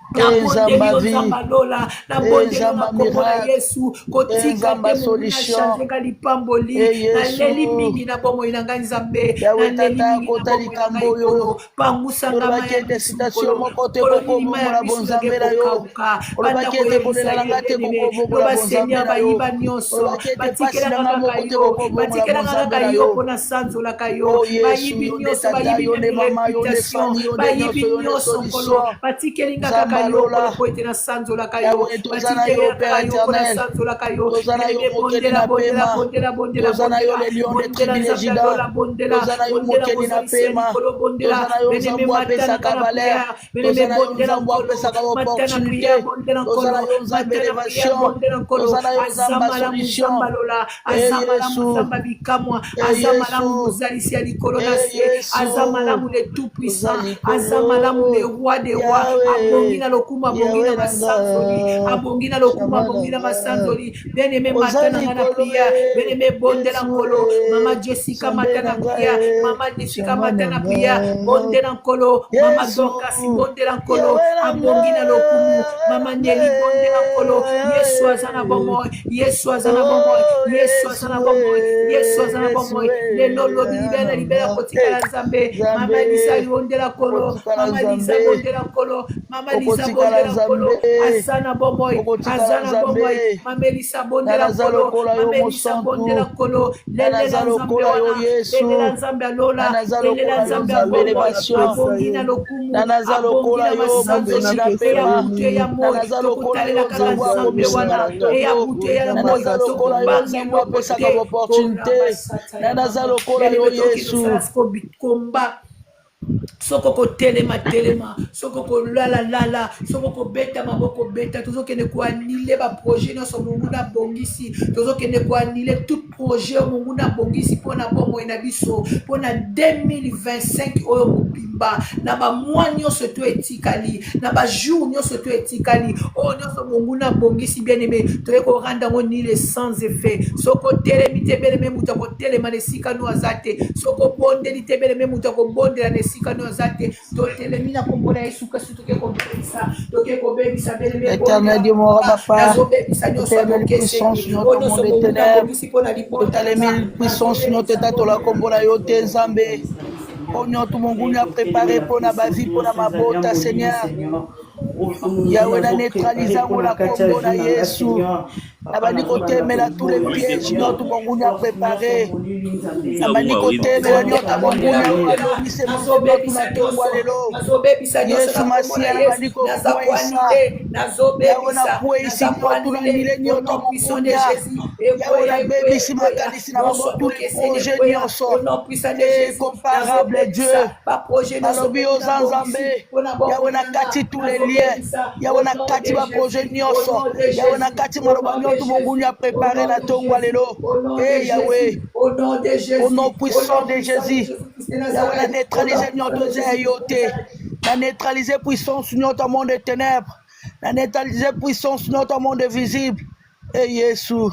Speaker 1: nabondeli yo nzambe alola nabondeli yo na nkombo na yesu kotika te monguna change nga lipamboli naleli mingi na bomoi na ngai nzambe naleli mingi na bomoi na ngai nkolo pangusa nga mai ya misu nkolo nkolo nini mai ya misu nage kokauka banda koyebisa ye bien-aimé loba seigneur bayiba nyonso batikelaka kaka yo batikelaka kaka yo mpo nasanzolaka yo bayibi nyonso bayibi meme reputation bayibi nyonso nkolo batikeli nga kaka yo nkolo mpo ete nasanzolaka yo batikeli kaka yo mpo nasanzolaka yo bien-aimé bondela bondela bondela bondela bondela bondela nzambe ya lola bondela bondela mozalisi ya likolo bondela bien-aimé mata na nga na prière bien-aimé bondela nkolo mata na prière bondela nkolo mata na prière bondela nkolo aza malamu nzambe alola aza malamu nzambe bikamwa aza malamu mozalisi ya likolo na se aza malamu le tout puissant aza malamu le roi des rois abongi na lokumu abongi na masanzoli abongi na lokumu abongi na masanzoli bien aimé mata na nga na prière bien aimé bondela nkolo mama jessica mata na prière mama jessica mata na prière bondela nkolo mama dorcas bondela nkolo abongi na lokumu mama neli bondela nkolo yesu aza na bomoi yesu aza na bomoi yesu aza na bomoi yesu aza na bomoi lelo lobi libela na libela kotikala nzambe mama lisa yondela nkolo mama lisa bondela nkolo mama lisa bondela nkolo aza na bomoi aza na bomoi mama elisa bondela nkolo mama elisa bondela nkolo lelela nzambe wana lelela nzambe alola lelela nzambe ya bomoi abongi na lokumu abongi na masanzoli eya butu eya moi tokotalela kaka nzambe wana eya butu eya moi tokobanga eloko te
Speaker 3: naza lokola yo yesu
Speaker 1: komba. Soki okotelema telema, soki okolala lala, soki okobeta maboko beta. Tozokende koanile baprojet nyonso monguna abongisi. Tozokende koanile tout projet oyo monguna abongisi mpona bomoi na biso mpona 2025 oyo mobimba, na bamwa nyonso to etikali, na bajour nyonso to etikali, oyo nyonso monguna abongisi, bien aimé, toye koranda yango nile sans effet. Soki otelemi te, bien aimé, moto akotelema na esika no aza te. Soki obondeli te, bien aimé, moto akobondela na esika no aza te. Totelemi na kombo na Yesu Kristu, toke kobebisa, toke kobebisa, bien aimé.
Speaker 3: Éternel Dieu, mon roi, papa,
Speaker 1: Nazobebisa nyonso ya
Speaker 3: éternel
Speaker 1: bokeseni
Speaker 3: puissance,
Speaker 1: oyo
Speaker 3: notre
Speaker 1: nyonso
Speaker 3: monde
Speaker 1: monguna
Speaker 3: ténèbres,
Speaker 1: abongisi mpo na libota na
Speaker 3: totalemi
Speaker 1: nga.
Speaker 3: puissance nyonso etatola kombo na yo te Nzambe. Oyo nyonso monguna aprépare mpo na bavi, mpo na mabota, Seigneur. Yawe, na neutralise yango na kombo na Yesu. Nabandi kotemela tous les pièges nyonso monguna aprépare. Nabandi kotemela nyonso monguna alobise moto na ntongo ya lelo.
Speaker 1: Nazobebisa nyonso
Speaker 3: Yesu
Speaker 1: na kombo na
Speaker 3: Masiya,
Speaker 1: Yesu.
Speaker 3: nabandi
Speaker 1: Naza
Speaker 3: kokweyisa.
Speaker 1: koanile,
Speaker 3: Yawe,
Speaker 1: nazobebisa,
Speaker 3: nakweyisi
Speaker 1: naza
Speaker 3: nyonso na
Speaker 1: koanile
Speaker 3: nile
Speaker 1: au
Speaker 3: nyonso
Speaker 1: nom puissant de
Speaker 3: monguna.
Speaker 1: Jésus.
Speaker 3: Yawe,
Speaker 1: Ekweya, ekweya,
Speaker 3: nabebisi
Speaker 1: ekweya
Speaker 3: makanisi na bango,
Speaker 1: nyonso
Speaker 3: tous les
Speaker 1: bokeseni,
Speaker 3: projets
Speaker 1: ekweya
Speaker 3: nyonso.
Speaker 1: au nom puissant de
Speaker 3: E
Speaker 1: Jésus.
Speaker 3: comparable Dieu,
Speaker 1: Nazobebisa baprojet nyonso
Speaker 3: nalobi
Speaker 1: monguna
Speaker 3: oza
Speaker 1: abongisi
Speaker 3: Nzambe.
Speaker 1: mpona
Speaker 3: Yawe,
Speaker 1: bomoi
Speaker 3: na
Speaker 1: na nga.
Speaker 3: kati tous les liens.
Speaker 1: Nazobebisa
Speaker 3: Yawe,
Speaker 1: au
Speaker 3: na
Speaker 1: nom
Speaker 3: kati
Speaker 1: de
Speaker 3: baprojet
Speaker 1: Jésus, au
Speaker 3: nyonso.
Speaker 1: nom de
Speaker 3: Yawe, na
Speaker 1: Jésus,
Speaker 3: kati
Speaker 1: au
Speaker 3: maloba
Speaker 1: nom de
Speaker 3: nyonso monguna
Speaker 1: Jésus, au
Speaker 3: aprépare
Speaker 1: nom
Speaker 3: na
Speaker 1: de
Speaker 3: ntongo ya
Speaker 1: Jésus,
Speaker 3: lelo.
Speaker 1: au nom de
Speaker 3: E Yawe,
Speaker 1: Jésus, au nom de
Speaker 3: au
Speaker 1: Jésus,
Speaker 3: nom
Speaker 1: au
Speaker 3: puissant
Speaker 1: nom
Speaker 3: de
Speaker 1: puissant de
Speaker 3: Jésus.
Speaker 1: Jésus-Christ de
Speaker 3: Yawe, na
Speaker 1: Nazareth, au nom
Speaker 3: neutralise
Speaker 1: puissant
Speaker 3: nyonso
Speaker 1: de
Speaker 3: eza ya
Speaker 1: Jésus-Christ
Speaker 3: yo
Speaker 1: de
Speaker 3: te.
Speaker 1: Nazareth.
Speaker 3: Na neutralise puissance nyonso ya monde de ténèbres. Na neutralise puissance nyonso ya monde visible. E Yesu,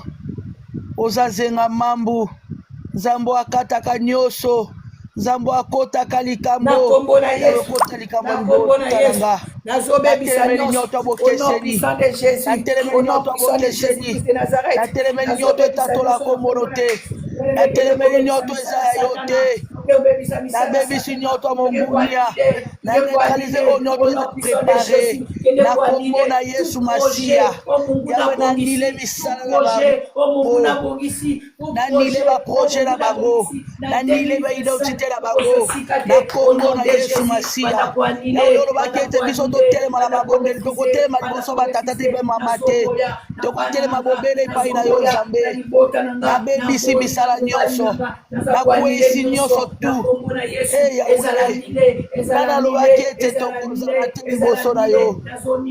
Speaker 3: oza zenga mambu. Nzambe akataka nyonso. Nzambe akotaka
Speaker 1: Na
Speaker 3: likambo.
Speaker 1: kombo na
Speaker 3: Yawe,
Speaker 1: Yesu,
Speaker 3: okota likambo
Speaker 1: na
Speaker 3: ya
Speaker 1: kombo na
Speaker 3: libota na
Speaker 1: Yesu,
Speaker 3: nga.
Speaker 1: nazobebisa
Speaker 3: Natelemeli
Speaker 1: nyonso
Speaker 3: nyonso ya
Speaker 1: au nom
Speaker 3: bokeseni.
Speaker 1: puissant de Jésus,
Speaker 3: Natelemeli
Speaker 1: au nom
Speaker 3: nyonso ya
Speaker 1: puissant de
Speaker 3: bokeseni.
Speaker 1: Jésus-Christ de Nazareth.
Speaker 3: Natelemeli nyonso
Speaker 1: Nazobebisa
Speaker 3: etatola
Speaker 1: nyonso na
Speaker 3: kombono
Speaker 1: kombo na
Speaker 3: te.
Speaker 1: Yesu.
Speaker 3: Natelemeli
Speaker 1: Tokobebisa
Speaker 3: nyonso eza
Speaker 1: misala ya
Speaker 3: ya yo
Speaker 1: Satana,
Speaker 3: te.
Speaker 1: tokobebisa misala ya
Speaker 3: Nabebisi
Speaker 1: Satana,
Speaker 3: nyonso ya mongunia.
Speaker 1: tokekoanile,
Speaker 3: Na neutralize
Speaker 1: tokekoanile
Speaker 3: oyo nyonso
Speaker 1: au
Speaker 3: eza
Speaker 1: nom puissant de
Speaker 3: prépare
Speaker 1: Jésus,
Speaker 3: na kombo
Speaker 1: kendekoanile
Speaker 3: na
Speaker 1: tout
Speaker 3: Yesu
Speaker 1: projet
Speaker 3: Masiya.
Speaker 1: oyo monguna
Speaker 3: Yawe, nanile
Speaker 1: abongisi, tout
Speaker 3: misala na
Speaker 1: projet oyo monguna
Speaker 3: bango.
Speaker 1: abongisi, tout
Speaker 3: Nanile
Speaker 1: projet oyo
Speaker 3: baprojet na
Speaker 1: monguna
Speaker 3: bango.
Speaker 1: abongisi na
Speaker 3: Nanile
Speaker 1: 2025
Speaker 3: baidentité na
Speaker 1: tokozwa
Speaker 3: bango
Speaker 1: esika
Speaker 3: na
Speaker 1: te au
Speaker 3: kombo
Speaker 1: nom
Speaker 3: na
Speaker 1: de
Speaker 3: Yesu
Speaker 1: Jésus.
Speaker 3: Masiya.
Speaker 1: Banda
Speaker 3: Yawe,
Speaker 1: koanile,
Speaker 3: olobaki
Speaker 1: banda
Speaker 3: ete biso
Speaker 1: koanile,
Speaker 3: totelema na
Speaker 1: banda
Speaker 3: mabondeli,
Speaker 1: korefuse,
Speaker 3: tokotelema
Speaker 1: banda
Speaker 3: liboso batata te
Speaker 1: korefuse.
Speaker 3: mpe mama te,
Speaker 1: Nazoboya na bana
Speaker 3: tokotelema
Speaker 1: na nga,
Speaker 3: bobele epai na yo
Speaker 1: nazoboya na
Speaker 3: Nzambe.
Speaker 1: libota na nga,
Speaker 3: Nabebisi
Speaker 1: naboyi na
Speaker 3: misala
Speaker 1: mobali na
Speaker 3: nyonso,
Speaker 1: nga, naza koanile
Speaker 3: nakweyisi
Speaker 1: nyonso
Speaker 3: nyonso
Speaker 1: na
Speaker 3: tu.
Speaker 1: kombo na Yesu.
Speaker 3: E Yawe,
Speaker 1: Ezala nile,
Speaker 3: nani
Speaker 1: ezala
Speaker 3: alobaki
Speaker 1: nile,
Speaker 3: ete
Speaker 1: ezala
Speaker 3: tokozala
Speaker 1: nile,
Speaker 3: te
Speaker 1: ezala
Speaker 3: liboso na
Speaker 1: nile.
Speaker 3: yo?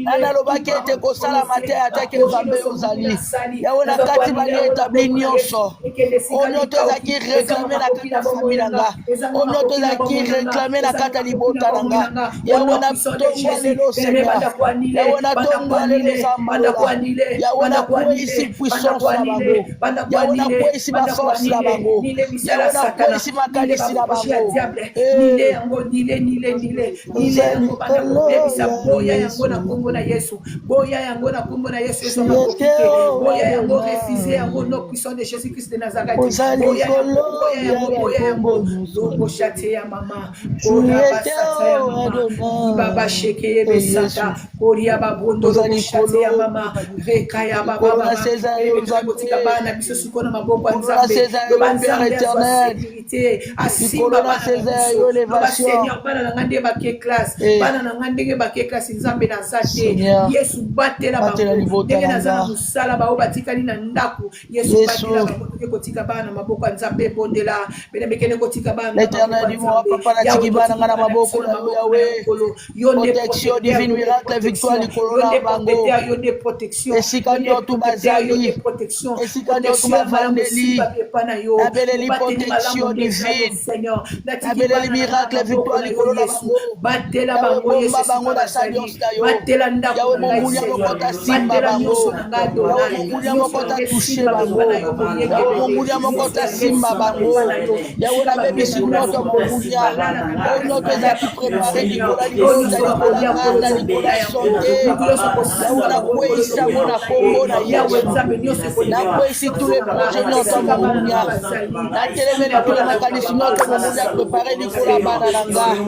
Speaker 3: Nani
Speaker 1: Nazonile
Speaker 3: alobaki
Speaker 1: tout
Speaker 3: ete
Speaker 1: parole
Speaker 3: kosalama te
Speaker 1: prononcé,
Speaker 3: atake
Speaker 1: baprojet
Speaker 3: Nzambe
Speaker 1: nyonso monguna
Speaker 3: ozali?
Speaker 1: asali,
Speaker 3: Yawe, na
Speaker 1: naza
Speaker 3: kati
Speaker 1: koanile
Speaker 3: bali
Speaker 1: yango na
Speaker 3: etabli
Speaker 1: kombo na Yesu.
Speaker 3: nyonso
Speaker 1: Ekende esika
Speaker 3: oyo nyonso
Speaker 1: likauki,
Speaker 3: ezalaki
Speaker 1: ezanga
Speaker 3: reklame na
Speaker 1: makoki
Speaker 3: kati
Speaker 1: na
Speaker 3: ya
Speaker 1: bomoi
Speaker 3: famille
Speaker 1: na
Speaker 3: na
Speaker 1: nga,
Speaker 3: nga,
Speaker 1: ezanga
Speaker 3: oyo nyonso
Speaker 1: makoki na
Speaker 3: ezalaki
Speaker 1: bomoi na nga,
Speaker 3: reklame na
Speaker 1: ezanga
Speaker 3: kati ya
Speaker 1: makoki na
Speaker 3: libota na
Speaker 1: bomoi
Speaker 3: nga,
Speaker 1: na nga. Au
Speaker 3: Yawe,
Speaker 1: nom
Speaker 3: na
Speaker 1: puissant de
Speaker 3: ntongo ya
Speaker 1: Jésus,
Speaker 3: lelo
Speaker 1: bien-aimé,
Speaker 3: Seigneur,
Speaker 1: banda koanile,
Speaker 3: Yawe, na
Speaker 1: banda
Speaker 3: ntongo ya lelo
Speaker 1: koanile, banda
Speaker 3: Nzambe
Speaker 1: koanile,
Speaker 3: Yawe,
Speaker 1: banda
Speaker 3: nakweyisi
Speaker 1: koanile, banda
Speaker 3: puissance na
Speaker 1: koanile,
Speaker 3: bango,
Speaker 1: banda
Speaker 3: Yawe,
Speaker 1: koanile,
Speaker 3: nakweyisi
Speaker 1: banda
Speaker 3: baforce na
Speaker 1: koanile,
Speaker 3: bango,
Speaker 1: nile misala
Speaker 3: Yawe,
Speaker 1: ya Satana,
Speaker 3: nakweyisi
Speaker 1: nile
Speaker 3: makanisi na
Speaker 1: baprojet ya
Speaker 3: bango.
Speaker 1: diable, nile
Speaker 3: Eh,
Speaker 1: yango, nile, nile, nile, nile
Speaker 3: oza
Speaker 1: yango, banda
Speaker 3: likolo
Speaker 1: kobebisa,
Speaker 3: ya
Speaker 1: boya yango na
Speaker 3: Yesu.
Speaker 1: kombo na Yesu, boya yango na kombo na Yesu, ezwa makoki
Speaker 3: Siete
Speaker 1: te,
Speaker 3: o
Speaker 1: boya yango,
Speaker 3: Adonai.
Speaker 1: refuse yango, nom puissant de Jésus-Christ de Nazareth,
Speaker 3: Oza
Speaker 1: boya yango,
Speaker 3: likolo
Speaker 1: boya
Speaker 3: ya
Speaker 1: yango, boya
Speaker 3: bakombo
Speaker 1: yango,
Speaker 3: nyonso.
Speaker 1: lobo shate ya mama,
Speaker 3: Siete
Speaker 1: korabasata ya
Speaker 3: o
Speaker 1: mama, libaba
Speaker 3: Adonai.
Speaker 1: sheke
Speaker 3: E
Speaker 1: yebe
Speaker 3: Yesu,
Speaker 1: sata, koria babondo
Speaker 3: oza
Speaker 1: lobo shate ya
Speaker 3: likolo,
Speaker 1: mama, reka ya
Speaker 3: likolo
Speaker 1: baba
Speaker 3: na
Speaker 1: mama,
Speaker 3: se eza yo
Speaker 1: elebe tokoki kotika
Speaker 3: Nzambe.
Speaker 1: bana biso sikoyo na maboko ya
Speaker 3: Likolo na
Speaker 1: Nzambe,
Speaker 3: se eza
Speaker 1: loba
Speaker 3: yo Père
Speaker 1: Nzambe azwa
Speaker 3: éternel.
Speaker 1: sécurité,
Speaker 3: Likolo
Speaker 1: asimba
Speaker 3: na
Speaker 1: bana
Speaker 3: se
Speaker 1: na
Speaker 3: eza ya
Speaker 1: biso,
Speaker 3: yo
Speaker 1: loba
Speaker 3: élévation.
Speaker 1: Seigneur, bana na nga nde bake classe,
Speaker 3: E
Speaker 1: bana na nga ndenge bake classe, Nzambe naza te,
Speaker 3: Seigneur,
Speaker 1: Yesu batela
Speaker 3: batela
Speaker 1: bango,
Speaker 3: libota
Speaker 1: ndenge
Speaker 3: na
Speaker 1: naza na
Speaker 3: nga.
Speaker 1: mosala, bao batikali na ndako, Yesu
Speaker 3: Yesu,
Speaker 1: batela bango, toke kotika bana na maboko ya Nzambe, bondela bena bekende kotika bana na maboko
Speaker 3: L'éternel
Speaker 1: ya
Speaker 3: dit moi,
Speaker 1: Nzambe,
Speaker 3: papa
Speaker 1: Yawe
Speaker 3: natiki bana
Speaker 1: totiki
Speaker 3: nga na
Speaker 1: bana biso
Speaker 3: maboko
Speaker 1: na
Speaker 3: na yo
Speaker 1: maboko na yo
Speaker 3: Yahweh.
Speaker 1: Nkolo, yo nde
Speaker 3: Protection
Speaker 1: protecteur,
Speaker 3: divine,
Speaker 1: yo nde
Speaker 3: miracle, victoire
Speaker 1: protection,
Speaker 3: likolo
Speaker 1: yo
Speaker 3: na
Speaker 1: nde
Speaker 3: bango.
Speaker 1: protecteur, yo nde protection,
Speaker 3: Esika
Speaker 1: yo nde
Speaker 3: nyonso
Speaker 1: protecteur, yo nde
Speaker 3: bazali,
Speaker 1: protection,
Speaker 3: esika nyonso
Speaker 1: protection ya malamu
Speaker 3: bavandeli,
Speaker 1: esimba epa na yo,
Speaker 3: nabeleli
Speaker 1: mobateli malamu
Speaker 3: protection
Speaker 1: nde eza yo
Speaker 3: divine,
Speaker 1: Seigneur, natiki
Speaker 3: nabeleli
Speaker 1: bana na nga na
Speaker 3: miracle,
Speaker 1: maboko
Speaker 3: victoire
Speaker 1: na yo
Speaker 3: likolo na
Speaker 1: Yesu,
Speaker 3: bango.
Speaker 1: batela
Speaker 3: Yawe,
Speaker 1: bango Yesu
Speaker 3: bomba bango
Speaker 1: esika
Speaker 3: na
Speaker 1: bazali,
Speaker 3: saliance na yo.
Speaker 1: batela ndako
Speaker 3: Yawe,
Speaker 1: na ngai
Speaker 3: mongunia
Speaker 1: Seigneur,
Speaker 3: moko tasimba
Speaker 1: batela
Speaker 3: bango.
Speaker 1: nyonso na ngai
Speaker 3: Yawe,
Speaker 1: Adonai,
Speaker 3: mongunia
Speaker 1: nyonso
Speaker 3: moko
Speaker 1: na ngai
Speaker 3: tatushe
Speaker 1: esimba
Speaker 3: bango.
Speaker 1: epa na yo
Speaker 3: Yawe,
Speaker 1: moyengebene,
Speaker 3: mongunia moko
Speaker 1: nyonso na ngai
Speaker 3: tasimba
Speaker 1: esimba
Speaker 3: bango.
Speaker 1: epa na yo,
Speaker 3: Yawe,
Speaker 1: esika bakenda
Speaker 3: nabebisi
Speaker 1: na
Speaker 3: nyonso
Speaker 1: sikoyo,
Speaker 3: mongunia.
Speaker 1: balalaka na
Speaker 3: Oyo
Speaker 1: kati
Speaker 3: nyonso ezalaki
Speaker 1: baliaka kuna
Speaker 3: prepare
Speaker 1: Seigneur,
Speaker 3: likolo ya
Speaker 1: oyo
Speaker 3: libota,
Speaker 1: nyonso
Speaker 3: likolo ya
Speaker 1: bakolia
Speaker 3: kanda,
Speaker 1: kolo
Speaker 3: likolo
Speaker 1: toboya
Speaker 3: ya
Speaker 1: yango,
Speaker 3: sante.
Speaker 1: moto nyonso
Speaker 3: Yawe,
Speaker 1: akosimba bango kolo
Speaker 3: nakweyisi yango
Speaker 1: toboya
Speaker 3: na kombo na
Speaker 1: yango, Yawe
Speaker 3: Yesu.
Speaker 1: Nzambe nyonso ekoleka
Speaker 3: Nakweyisi tous les
Speaker 1: na
Speaker 3: projets nyonso ya
Speaker 1: esika bana na
Speaker 3: mongunia.
Speaker 1: nga bazali,
Speaker 3: Natelemeli
Speaker 1: simba
Speaker 3: tous les
Speaker 1: bana na
Speaker 3: makanisi
Speaker 1: bango
Speaker 3: nyonso mongunia aprepare likolo ya bana na nga.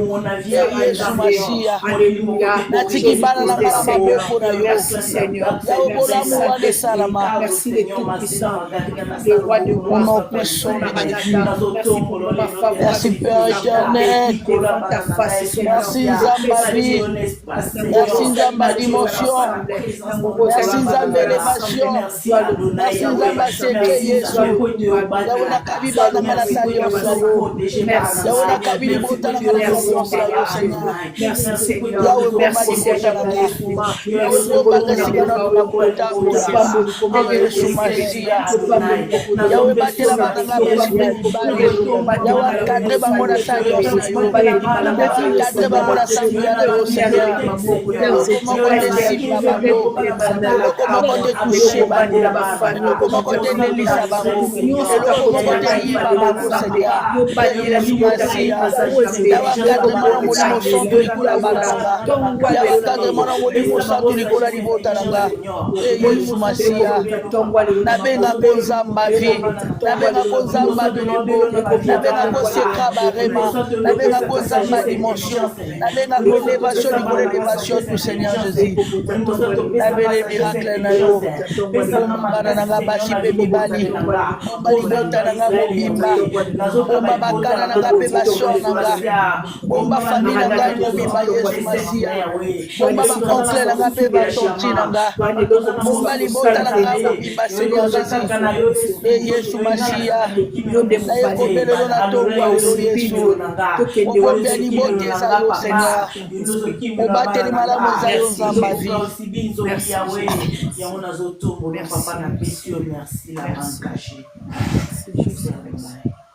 Speaker 3: E Yesu Masiya,
Speaker 1: Alléluia.
Speaker 3: natiki bana
Speaker 1: Jésus-Christ
Speaker 3: na
Speaker 1: est
Speaker 3: nga na
Speaker 1: Seigneur.
Speaker 3: maboko na yo.
Speaker 1: Merci Seigneur.
Speaker 3: Yawe,
Speaker 1: Merci
Speaker 3: bolamu wana
Speaker 1: Saint-Esprit.
Speaker 3: esalama.
Speaker 1: Merci le Tout-Puissant, le Roi de
Speaker 3: Au
Speaker 1: Rois.
Speaker 3: nom
Speaker 1: Merci
Speaker 3: puissant de Jésus.
Speaker 1: Maranatha. Merci pour moment favorable
Speaker 3: Merci
Speaker 1: que tu
Speaker 3: Père
Speaker 1: nous accordes
Speaker 3: éternel.
Speaker 1: devant ta face, Seigneur.
Speaker 3: Merci Nzambabi. Merci Nzamba dimension. Merci Nzambe élévation. Merci Nzambe aseke Yesu. Yawe, nakabi bana nga na saliance na yo.
Speaker 1: Merci.
Speaker 3: Yawe nakabi libota na nga na confiance na yo Seigneur. Yawe bomba libota na nga. Yawe bomba nga esika na na kotambola. Yesu Masiya. Yawe batela bana nga basi mpe mibali. Yawe encadre bango na sa alliance na yo. Encadre bango na sa nguya na yo Seigneur. Eloko moko te simba bango. Eloko moko te touche bango. Eloko moko te lelisa bango. Eloko moko te yiba bango Seigneur. Yesu Masiya. Yawe encadrement na Molimo Santu likolo ya bana na nga. Yawe encadrement na Molimo Santu likolo ya libota na nga. E Yesu Masiya. Nabengako Nzamba vie. Nabengako Nzamba bilembo. Nabengako Sekra Barema. Nabengako Nzamba dimension. Nabengako elevation likolo elevation tout Seigneur Jésus. Nabele miracle na yo. Bomba bana na nga basi mpe mibali. Bomba libota na nga mobimba. Bomba bakana na nga mpe basor na nga. Bomba famille na ngai mobimba Yesu Masiya. Bomba ba oncle na nga mpe ba tantine na nga. Bomba libota na nga mobimba Seigneur Jésus. E Yesu Masiya. Naye kobelelo na tongo ya lelo Yesu. Mobombi ya libota eza yo Seigneur. Mobateli malamu eza yo Nzambe vie.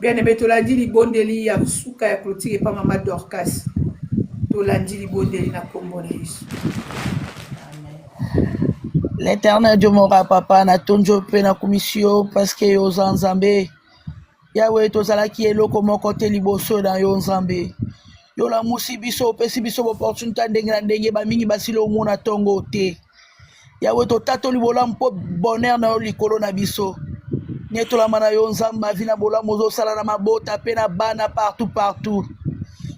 Speaker 1: Bien aimé, tolandi libondeli ya suka ya clôture epa mama Dorcas. Tolandi libondeli na kombo na Yesu.
Speaker 3: L'Éternel Dieu mora papa natondi yo mpe nakumisi yo parce que yo oza Nzambe. Yawe tozalaki eloko moko te liboso na yo Nzambe. Yo olamusi biso opesi biso opportunité ndenge na ndenge bamingi basili omona ntongo te. Yawe totatoli bolamu mpo bonheur na yo likolo na biso. Netolama na yo Nzambe avi na bolamu ozosala na mabota mpe na bana partout partout.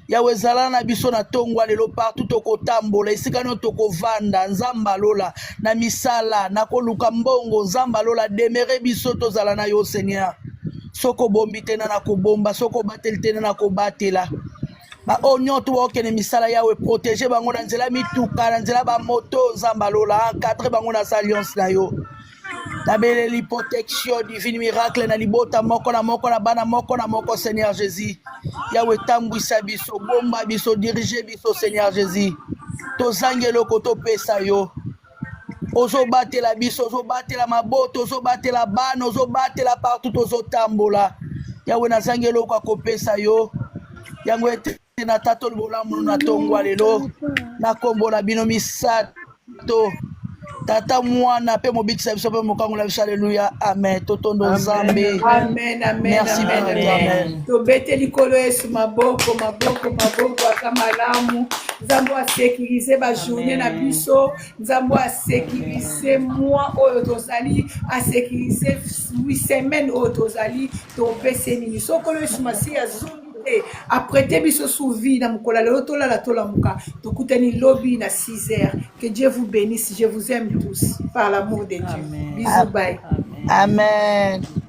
Speaker 3: Yawe zala na biso na tongo ya lelo partout tokotambola esika nio tokovanda Nzambe alola na misala na koluka mbongo Nzambe alola demere biso tozala na yo Seigneur. Soko obombi te na nakobomba, soko obateli te na nakobatela. Baoyo nyonso baokende misala Yawe protege bango na nzela mituka na nzela bamoto Nzambe alola encadre bango na alliance na yo. Nabeleli protection divine miracle na libota moko na moko na bana moko na moko Seigneur Jésus. Yawe tambwisa biso, bomba biso, dirige biso Seigneur Jésus. Tozangi eloko topesa yo. Ozobatela biso, ozobatela mabota, ozobatela bana, ozobatela partout tozotambola. Yawe nazangi eloko ya kopesa yo. Yango ete natatoli bolamu na tongwa lelo na kombo na bino misato tata mwana mpe mobikisa biso mpe mokangola biso aleluya amen totondo nzambe
Speaker 1: Amen, amen,
Speaker 3: merci
Speaker 1: amen,
Speaker 3: beaucoup
Speaker 1: amen.
Speaker 3: amen
Speaker 1: Tobete likolo Yesu maboko, maboko, maboko aza malamu. Nzambe asekirize ba journée na
Speaker 4: Amen.
Speaker 1: biso. Nzambe asekirize mois oyo tozali, asekirize semaine oyo tozali. Topese nini? Sokolo Yesu Masiya azongi te aprete biso sous vie na mokolo ya lelo tolala tolamuka tokutani lobi na 6 heures. Que Dieu vous bénisse. Je vous aime tous par l'amour de Dieu.
Speaker 4: Amen.
Speaker 1: Bisous, bye.
Speaker 4: Amen.
Speaker 3: Amen.